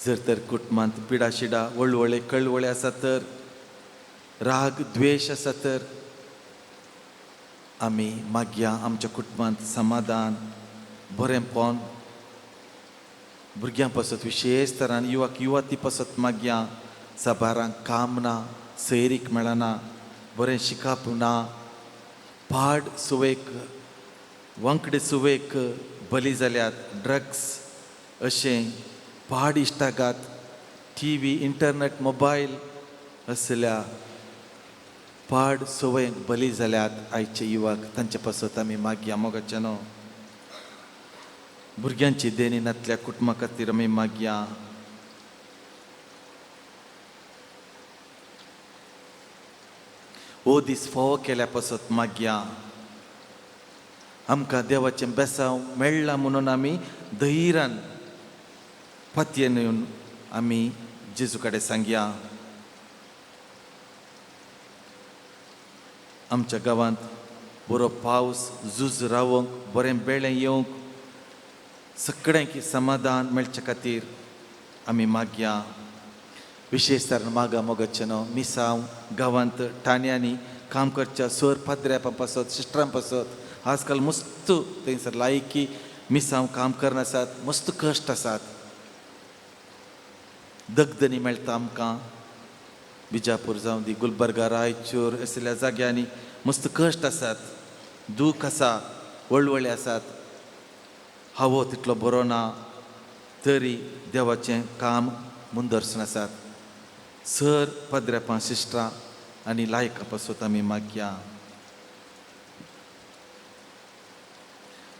जर तर कुटुंबांत पिडाशिडा, वळवळे, कळवळे आसा तर, राग द्वेश आसा तर आमी मागया आमच्या कुटुंबांत समाधान, बरेंपण, भुरग्यां पासत विशेश तरान युवक युवती पासत मागया. साबारांक काम ना, सैरीक मेळना, बरें शिकप ना, पाड सुवेक वांकडे सुवेक बली जाल्यात, ड्रग्स अशें पाड इश्टागात, टी व्ही, इंटरनेट, मोबायल असल्या पाड संवयेक बली जाल्यात आयचे युवक, तांचे पासत आमी मागया. मोगाचे न्हू भुरग्यांची देणी नातल्या कुटुंबा खातीर आमी मागया. हो दीस फावो केल्या पासत मागया. आमकां देवाचें बेसांव मेळ्ळां म्हणून आमी धैर्यान पातयेन येवन आमी जेजू कडेन सांगया. आमच्या गांवांत बरो पावस झूज रावंक, बरें बेळें येवंक, सगळ्यांक समाधान मेळचे खातीर आमी मागया. विशेश तरान मागा मोगाचें न्हू मिसांव गांवांत ठाण्यांनी काम करच्या सर पाद्र्यां पासत, सिस्टरां पासत आजकाल मस्त थंयसर लायकी मिसांव काम करनासात, मस्त कश्ट आसात, दगदनी मेळटा आमकां. बिजापूर जावं दी, गुलबर्गा, रायचूर असल्या जाग्यांनी मस्त कश्ट आसात, दूख आसा, वळवळे आसात, हवो तितलो बरो ना तरी देवाचें काम मुंदरसून आसात. सर पाद्र्यापां, सिस्टरां आनी लायकां पासत आमी मागया.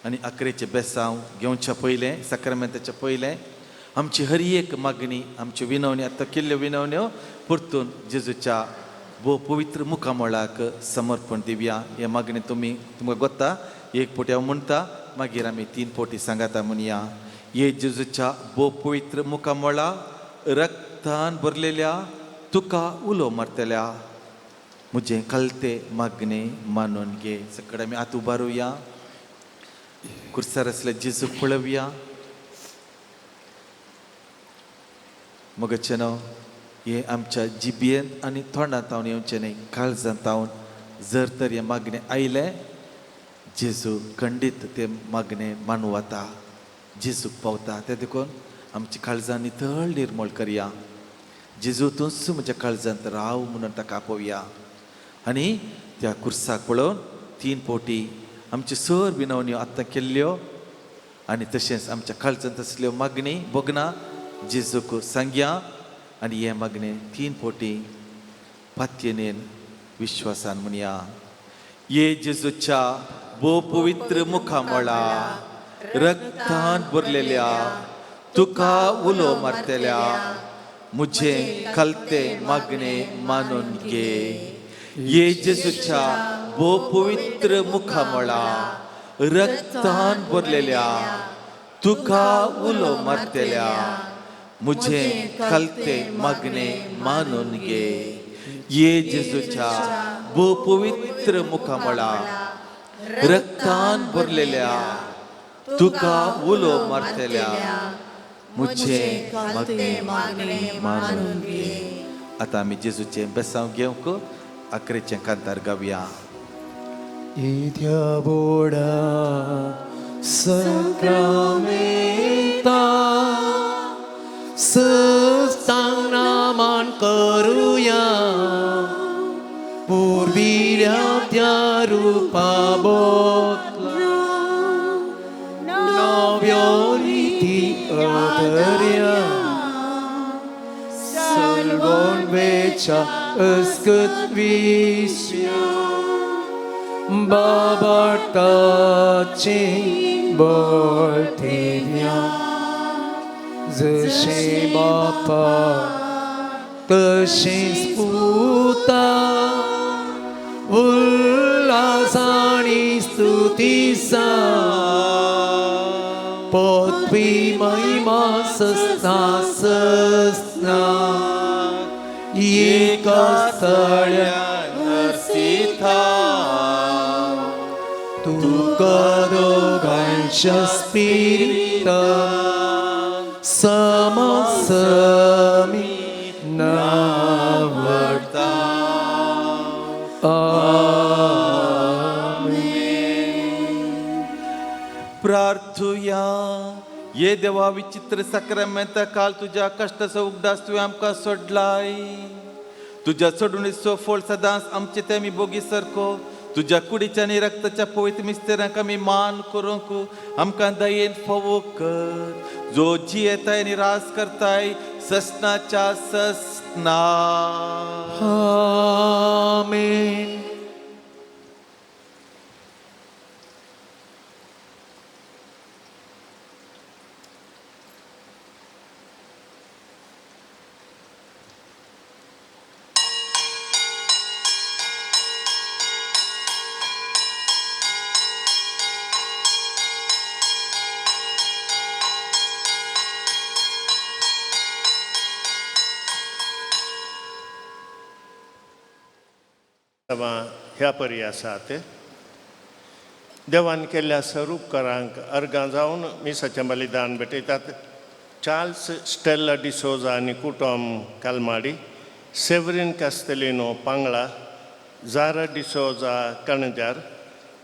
आनी अकरेचें बेसांव घेवच्या पयलें, साक्रामेंताच्या पयलें आमची हर एक मागणी, आमच्यो विनवणी, आतां केल्ल्यो विनवण्यो परतून जेजूच्या भोव पवित्र मुखामळाक समर्पण दिवया. हे मागणी तुमी तुमकां गोत्ता, एक पोटी हांव म्हणटा, मागीर आमी तीन पोटी सांगाता म्हणया. हे जेजूच्या भोव पवित्र मुखामळा रक्तान भरलेल्या तुका उलो मारतल्या म्हजें कलते मागणें मानून घे. सगळे आमी आत उबारुया, कुर्सार आसले जेजूक पळोवया. मगचें न्हू हें आमच्या जिबेंत आनी तोंडांत तावन येवचें न्हय, काळजांत तावन जर तर हें मागणें आयलें जेजू खंडीत तें मागणें मानू वता, जेजूक पावता. तें देखून आमच्या काळजां नितळ निर्मळ करया. जेजू तूंच म्हज्या काळजांत राव म्हणून ताका आपोवया. आनी त्या कुर्साक पळोवन तीन पोटी आमच्यो सर विनवण्यो आतां केल्ल्यो आनी तशेंच आमच्या काळजांत आसल्यो मागणी भोगणां जेजूक सांगया. आनी हें मागणें तीन पोटी पातयेन विश्वासान म्हणया. ये जेजूच्या भोव पवित्र मुखामळा रक्तान भरलेल्या तुका उलो मारतल्या म्हजें कलते मागणें मानून घे. ये जेजूच्या भोव पवित्र मुखामळा रक्तान भरलेल्या तुका उलो मारतल्या म्हजें कलते मागणें मानून घे. ये जेजूच्या भोव पवित्र मुखामळा रक्तान भरलेल्या तुका उलो मारतल्या म्हजें मागणें मानून घे. आतां आमी जेजूचें बेसांव घेवंक आकरेचें कांतार गावया. येद्या व्हडा साक्रामेंता सस्तांग मान करुया, पुर्विल्या त्या रुपा बदला नव्यो रिती अदर्या, सलवण वेच्या अस्कत विश्या बाबाटाची बळथिव्या जशें बापा तशेंच पुता उल्हासानी स्तुती सा पृथ्वी महिमा सस्ना सस्ना एका स्थळ्या नरसिथा तुका दोगांच्या स्पिरिता समसमी नावडता. आमेन. प्रार्थुया. ये देवा विचित्र साक्रामेंता काल तुज्या कश्टाचो उगडास तुवें आमकां सोडलाय. तुज्या सोडणीचो फळ सदांच आमचे ते आमी बोगी सारको तुज्या कुडीच्या आनी रक्ताच्या पवित्र मिस्तेरांक आमी मान करूंक आमकां दयेन फावो कर, जो जियेताय आनी राज करताय ससनाच्या ससना. आमेन. ह्या परी आसात. देवान केल्ल्या स्वरूपकारांक अर्गां जावन मिसाचें बलिदान भेटयतात. चार्ल्स स्टेल्ला डिसोजा आनी कुटुंब Kalmadi, Severin Castelino Pangla, Zara D'Souza Kanjar,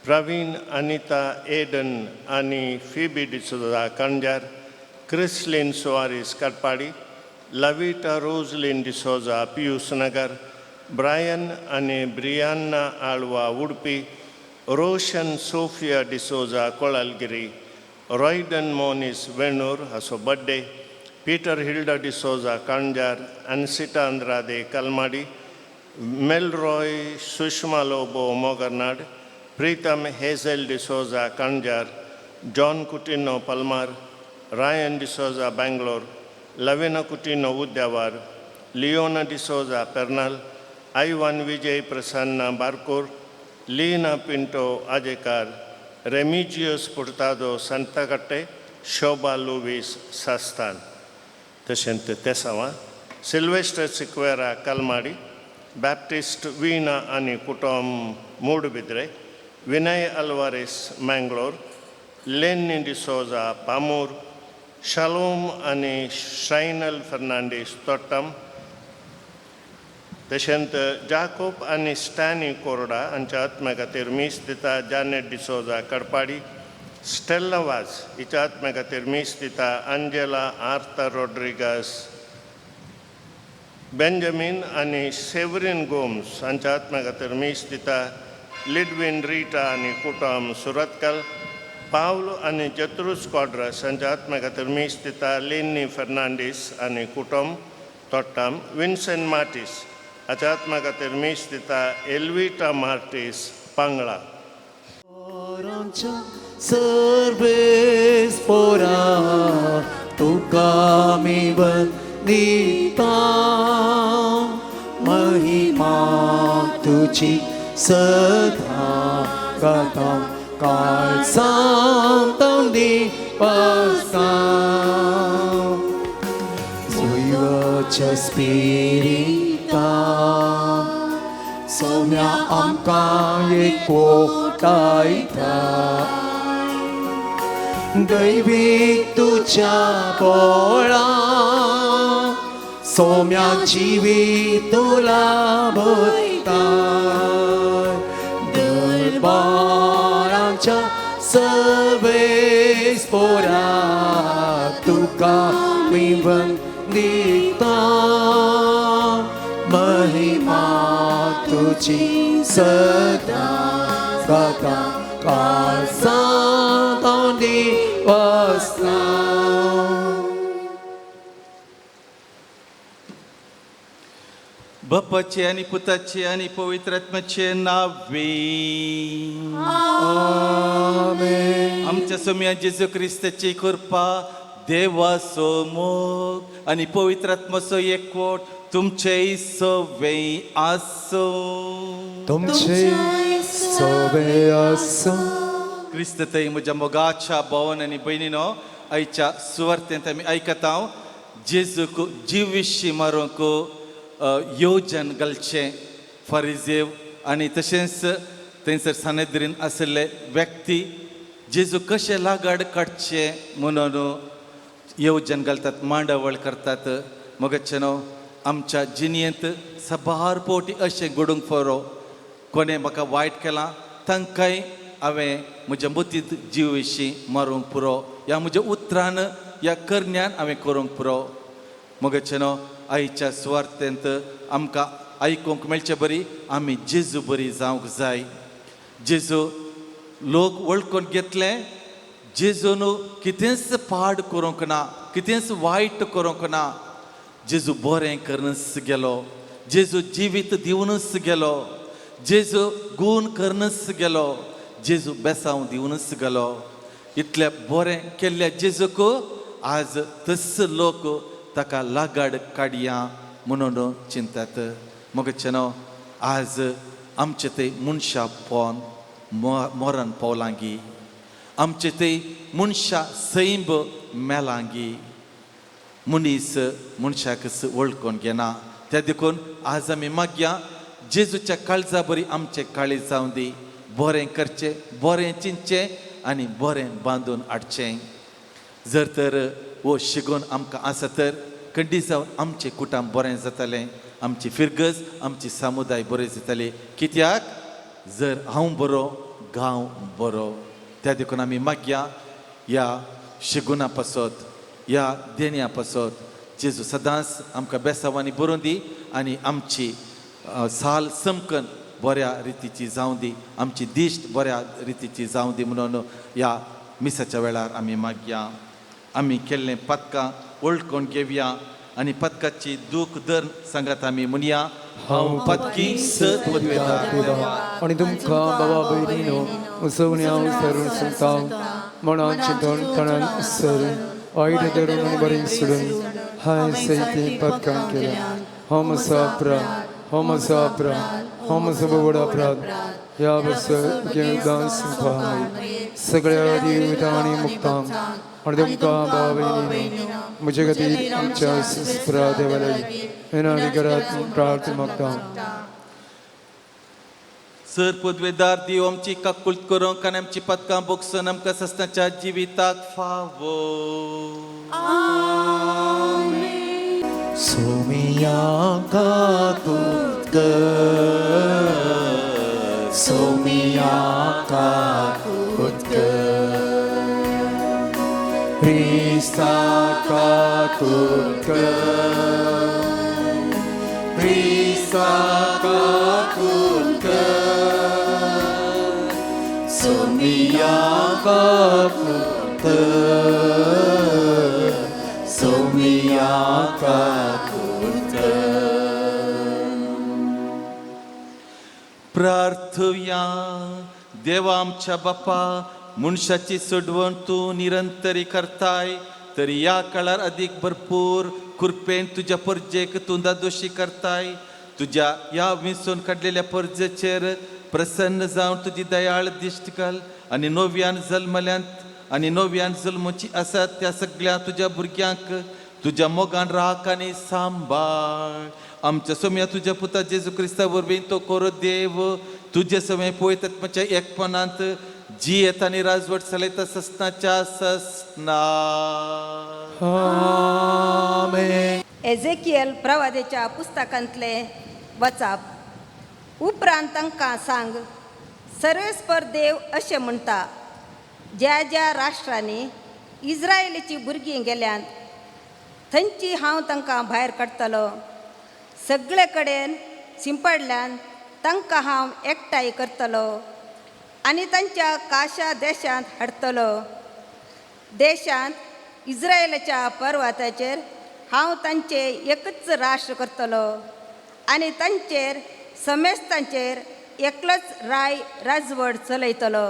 Praveen Anita Eden आनी Phoebe D'Souza Kanjar, Chrislin Soares Katpadi, Lavita Roslin D'Souza Pius Nagar, Brian आनी Brianna Alva Udupi, Roshan Sophia D'Souza Kolalgiri, Royden Monis Venur हाचो birthday, Peter Hilda D'Souza Kanjar, Ansita Andrade Kalmadi, Melroy Sushma Lobo Mogarnad, Pritam Hazel D'Souza Kanjar, John Coutinho Palmar, Ryan D'Souza Bangalore, Lavina Coutinho Udyavar, Leona D'Souza Pernal, Ivan Vijay Prasanna Barkur, Leena Pinto Ajekar, Remigius Furtado Santakatte, Shobha Luis Sasthan. तशेंच तेसांवा Sylvester Sequeira Kalmadi, Baptist veena आनी कुटुंब Moodbidri, Vinay Alvarez Mangalore, लेन्नी D'Souza पामूर, shalom आनी शायनल फर्नांडीस तोट्टम. तशेंच जाकोब आनी स्टॅनी कोरडा हांच्या आत्म्या खातीर मीस दिता जानेट डिसोजा कडपाडी. स्टेल्ला वाज हिच्या आत्म्या खातीर मीस दिता अंजेला आर्थर रोड्रिगस. बेंजामीन आनी सेवरीन गोम्स हांच्या आत्म्या खातीर मीस दिता लिडवीन रिटा आनी कुटुंब सुरतकल. पावल आनी जत्रूस क्वाड्रस हांच्या आत्म्या खातीर मीस दिता लेन्नी फर्नांडीस आनी कुटुंब तोट्टाम. विन्सेंट मार्टीस हाच्या आत्म्या खातीर मीस दिता एल्विटा मार्टीस पांगळा. सर्वेस पोरा तुका आमी वंदिता, महिमा तुजी सदा गाता काळ सांतवंदी पसा. जुयच्या स्पिरिता सौम्या आमकां एकवटायता, दैवीक तुज्या बोळा सौम्या जिवीत तुला भयता. दरबाराच्या सर्वेस पोरा तुका आमी वंदिता, महिमा तुजी सदा गाता काळ सांतवंदी वसना. बापाचे आनी पुताचे आनी पवित्र आत्म्याचे नावे. आमेन. आमच्या सोम्या जेजू क्रिस्ताची कृपा, देवाचो मोग आनी पवित्र आत्माचो एकवट तुमचे सवे आसो. तुमचे सोबे आसूं. क्रिस्त थंय म्हज्या मोगाच्या भोवन आनी भयणीनो, आयच्या सुवार्थेंत आमी आयकता हांव जेजूक जिविशी मारूंक योजन घालचें फारिजेव आनी तशेंच थंयसर सानेद्रीन आशिल्ले व्यक्ती जेजू कशें लागाड काडचें म्हणून येवजण घालतात, मांडावळ करतात. मगचे न्हू, आमच्या जिणेंत साबार पावटी अशें घडूंक फावो, कोणें म्हाका वायट केलां तांकांय हांवें म्हज्या मतींत जीव विशीं मारूंक पुरो, ह्या म्हज्या उतरान ह्या करण्यान हांवें करूंक पुरो. मगचे न्हू, आयच्या सुवार्थेंत आमकां आयकूंक मेळचे बरी आमी जेजू बरी जावंक जाय. जेजू लोक वळखून घेतले, जेजून कितेंच पाड करूंक ना, कितेंच वायट करूंक ना. जेजू बरें करूनच गेलो, जेजू जिवीत दिवनच गेलो, जेजू गूण करूनच गेलो, जेजू बेसांव दिवनच गेलो. इतलें बरें केल्ल्या जेजूक आज तस लोक ताका लागाड काडया म्हणून चिंतात. मगचे न्हू, आज आमचे ते मनशां पोन मरण पावलांगी, आमचे ते मनशां सैंब मेलांगी, मनीस मनशाक वळखून घेना. त्या देखून आज आमी मागया, जेजूच्या काळजा बरी आमचें काळीज जावं दी, बरें करचें, बरें चिंतचें आनी बरें बांदून हाडचें. जर तर हो शिगोन आमकां आसा तर खंडीत जावन आमचें कुटुंब बरें जातलें, आमची फिरगज, आमची समुदाय बरें जातली. कित्याक जर हांव बरो, गांव बरो. त्या देखून आमी मागया ह्या शिगुना पासत, ह्या देण्या पासत, जेजू सदांच आमकां बेसांवांनी बरोवन दी आनी आमची साल समकन बऱ्या रितीची जावं दी, आमची दिश्ट बऱ्या रितीची जावं दी म्हणून ह्या मिसाच्या वेळार आमी मागया. आमी केल्लें पदकां वळखून घेवया आनी पदकाची दूख धर सांगात आमी म्हणया, हांव पदकी सत पदवेदार. आनी तुमकां बाबा भयणीनो, उसवण्या सरून सांगता, मनान चिंतून तणान सरून वायट धरून आनी बरें सोडून हांवें सयती पदकां केल्या. हो म्हजो अपराध, हो म्हजो अपराध, हो म्हजो व्हड अपराध. ह्या बसर सगळ्या देवता आनी मुक्तांक आनी तुमकां बाबा भयणीनो, म्हजे खातीर आमच्या सुस्प्रा देवा लागीं विनवणी करात प्रार्थना मागता. सर पदवेदार देव आमची काकुळट करूंक आनी आमची पदकां बोगसून आमकां सस्नाच्या जिविताक फावो. सोमिया काकुत कर, सोमिया काकुत कर, क्रिस्ता काकुत कर, क्रिस्ता काकुत कर, सोमिया काकुत कर, सोमिया काकुत कर. प्रार्थुया. देवा आमच्या बापा, मनशाची सोडवण तूं निरंतरी करताय, तरी ह्या काळार अदीक भरपूर कृपेन तुज्या परजेक तूं दादोशी करताय. तुज्या ह्या विंचून काडलेल्या परजेचेर प्रसन्न जावन तुजी दयाळ दिश्ट घाल आनी नव्यान जल्मल्यांत आनी नव्यान जल्मची आसात त्या सगळ्या तुज्या भुरग्यांक तुज्या मोगान राख आनी सांबाळ. आमच्या सोम्या तुज्या पुता जेजू क्रिस्ता वरवीं तो कोरो देव तुजे समय पळयतात आत्माच्या एकपणांत जियेत आनी राजवट चलयता ससनाच्या ससना. आमेन. एझेकियल प्रवादेच्या पुस्तकांतले वचाप. उपरांत तांकां सांग, सर्वेस्पर देव अशें म्हणटा, ज्या ज्या राष्ट्रांनी इस्रायलीची भुरगीं गेल्यांत थंयची हांव तांकां भायर काडटलो. सगळे कडेन शिंपडल्यान तांकां हांव एकठांय करतलो आनी तांच्या काशा देशांत हाडटलो. देशांत इस्रायलाच्या पर्वताचेर हांव तांचे एकच राष्ट्र करतलो आनी तांचेर समेस्तांचेर एकलोच राय राजवट चलयतलो.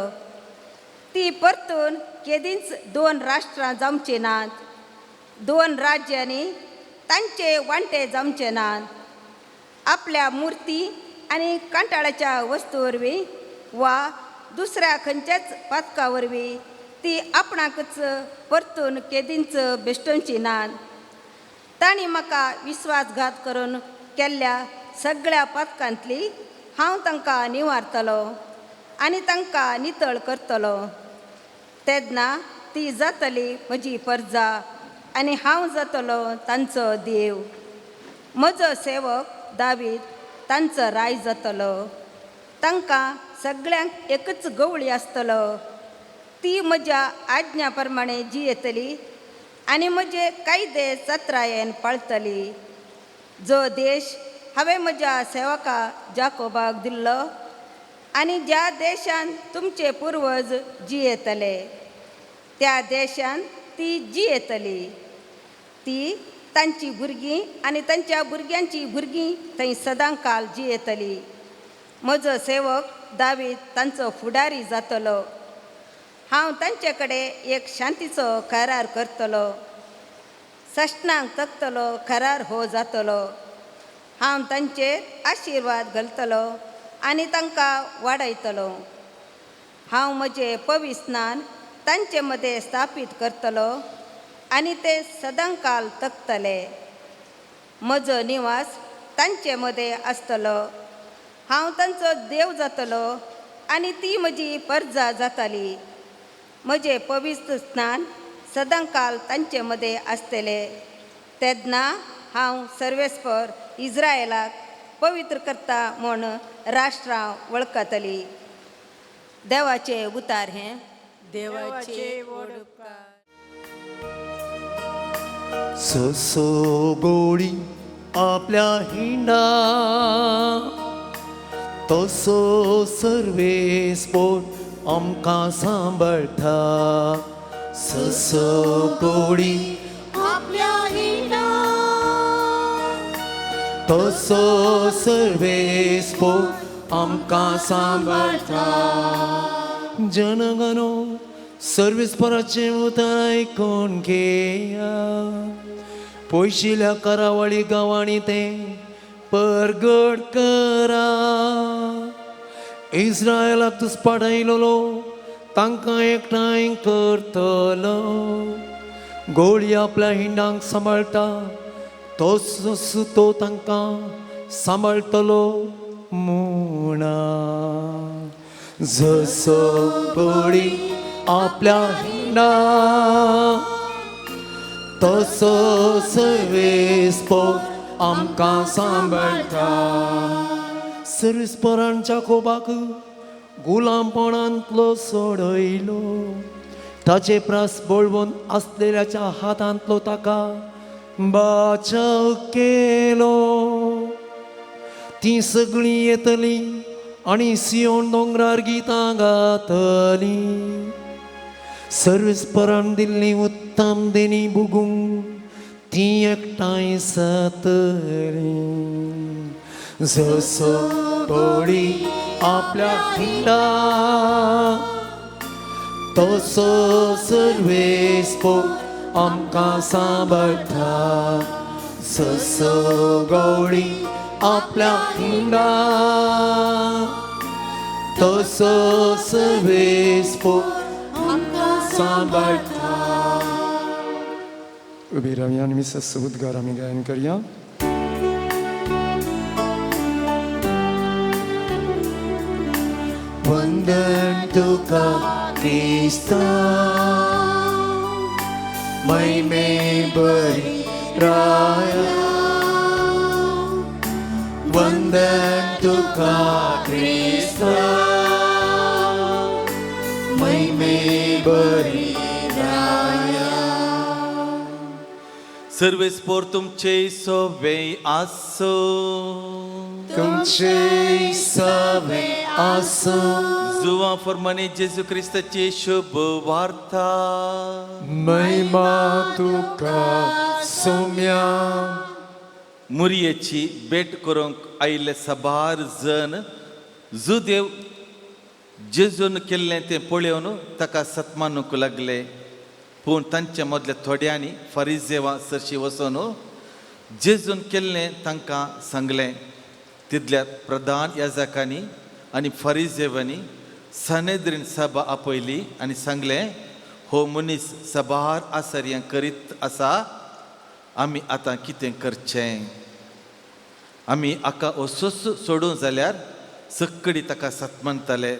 ती परतून केदींच दोन राष्ट्रां जावची नात, दोन राज्यांनी तांचे वांटे जावचे नात. आपल्या मुर्ती आनी कांटाळाच्या वस्तू वरवीं वा दुसऱ्या खंयच्याच पातका वरवीं ती आपणाकच परतून केदींच बेश्टोवची नात. तांणी म्हाका विस्वासघात करून केल्ल्या सगळ्या पातकांतली हांव तांकां निवारतलो आनी तांकां नितळ करतलो. तेन्ना ती जातली म्हजी परजा आनी हांव जातलो तांचो देव. म्हजो सेवक दावीद तांचो राय जातलो. तांकां सगळ्यांक एकच गवळी आसतलो. ती म्हज्या आज्ञा प्रमाणे जियेतली आनी म्हजे कायदे चत्रायेन पाळतली. जो देश हांवें म्हज्या सेवका जाकोबाक दिल्लो आनी ज्या देशान तुमचे पुर्वज जियेतले त्या देशान ती जियेतली. ती तांची भुरगीं आनी तांच्या भुरग्यांची भुरगीं थंय सदांकाल जियेतली. म्हजो सेवक दावीद तांचो फुडारी जातलो. हांव तांचे कडेन एक शांतीचो करार करतलो. सश्णांक तकतलो करार हो जातलो. हांव तांचेर आशिर्वाद घालतलो आनी तांकां वाडयतलो. हांव म्हजें पविस्नान तांचे मदें स्थापीत करतलो आनी ते सदांकाल तकतले. म्हजो निवास तांचे मदें आसतलो. हांव तांचो देव जातलो आनी ती म्हजी परजा जाताली. म्हजें पवित्र स्नान सदांकाल तांचे मदें आसतलें. तेन्ना हांव सर्वेस्पर इज्रायलाक पवित्र करता म्हूण राष्ट्रां वळखतली. देवाचें उतार हें. देवाचे व्हड उपकार. ससो गोळी आपल्या हिंडा तसो सर्वेस्पोर आमकां सांबाळटा. ससो गोळी आपल्या हिंडा तसो सर्वेस्पोर आमकां सांबाळटा. जनगणो सर्वेस्पराचें उतर आयकून घेया. पयशिल्या करावळी गांवांनी तें परगट करा. इस्रायलाक तूं पाडयलोलो तांकां एकठांय करतलो. गोळी आपल्या हिंडांक सांबाळटा तसोच तो तांकां सांबाळटलो म्हणा. जसो गोळी आपल्या हिंडा तसो सर्वेस्पोर आमकां सांबाळटा. सर्वेस्परान जाकोबाक गुलामपणांतलो सोडयलो. ताचे प्रास बळवंत आसलेल्याच्या हातांतलो ताका बाचाव केलो. तीं सगळीं येतलीं आनी सियोन दोंगरार गितां गातलीं. सर्वेस्परान दिल्ली उत्तम देणी भोगूंक ती एकठांय जातलीं. जसो गोळी आपल्या हिंडा तसो सर्वेस्पोर आमकां सांबाळटा. जसो गोळी आपल्या हिंडा तसो सर्वेस्पोर सांबाळटा. उबी रावया आनी मिसाचो उद्गार आमी गायन करया. वंदन तुका क्रिस्ता महिमे बरी राया. वंदन तुका क्रिस्ता महिमे बरी राया. सर्वेस्पोर तुमचे सोवे आसो. तुमचे सवे आसूं. जुवां फॉर्माने जेजू क्रिस्ताची शुभ वार्ता. महिमा तुका सोम्या. मुरयेची भेट करूंक आयिल्ले साबार जण जुदेव जेजून केल्लें तें पळोवन ताका सत्मानूंक लागले. पूण तांचे मदल्या थोड्यांनी फारिजेवा सरशी वचून जेजून केल्लें तांकां सांगलें. तितल्या प्रधान याजकांनी आनी फारिजेवांनी सनेद्रीन सभा आपयली आनी सांगलें, हो मनीस सभार आसर्यां करीत आसा, आमी आतां कितें करचें? आमी हाका असोच सोडूं जाल्यार सक्कडी ताका सतमानतले.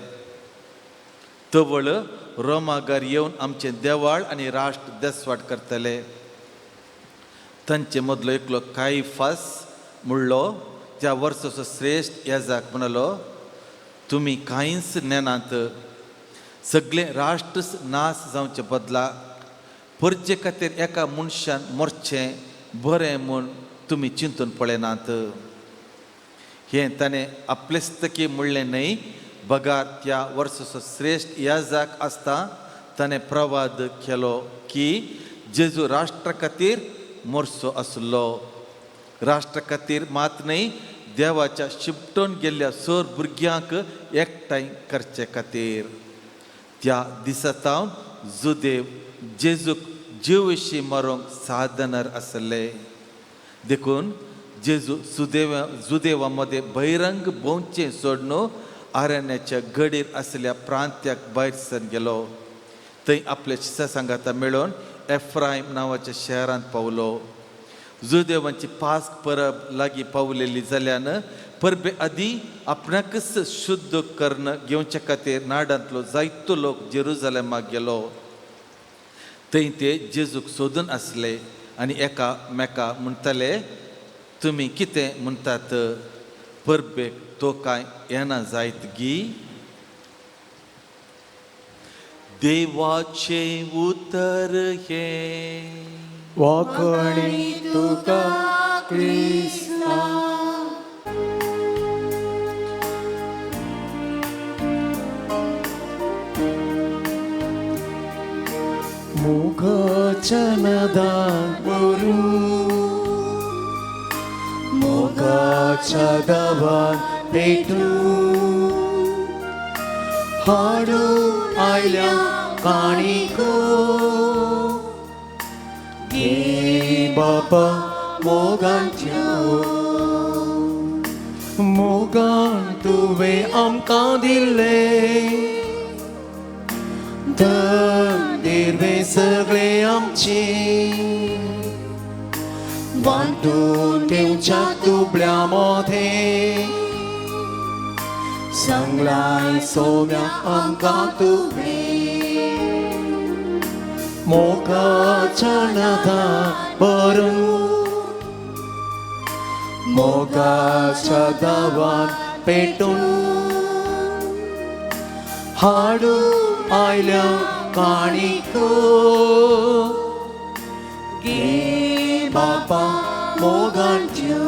तवळ रोमागार येवन आमचें देवाळ आनी राष्ट्र देसवाट करतले. तांचे मदलो एकलो कायफास म्हणलो त्या वर्साचो श्रेश्ठ येजाक म्हणलो, तुमी कांयच नेनात, सगळें राष्ट्र नाश जावचे बदला परजे खातीर एका मनशान मरचें बरें म्हूण तुमी चिंतून पळयनात. हें ताणें आपलेस्तकी म्हणलें न्हय, बगार त्या वर्साचो श्रेश्ठ याजाक आसता ताणें प्रवाद केलो की जेजू राष्ट्रा खातीर मरचो आसलो. राष्ट्रा खातीर मात न्हय, देवाच्या शिपटून गेल्ल्या सोर भुरग्यांक एकठांय करचे खातीर. त्या दिसा तावन जुदेव जेजूक जिवशी मरोंक साधनार आसले. देखून जेजू सुदेवा जुदेवा मदें बहिरंग भोंवचें सोडून आरण्याच्या गडीर आशिल्ल्या प्रांत्याक भायर सर गेलो. थंय आपल्या शिसा सांगाता मेळोवन एफ्रायम नांवाच्या शहरांत पावलो. जुदेवांची पास्क परब लागीं पावलेली जाल्यान परबे आदीं आपणाकच शुद्ध कर्ण घेवचे खातीर नाडांतलो जायतो लोक जेरुजलेमाक गेलो. थंय ते जेजूक सोदून आसले आनी एकामेका म्हणटाले, तुमी कितें म्हणटात, परबेक तो कांय येना जायत गी? देवाचें उतर हें. वाखणी तुका क्रिस्ता. मोगाच्या नादान बरू, मोगाच्या दावान पेटू, हाडू आयल्या काणिको गे बापा मोगांच्यो. मोगान तुवें आमकां दिल्लें धन दिर्वे सगळे आमचे, वांटून घेवच्या दुबळ्या मोधे सांगलाय सोम्या आमकां तुवें. मोगाच्या नादान बरू, मोगाच्या दावान पेटून, हाडू आयल्या काणिको गे बापा मोगांच्यो.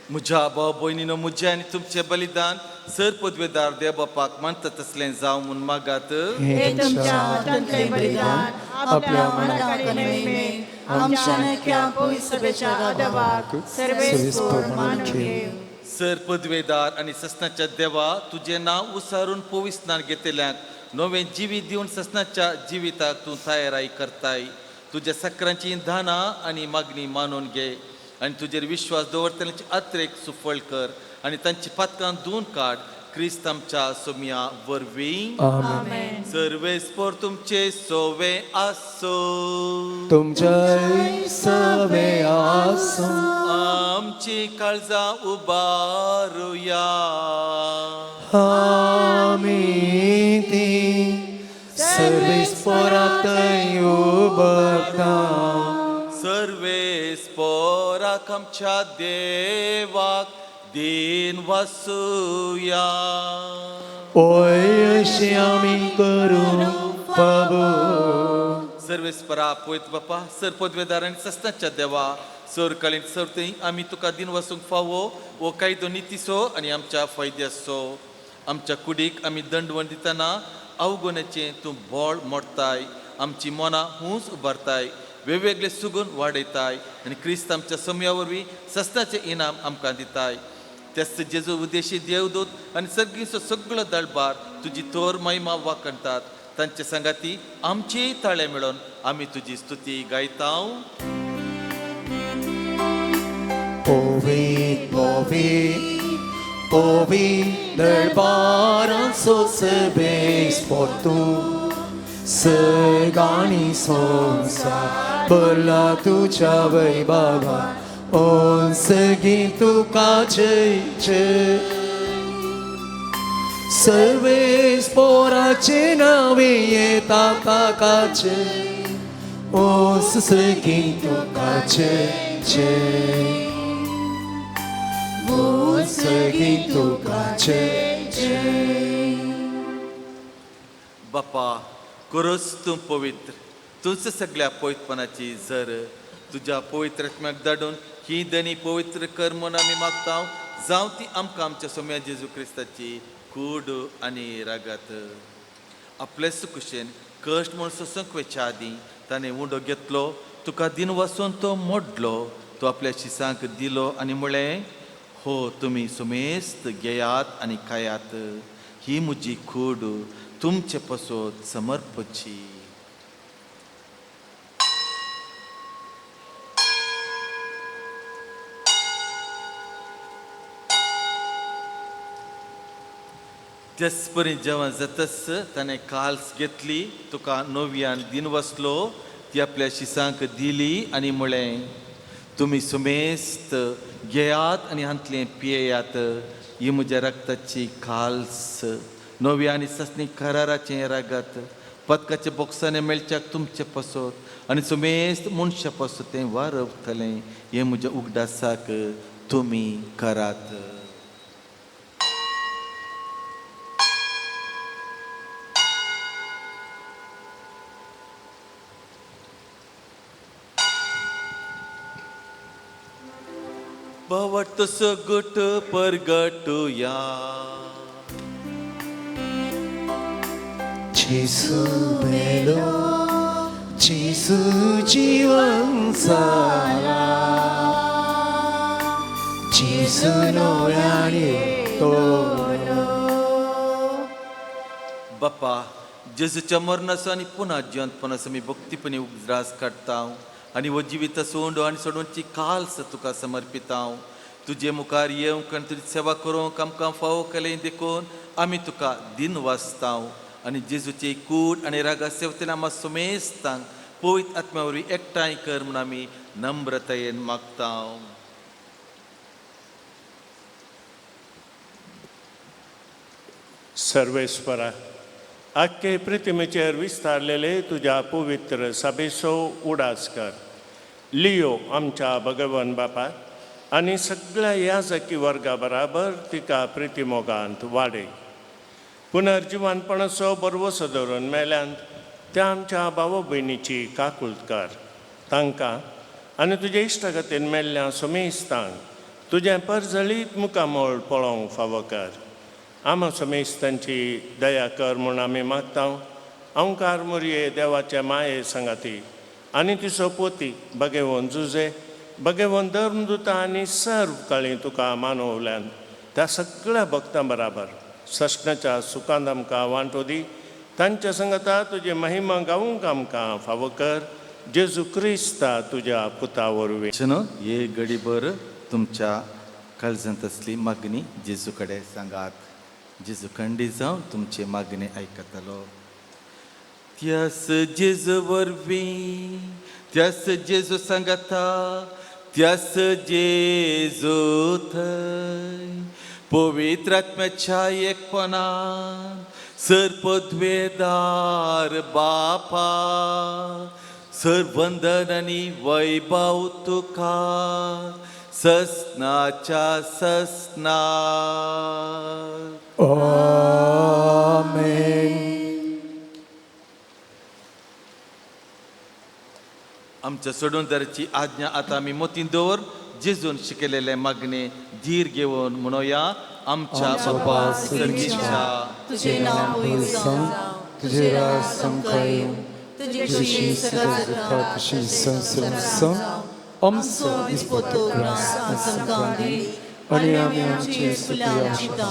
म्हज्या भाव भयणीनो, म्हजें आनी तुमचें बलिदान सर पदवेदार देव बापाक मानता तसलें जावं म्हूण मागात. हे तुमच्या हातांतलें बलिदान आपल्या मनाक महिमे आमच्या नक्या पवित्र सभेच्या आदवाक सर्वेस्पोर मानून घेव. सर पदवेदार आनी ससनाच्या देवा, तुजें नांव उसारून पविस्नान घेतल्यांक नवें जिवीत दिवन ससनाच्या जिविताक तूं तयाराय करताय. तुज्या सक्रांची दानां आनी मागणी मानून घे आनी तुजेर विश्वास दवरतल्यांची अत्रेक सुफळ कर आनी तांची पातकां धुवन काड. क्रिस्त आमच्या सोम्या वरवीं. आमेन. सर्वेस्पोर तुमचे सोवे आसो. तुमच्या सवे आसूं. आमची काळजां उबारुया. आमी ती सर्वेस्पोरातय उबरता. सर्वेस्पोराक आमच्या देवाक दीन वसुया. ओय अशी आमी करूं फावो. सर्वेस्परा पयत बापा सर पदवेदार आनी सस्ताच्या देवा, सर काळीन सर थंय आमी तुका दिन वसूंक फावो हो कायदो नितीचो आनी आमच्या फायद्याचो. आमच्या कुडीक आमी दंडवण दितना अवगुण्याचें तूं बोळ मोडताय, आमची मनां हूंच उबारताय, वेगवेगळे सुगून वाडयताय आनी क्रिस्त आमच्या समया वरवीं सस्नाचें इनाम आमकां दिताय. तेच जेजू उद्देशी देवदूत आनी सर्गीचो सगळो दळबार तुजी तोर महिमा वाखणतात. तांचे सांगाती आमचेय ताळे मेळोन आमी तुजी स्तुती गायता. पवित्र पवित्र पवित्र दरबारांचो सर्वेस्पोर तूं, सर्गांनी संवसार भरला तुज्या वैभवान. ओ सर्गी तुका जय जय, सर्वेस्पोराचे नावे येता ताका जय. ओ सर्गी तुका जय जय, ओ सर्गी तुका जय जय. बापा खरोच तूं पवित्र, तूंच सगळ्या पवित्रपणाची जर तुज्या पवित्र आत्म्याक धाडून ही दनी पवित्र कर म्हूण आमी मागता. जावं ती आमकां आमच्या सोम्या जेजू क्रिस्ताची कूड आनी रागात. आपलेच कुशेन कश्ट म्हूण सोसूंक वेच्या आदीं ताणें उंडो घेतलो, तुका दिन वासून तो मोडलो, तो आपल्या शिसांक दिलो आनी म्हळें, हो तुमी सुमेस्त घेयात आनी खायात, ही म्हजी कूड तुमचे पसत समर्पची. तेच परी जेवण जातच ताणें काल्स घेतली, तुका नव्यान दिन वसलो, ती आपल्या शिसांक दिली आनी म्हळें, तुमी सुमेस्त घेयात आनी हांतलें पियेयात, ही म्हज्या रक्ताची काल्स, नव्या आनी ससनी कराराचें रगत, पदकाच्या बोक्सांनी मेळच्याक तुमचे पसत आनी सुमेस्त मनशा पसत तें वारवतलें. हें म्हज्या उगडासाक तुमी करात. भावार्थ सगट परगटुया. जेजू मेलो, जेजू जिवन जाला, जेजू नव्याने तोलो. बापा जेजूच्या मरणाचो आनी पुन्हा जिवंतपणाचो आमी भक्तीपणी उगडास काडटा आनी हो जिविताचो उंडो आनी सोडोवची काल्स तुका समर्पिता. तुजे मुखार येवंक आनी तुजी सेवा करूंक आमकां फावो केलें देखून आमी तुका दिन वाचता आनी जेजूची कूड आनी रागा सेवतेन आमकां सुमेस्तांक पवित्र आत्म्या वरवीं एकठांय कर म्हूण आमी नम्रतायेन मागता. सर्वेस्वरा, आख्खे प्रतिमेचेर विस्तारलेले तुज्या पवित्र सभेचो उडास कर. लियो आमच्या भगवान बापा आनी सगळ्या याजकी वर्गा बराबर तिका प्रितिमोगांत वाडय. पुनर्जिवानपणाचो बरवसो धरून मेल्यांत त्या आमच्या भाव भयणीची काकूळट कर. तांकां आनी तुज्या इश्टागतीन मेल्ल्या समेस्तांक तुजें परजळीत मुखामळ पळोवंक फावो कर. आमा समेस्तांची दया कर म्हूण आमी मागता. अंकार मोरये देवाचे माये सांगाती आनी तिचो पोती भगेवन जुजे भगेवन धर्मदुता आनी सर्व काळी तुका मानवल्यान त्या सगळ्या भक्तां बराबर सस्नाच्या सुखांत आमकां वांटो दी. तांच्या संगता तुजी महिमा गावूंक आमकां फावो कर. जेजू क्रिस्ता तुज्या पुता वरवीं. हे घडीभर तुमच्या काळजांत आसली मागणी जेजू कडेन सांगात. जेजू खंडी जावन तुमची मागणी आयकतलो. त्यास जेजू वरवीं, त्यास जेजू सांगता, त्यास जेजू थंय पवित्र आत्म्याच्या एकपणान सर्पद्वेदार बापा सर्वंदन आनी वैभव तुका ससनाच्या ससना. आमेन. आमच्या सोडूनदाराची आज्ञा आतां आमी मोतीन दवर जेजून शिकयलेले मागणे धीर घेवन म्हणोया. आमच्या बापा सर्गीच्या, तुझे नाव पवित्र जावं, तुजें राज आमकां येवं, तुजी इत्सा जाता तशी संवसारांत जावं. आमचो दिसपट्टो ग्रास आज आमकां दी आनी आमी आमचे सुखया शिता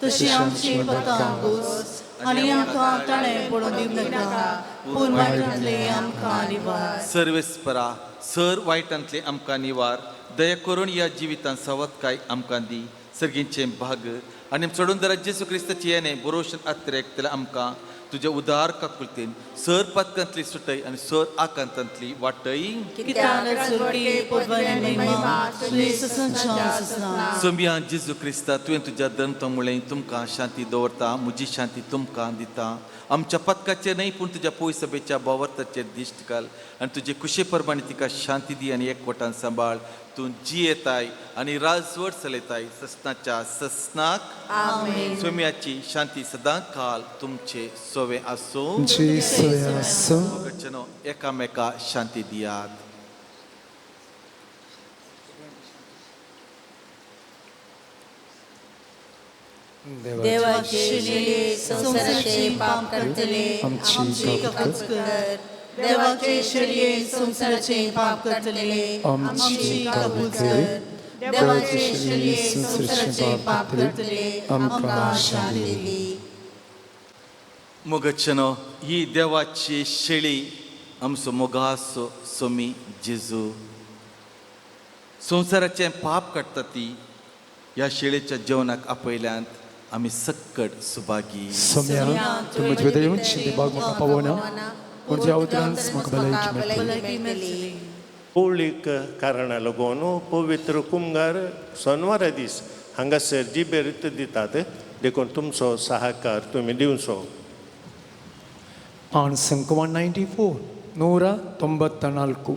तशी आमची पतां गोस आनी आमकां ताणें पडून दिवं नाका पूण वायटांतले आमकां निवार. सर्वेस्परा सर वायटांतले आमकां निवार, दया करून ह्या जिवितांत सवतकाय आमकां दी. सर्गींचें भाग आनी चडून दरा जेसू क्रिस्ताची येणें बरोशन अत्रेक त्याला आमकां तुज्या उदार काकुलतेन सर पातकांतली सुटय आनी सर आकांतांतली वाटय. सोम्या जेजू क्रिस्ता, तुवें तुज्या दंत मुळें तुमकां शांती दवरता, म्हजी शांती तुमकां दिता. आमच्या पथकाचेर न्हय पूण तुज्या पयस सभेच्या बावर्ताचेर दिश्ट घाल आनी तुजे कुशे प्रमाणे तिका शांती दी आनी एकवटान सांबाळ. तूं जियेताय आनी राजवट चलयताय ससनाच्या ससनाक. सोम्याची शांती सदां काल तुमचे सोवे आसूं. तुमची सोय आसूं. मोगाचेनो एकामेका शांती दियात. देवाचे शेळये संवसाराचे पाप करतले आमची कबूल कर. देवाचे शेळये संवसाराचे पाप करतले आमची कबूल कर. देवाचे शेळये संवसाराचे पाप करतले आमकां शांती दी. मोगाचेनो ही देवाची शेळी आमचो मोगासो सोमी जेजू संवसाराचें पाप काडटा ती ह्या शेळेच्या जेवणाक आपयल्यांत आमी सक्कड सुभागी. सोम्या, तूं म्हजे भितर येवन शिंदे बाग म्हाका पावना, पूण तुज्या उतरान म्हाका भलायकी मेळटली. पौळीक कारणा लागून पवित्र कुमगार सोनवारा दीस हांगासर जिबेर दितात, देखून तुमचो सहाकार तुमी दिवचो. पान संक 194 194.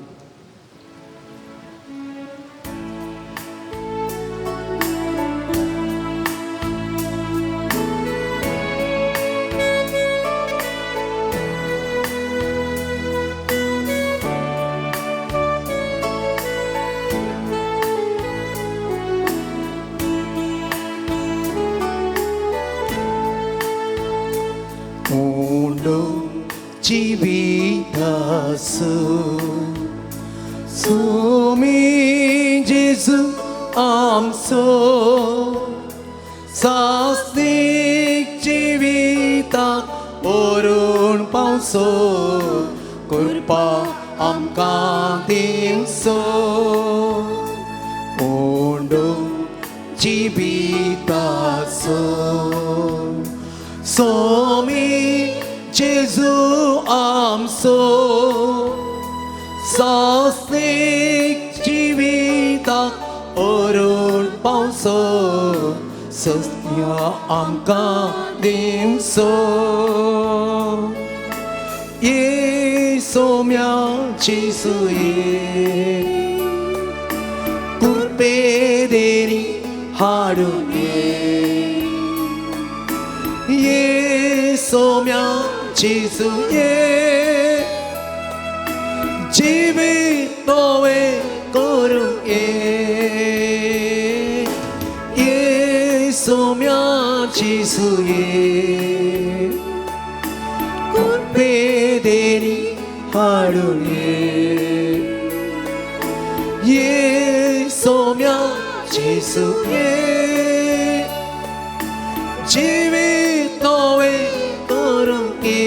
जीवितासु सुमी जेजू आमचो सासनीक जिविताक व्हरून पावचो, कृपा आमकां दिवचो. उंडो जिविताचो सोमी जेजू आमचो सासनीक जिविताक व्हरून पावचो, सस्या आमकां दिवचो. ये सोम्या जेजू ये कृपे देरी हाडून ये, ये सोम्या जेजू ये जिवीत नवें करूं ये, ये सोम्या जेजू ये कृपे देरी हाडून ये, ये सोम्या जेजू ये जिवीत नवें करूं ये.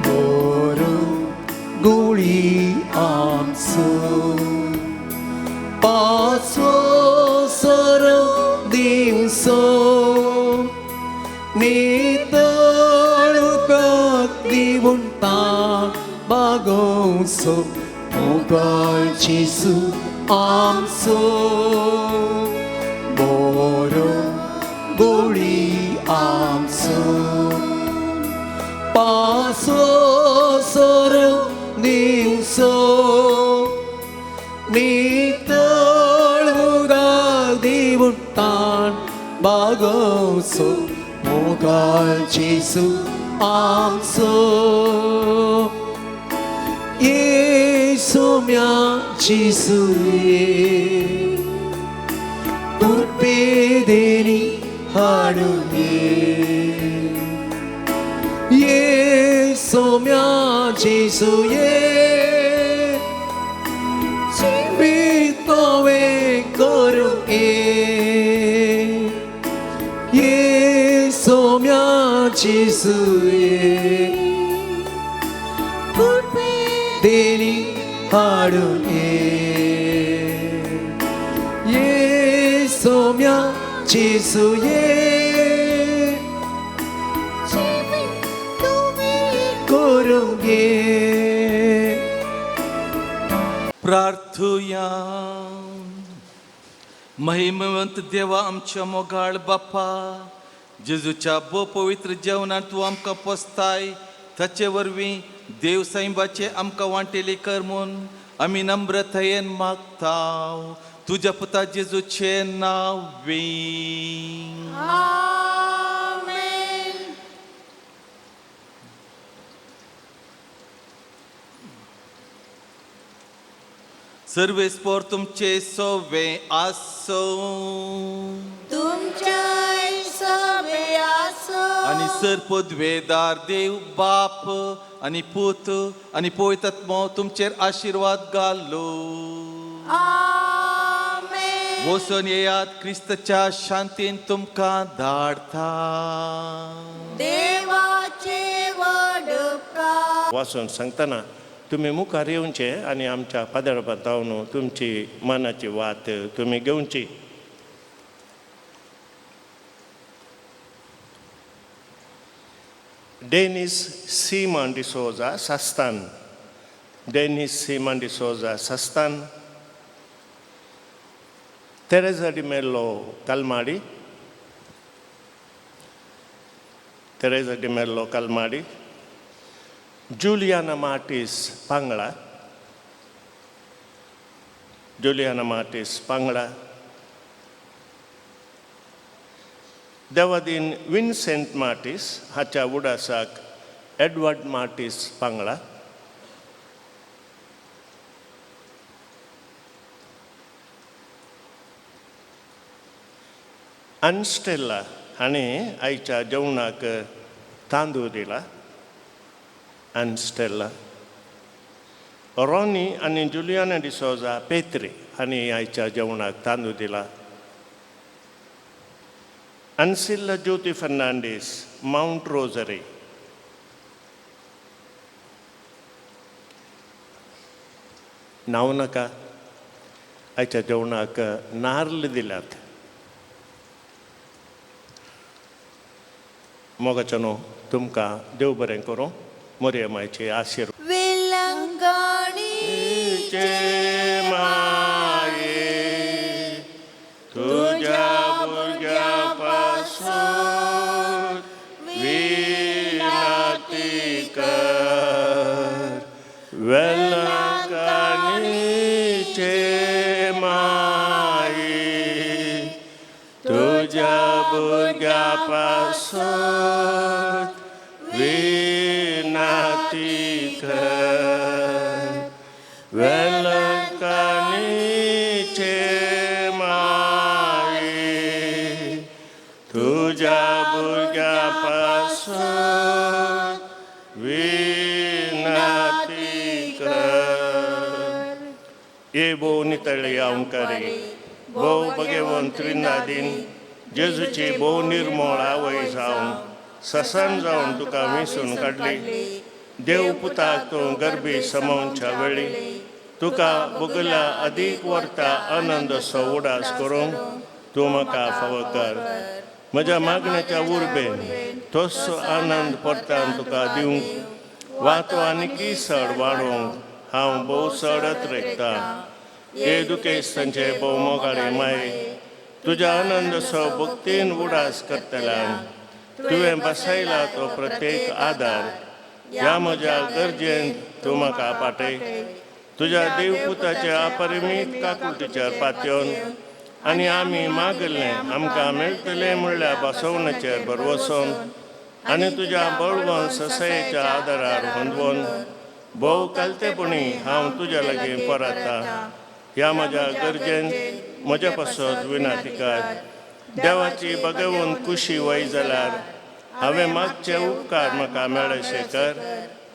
बरो गुळी आमचो पाचवो सरो दिवचो, नितळ उदक दिवन ताण बागोवचो, मोगाळ जेजू आमचो. बरो गुळी आमचो पाचवो सरो दिवचो, नितळ उदक दिवन ताण बागोवचो, मोगाळ जेजू आमचो. ये सोम्या जेजूये उर्बेदेनी हाडून ये सोम्या जेजूये जिवितोवे करूं ये सोम्या जेजूये देनी हाडून ये सोम्या जेजूये करूं प्रार्थुया. महिमवंत देवा आमच्या मोगाळ बापा, जेजूच्या भोव पवित्र जेवणान तूं आमकां पोसताय, ताचे वरवीं देव साईबाचे आमकां वांटेली कर म्हूण आमी नम्रतायेन मागता तुज्या पुता जेजूचे नांव. आमेन. सर्वेस्पोर तुमचे सोवे आसो. तुमच्या सवे आसो. आनी सर पदवेदार देव बाप आनी पूत आनी पवित्र आत्मो तुमचेर आशिर्वाद घालो. आमेन. वचून येयात, क्रिस्तच्या शांतीन तुमकां धाडता. देवाचे व्हड उपकार. वाचून सांगतना तुमी मुखार येवचे आनी आमच्या फादर जावन तुमची मनाची वात तुमी घेवची. Dennis Seema D'Souza Sasthan, Dennis Seema D'Souza Sasthan, Teresa D'Mello Kalmadi, Teresa D'Mello Kalmadi, Juliana Martis Pangala, Juliana Martis Pangala, Devadin Vincent Martis हाच्या उडासाक एडवर्ड मार्टीस पांगळा, अनस्टेल्ला हाणें आयच्या जेवणाक तांदूळ दिला. अनस्टेल्ला, रॉनी आनी जुलियाना डिसोजा पेत्री हांणी आयच्या जेवणाक तांदूळ दिला. अनसिल्ला ज्योती फर्नांडीस मावंट रोजरी, नांव नाका, आयच्या जेवणाक नार्ल दिल्यात. मोगाच्या न्हू, तुमकां देव बरें करूं, मोरये मायचे आशिर्वाद. वेलंगणीचे माये तुज्या भुरग्या पासून विनाती कर, वेलंकणीचे माये तुज्या भुरग्या पासून विनाती कर, वेलंकणीचे माये तुज्या भुरग्या पासून विनाती कर. ये भोव नितळी अंकारी, भोव भगेवन त्रिनादीन जेजूची भोव निर्मळ आवय जावन ससान जावन तुका वेंचून काडली. देव पुताक तूं गर्भी समावच्या वेळी तुका बगला अदीक वर्ता आनंद सो उडास करूंक तूं म्हाका फावो कर. म्हज्या मागण्याच्या उर्बेन तोच आनंद परतान तुका दिवंक वा तो आनीकय चड वाडोवंक हांव भोव चडत रेखता. हे दुखेस्तांचे भोव मोगाळे माय, तुज्या आनंद सो भक्तीन उडास करतल्यान तुवें बसयला तो प्रत्येक आदार ह्या म्हज्या गरजेन तूं म्हाका पाटय. तुज्या देवपुताच्या अपरिमीत काकुळटीचेर पातयेवन आनी आमी मागल्लें आमकां मेळटलें म्हणल्यार बसवण्याचेर भरवसोन आनी तुज्या बळवंत ससायेच्या आदारार होंदवोन भोव कालतेपणी हांव तुज्या लागीं परता. ह्या म्हज्या गरजेन म्हज्या पासत विनाती कर. देवाची बगेवन कुशी वय जाल्यार हांवें मागचे उपकार म्हाका मेळशे कर,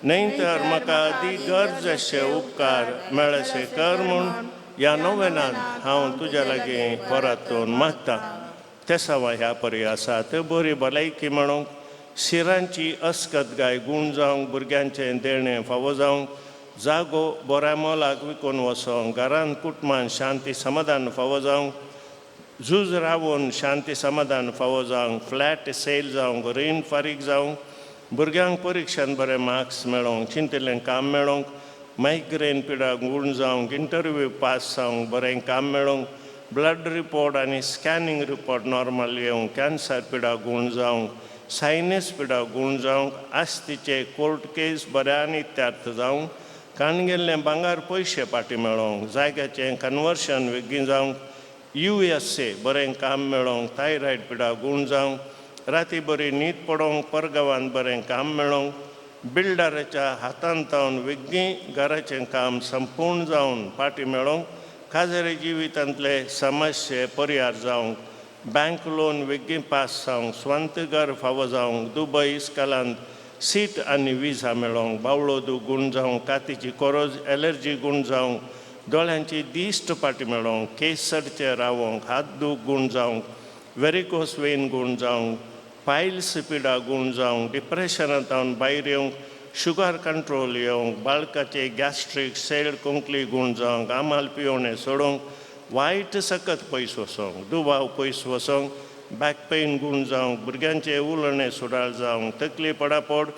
न्हय तर म्हाका दी गरज अशे उपकार मेळशे कर म्हूण ह्या नोवेनांत हांव तुज्या लागीं परतून मागता. तेसांवां ह्या परी आसा ते बरी भलायकी म्हणूंक, शिरांची अस्कत गाय गूण जावंक, भुरग्यांचें देणें फावो जावंक, जागो बऱ्या मोलाक विकून वचोंक, घरांत कुटुंबान शांती समाधान फावो जावंक, झूज रावून शांती समाधान फावो जावंक, फ्लॅट सेल जावंक, रीण फारीक जावंक, भुरग्यांक परिक्षान बरे मार्क्स मेळोंक, चिंतिल्लें काम मेळोंक, मायग्रेन पिडा गूण जावंक, इंटरव्यू पास जावंक, बरें काम मेळोंक, ब्लड रिपोर्ट आनी स्कॅनिंग रिपोर्ट नॉर्मल येवंक, कॅन्सर पिडा गूण जावंक, सायनस पिडा गूण जावंक, आस्तीचे कोर्ट केस बऱ्यान इत्यार्थ जावंक, काण गेल्लें भांगर पयशे फाटीं मेळोंक, जाग्याचें कन्वर्शन बेगीन जावंक, USA बरें काम मेळोंक, थायरायड पिडा गूण जावंक, राती बरी न्हीद पडोंक, परगांवांत बरें काम मेळोंक, बिल्डराच्या हातांत तावन बेगीन घराचें काम संपूर्ण जावन फाटीं मेळोंक, खाजरी जिवितांतले समस्ये परिहार जावंक, बँक लोन बेगीन पास जावंक, स्वांत घर फावो जावंक, दुबय इस्कलांत सीट आनी विजा मेळोंक, बावळो दूख गूण जावंक, कातीची कोरोज एलर्जी गूण जावंक, दोळ्यांची दिश्ट फाटीं मेळोंक, केस सडचे रावोंक, हात दूख गूण जावंक, वेरिकोस वेन गूण जावंक, पायल्स पिडा गूण जावंक, डिप्रेशनांत भायर येवंक, शुगर कंट्रोल येवंक, बाळकाचे गॅस्ट्रीक सेल कोंकली गूण जावंक, आमाल पिवणें सोडूंक, वायट सकत पयस वचोंक, दुबाव पयस वचोंक, बॅक पेन गूण जावंक, भुरग्यांचें उलोवणें सुडाळ जावंक, तकली पडापड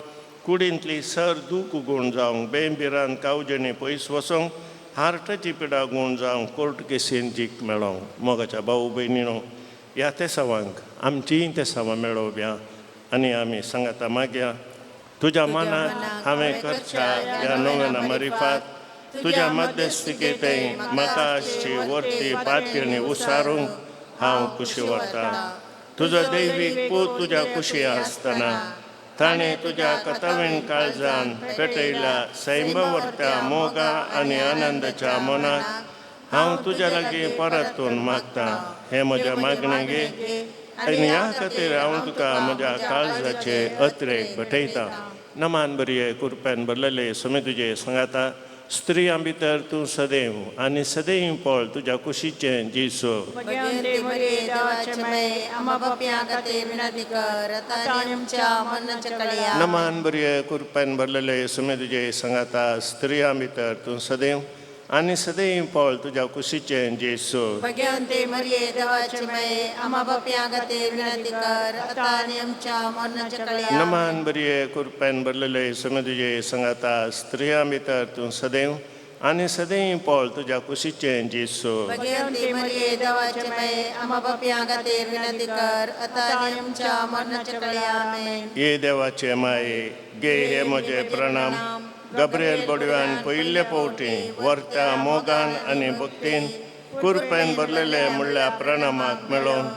कुडींतली सर दूख गूण जावंक, बेंबिरान कावजेणी पयस वचोंक, हार्टाची पिडा गूण जावंक, कोर्ट केसीन जीक मेळोंक. मोगाच्या भाऊ भयणीनो, ह्या तेसावांक आमचीय तेसावां मेळोवया आनी आमी सांगाता मागया. तुज्या मनाक हांवें करच्या ह्या नव्याना मरिफात तुज्या मध्यस्थिकेतय म्हाका आसची वरती पातयणी उसारूंक हांव खुशी व्हरता. तुजो दैवीक पूत तुज्या कुशी आसतना ताणें तुज्या कथावीण काळजान पेटयल्या सैंबवरत्या मोगा आनी आनंदाच्या मनाक हांव तुज्या लागीं परतून मागता. हें म्हज्या मागणें घे आनी ह्या खातीर हांव तुका म्हज्या काळजाचे अत्रेक भेटयता. नमान बरये कुरप्यान भरलेले समे तुजे सांगाता, स्त्रियां भितर तूं सदैव आनी सदैव पळ तुज्या कुशीचें जेजू. नमान बरये कुरप्यान भरलेले समे तुजे सांगाता, स्त्रियां भितर तूं सदैव आनी सदैव पळ तुज्या कुशीचें जेजू. नमान बरये कुरप्यान भरलेले समे तुजे सांगाता, स्त्रियां भितर तूं सदैव आनी सदैव पळ तुज्या कुशीचें जेजू. ये देवाचे माये गे हे म्हजे प्रणाम. गब्रियल बोडव्यान पयिल्ले पावटी व्हरत्या मोगान आनी भक्तीन कुरपेन भरलेले म्हणल्या प्रणामाक मेळोवन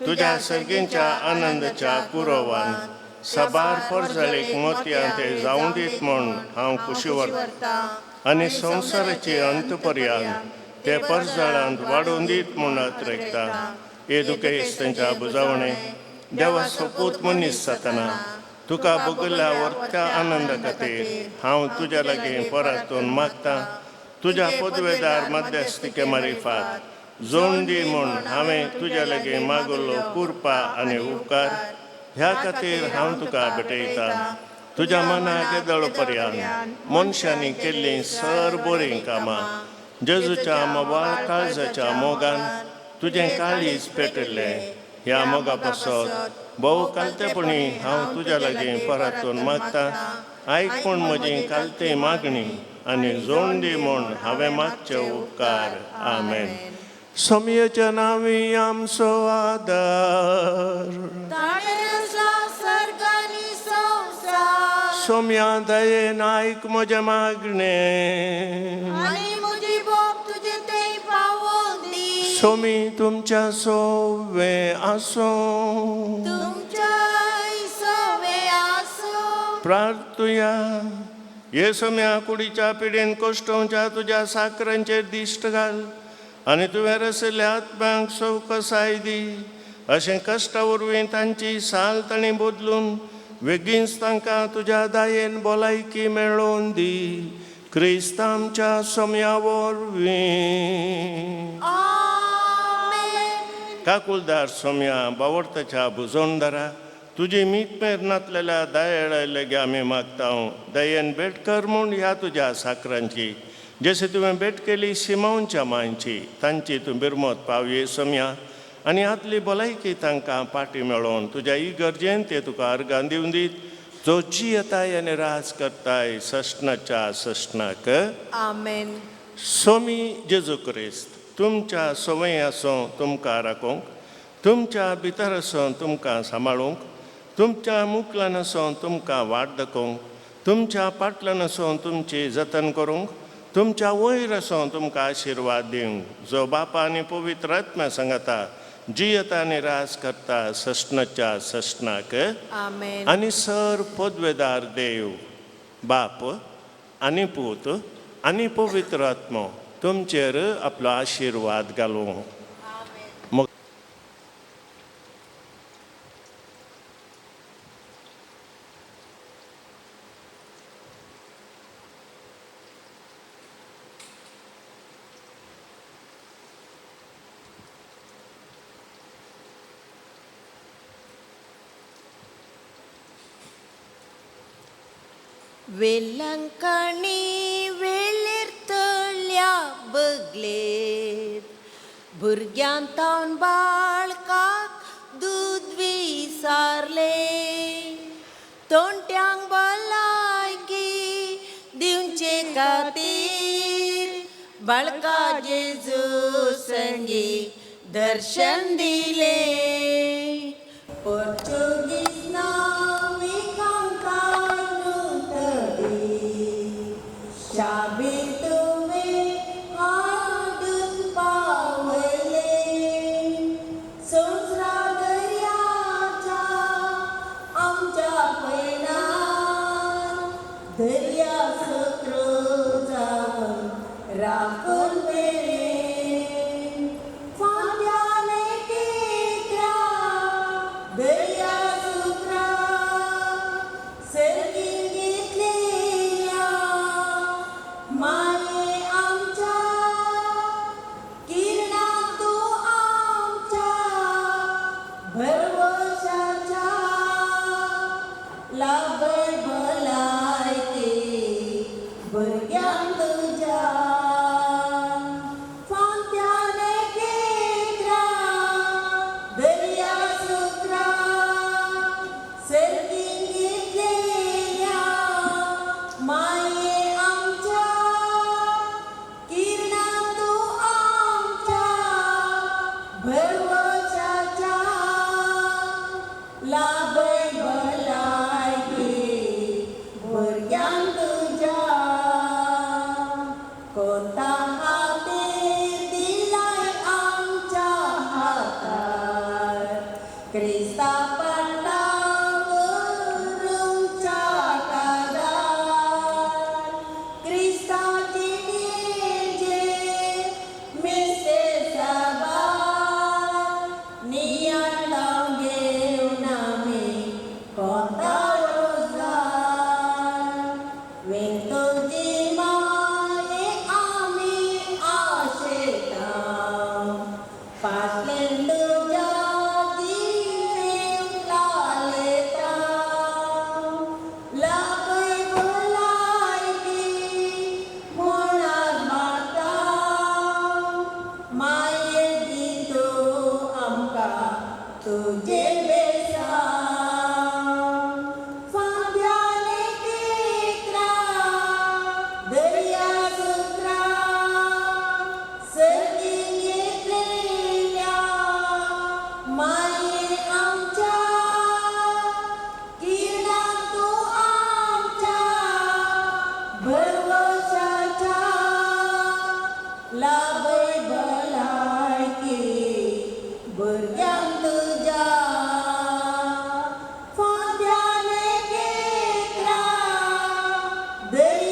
तुज्या सर्गींच्या आनंदाच्या कुरोवान साबार परजळीक मोतयां ते जावं दीत म्हूण हांव खुशी व्हरता आनी संवसाराचे अंत पर्यंत ते परजळांत वाडोवन दीत म्हूण अत्रेकता. हे दुखेस तांच्या बुजावणे देवा सोपूत मनीस जातना तुका बगल्या व्हरत्या आनंदा खातीर हांव तुज्या लागीं परतून मागता. तुज्या पदवेदार मध्यस्थिके मारिफात जोड दी म्हूण हांवें तुज्या लागीं मागल्लो कुरपा आनी उपकार ह्या खातीर हांव तुका भेटयता. तुज्या मनाक येदोळ पर्यंत मनशांनी केल्लीं सर बरीं कामां जेजूच्या मोबाळ काळजाच्या मोगान तुजें काळीज पेटिल्लें. ह्या मोगा पासत भोव कालतेपणी हांव तुज्या लागीं परतून मागता. आयक पूण म्हजी कालती मागणी आनी जोड दी म्हूण हांवें मागचे उपकार. आमेन. सोमयेच्या नांवी आमचो आदार, सोम्या दयेन आयक म्हजें मागणें, सोमी तुमच्या सोवे आसूं. प्रार्थुया. हे सम्या कुडीच्या पिडेन कोश्टोवच्या तुज्या साकरांचेर दिश्ट घाल आनी तुवें रसयल्ल्या आत्म्यांक सवकसाय दी. अशें कश्टा वरवीं तांची साल तांणी बदलून बेगीनच तांकां तुज्या दायेन भलायकी मेळोवन दी. क्रिस्त आमच्या सम्या वरवीं. काकुलदार सोम्या, बावडताच्या भुजोणदारा, तुजी मीत मेर नातलेल्या दयाळा लेगी आमी मागता. दयेन भेट कर म्हूण ह्या तुज्या साकरांची, जशें तुवें भेट केली सिमांवच्या मांयची. तांची तूं बिरमत पावये सोम्या आनी आतली भलायकी तांकां पाटी मेळोवन तुज्या इगर्जेन ते तुका अर्गां दिवन दीत, जो जियेताय आनी राज करताय सश्णाच्या सश्णाक. आमेन. सोमी जेजू क्रिस्त तुमच्या संवय आसूं तुमकां राखूंक, तुमच्या भितर आसून तुमकां सांबाळूंक, तुमच्या मुकल्यान आसून तुमकां वाट दाखोवंक, तुमच्या पाटल्यान आसून तुमची जतन करूंक, तुमच्या वयर आसून तुमकां आशिर्वाद दिवंक, जो बापा आनी पवित्र आत्म्या सांगता जियेता आनी राज करता सश्णाच्या सश्णाक. आमेन. आनी सर पदवेदार देव बाप आनी पूत आनी पवित्र आत्मो तुमचेर आपलो आशिर्वाद घालूं. वेलंकणी वेलेर तळ्या बगलेर भुरग्यां तावन बाळकाक दूद विसारले, तोंट्यांक भलायकी दिवचे खातीर बाळका जेजू संगी दर्शन दिले. पोर्चुगीज नाविकांक शाबी तुवें हाडून पावयले, संवसार दर्याच्या आमच्या पयणान दर्या सत्रो जावन राखून मेरेन. फांद्याने केत्रा दर्या सुत्रा सर्गी घेतलेल्या माये आमच्या किरणा तूं आमच्या भरवशाच्या लाभय भलायकी भुरग्यांक तुज्या. फांत्याने केत्रा दर्या सुत्रा सर्गी घेतलेल्या माये आमच्या किरणा तूं आमच्या भरवशाच्या लाभय भलायकी भुरग्यांक तुज्या. कोणता हातीर दिलाय आमच्या हातार क्रिस्ता पाटावरुंच्या कादार, क्रिस्ताची जे मिस्ते साबार नियाळां घेवन आमी कोंता रोजार वेंतोजी माये आमी आशेता फाटल्यान तुज्या जीव लालेता लाभय भलायकी म्हूण मागता माये दी तूं आमकां तुजें बेसांव. फांद्याने केत्रा दर्या सुत्रा सर्गी घेतलेल्या माये आमच्या किरणा तूं आमच्या भरवशाच्या लाभय भलायकी भुरग्यांक तुज्या. फांद्याने केत्रा दर्या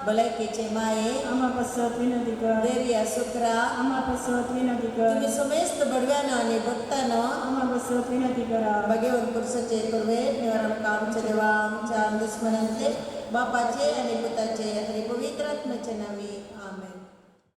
भलायकेचे माये, आमा पासत विनंती कर. देरिया सुक्रा, आमा पासत विनंती कर. तुम्ही समेस्त बडव्यानो आणि भक्तांनो, आमा पासत विनंती करा. भगवंत पुरुषाचे कृपे निवारण आमच्या देवा आमच्या दुश्मनांचे बापाचे आणि पुताचे आणि पवित्र आत्म्याच्या नावे आमेन.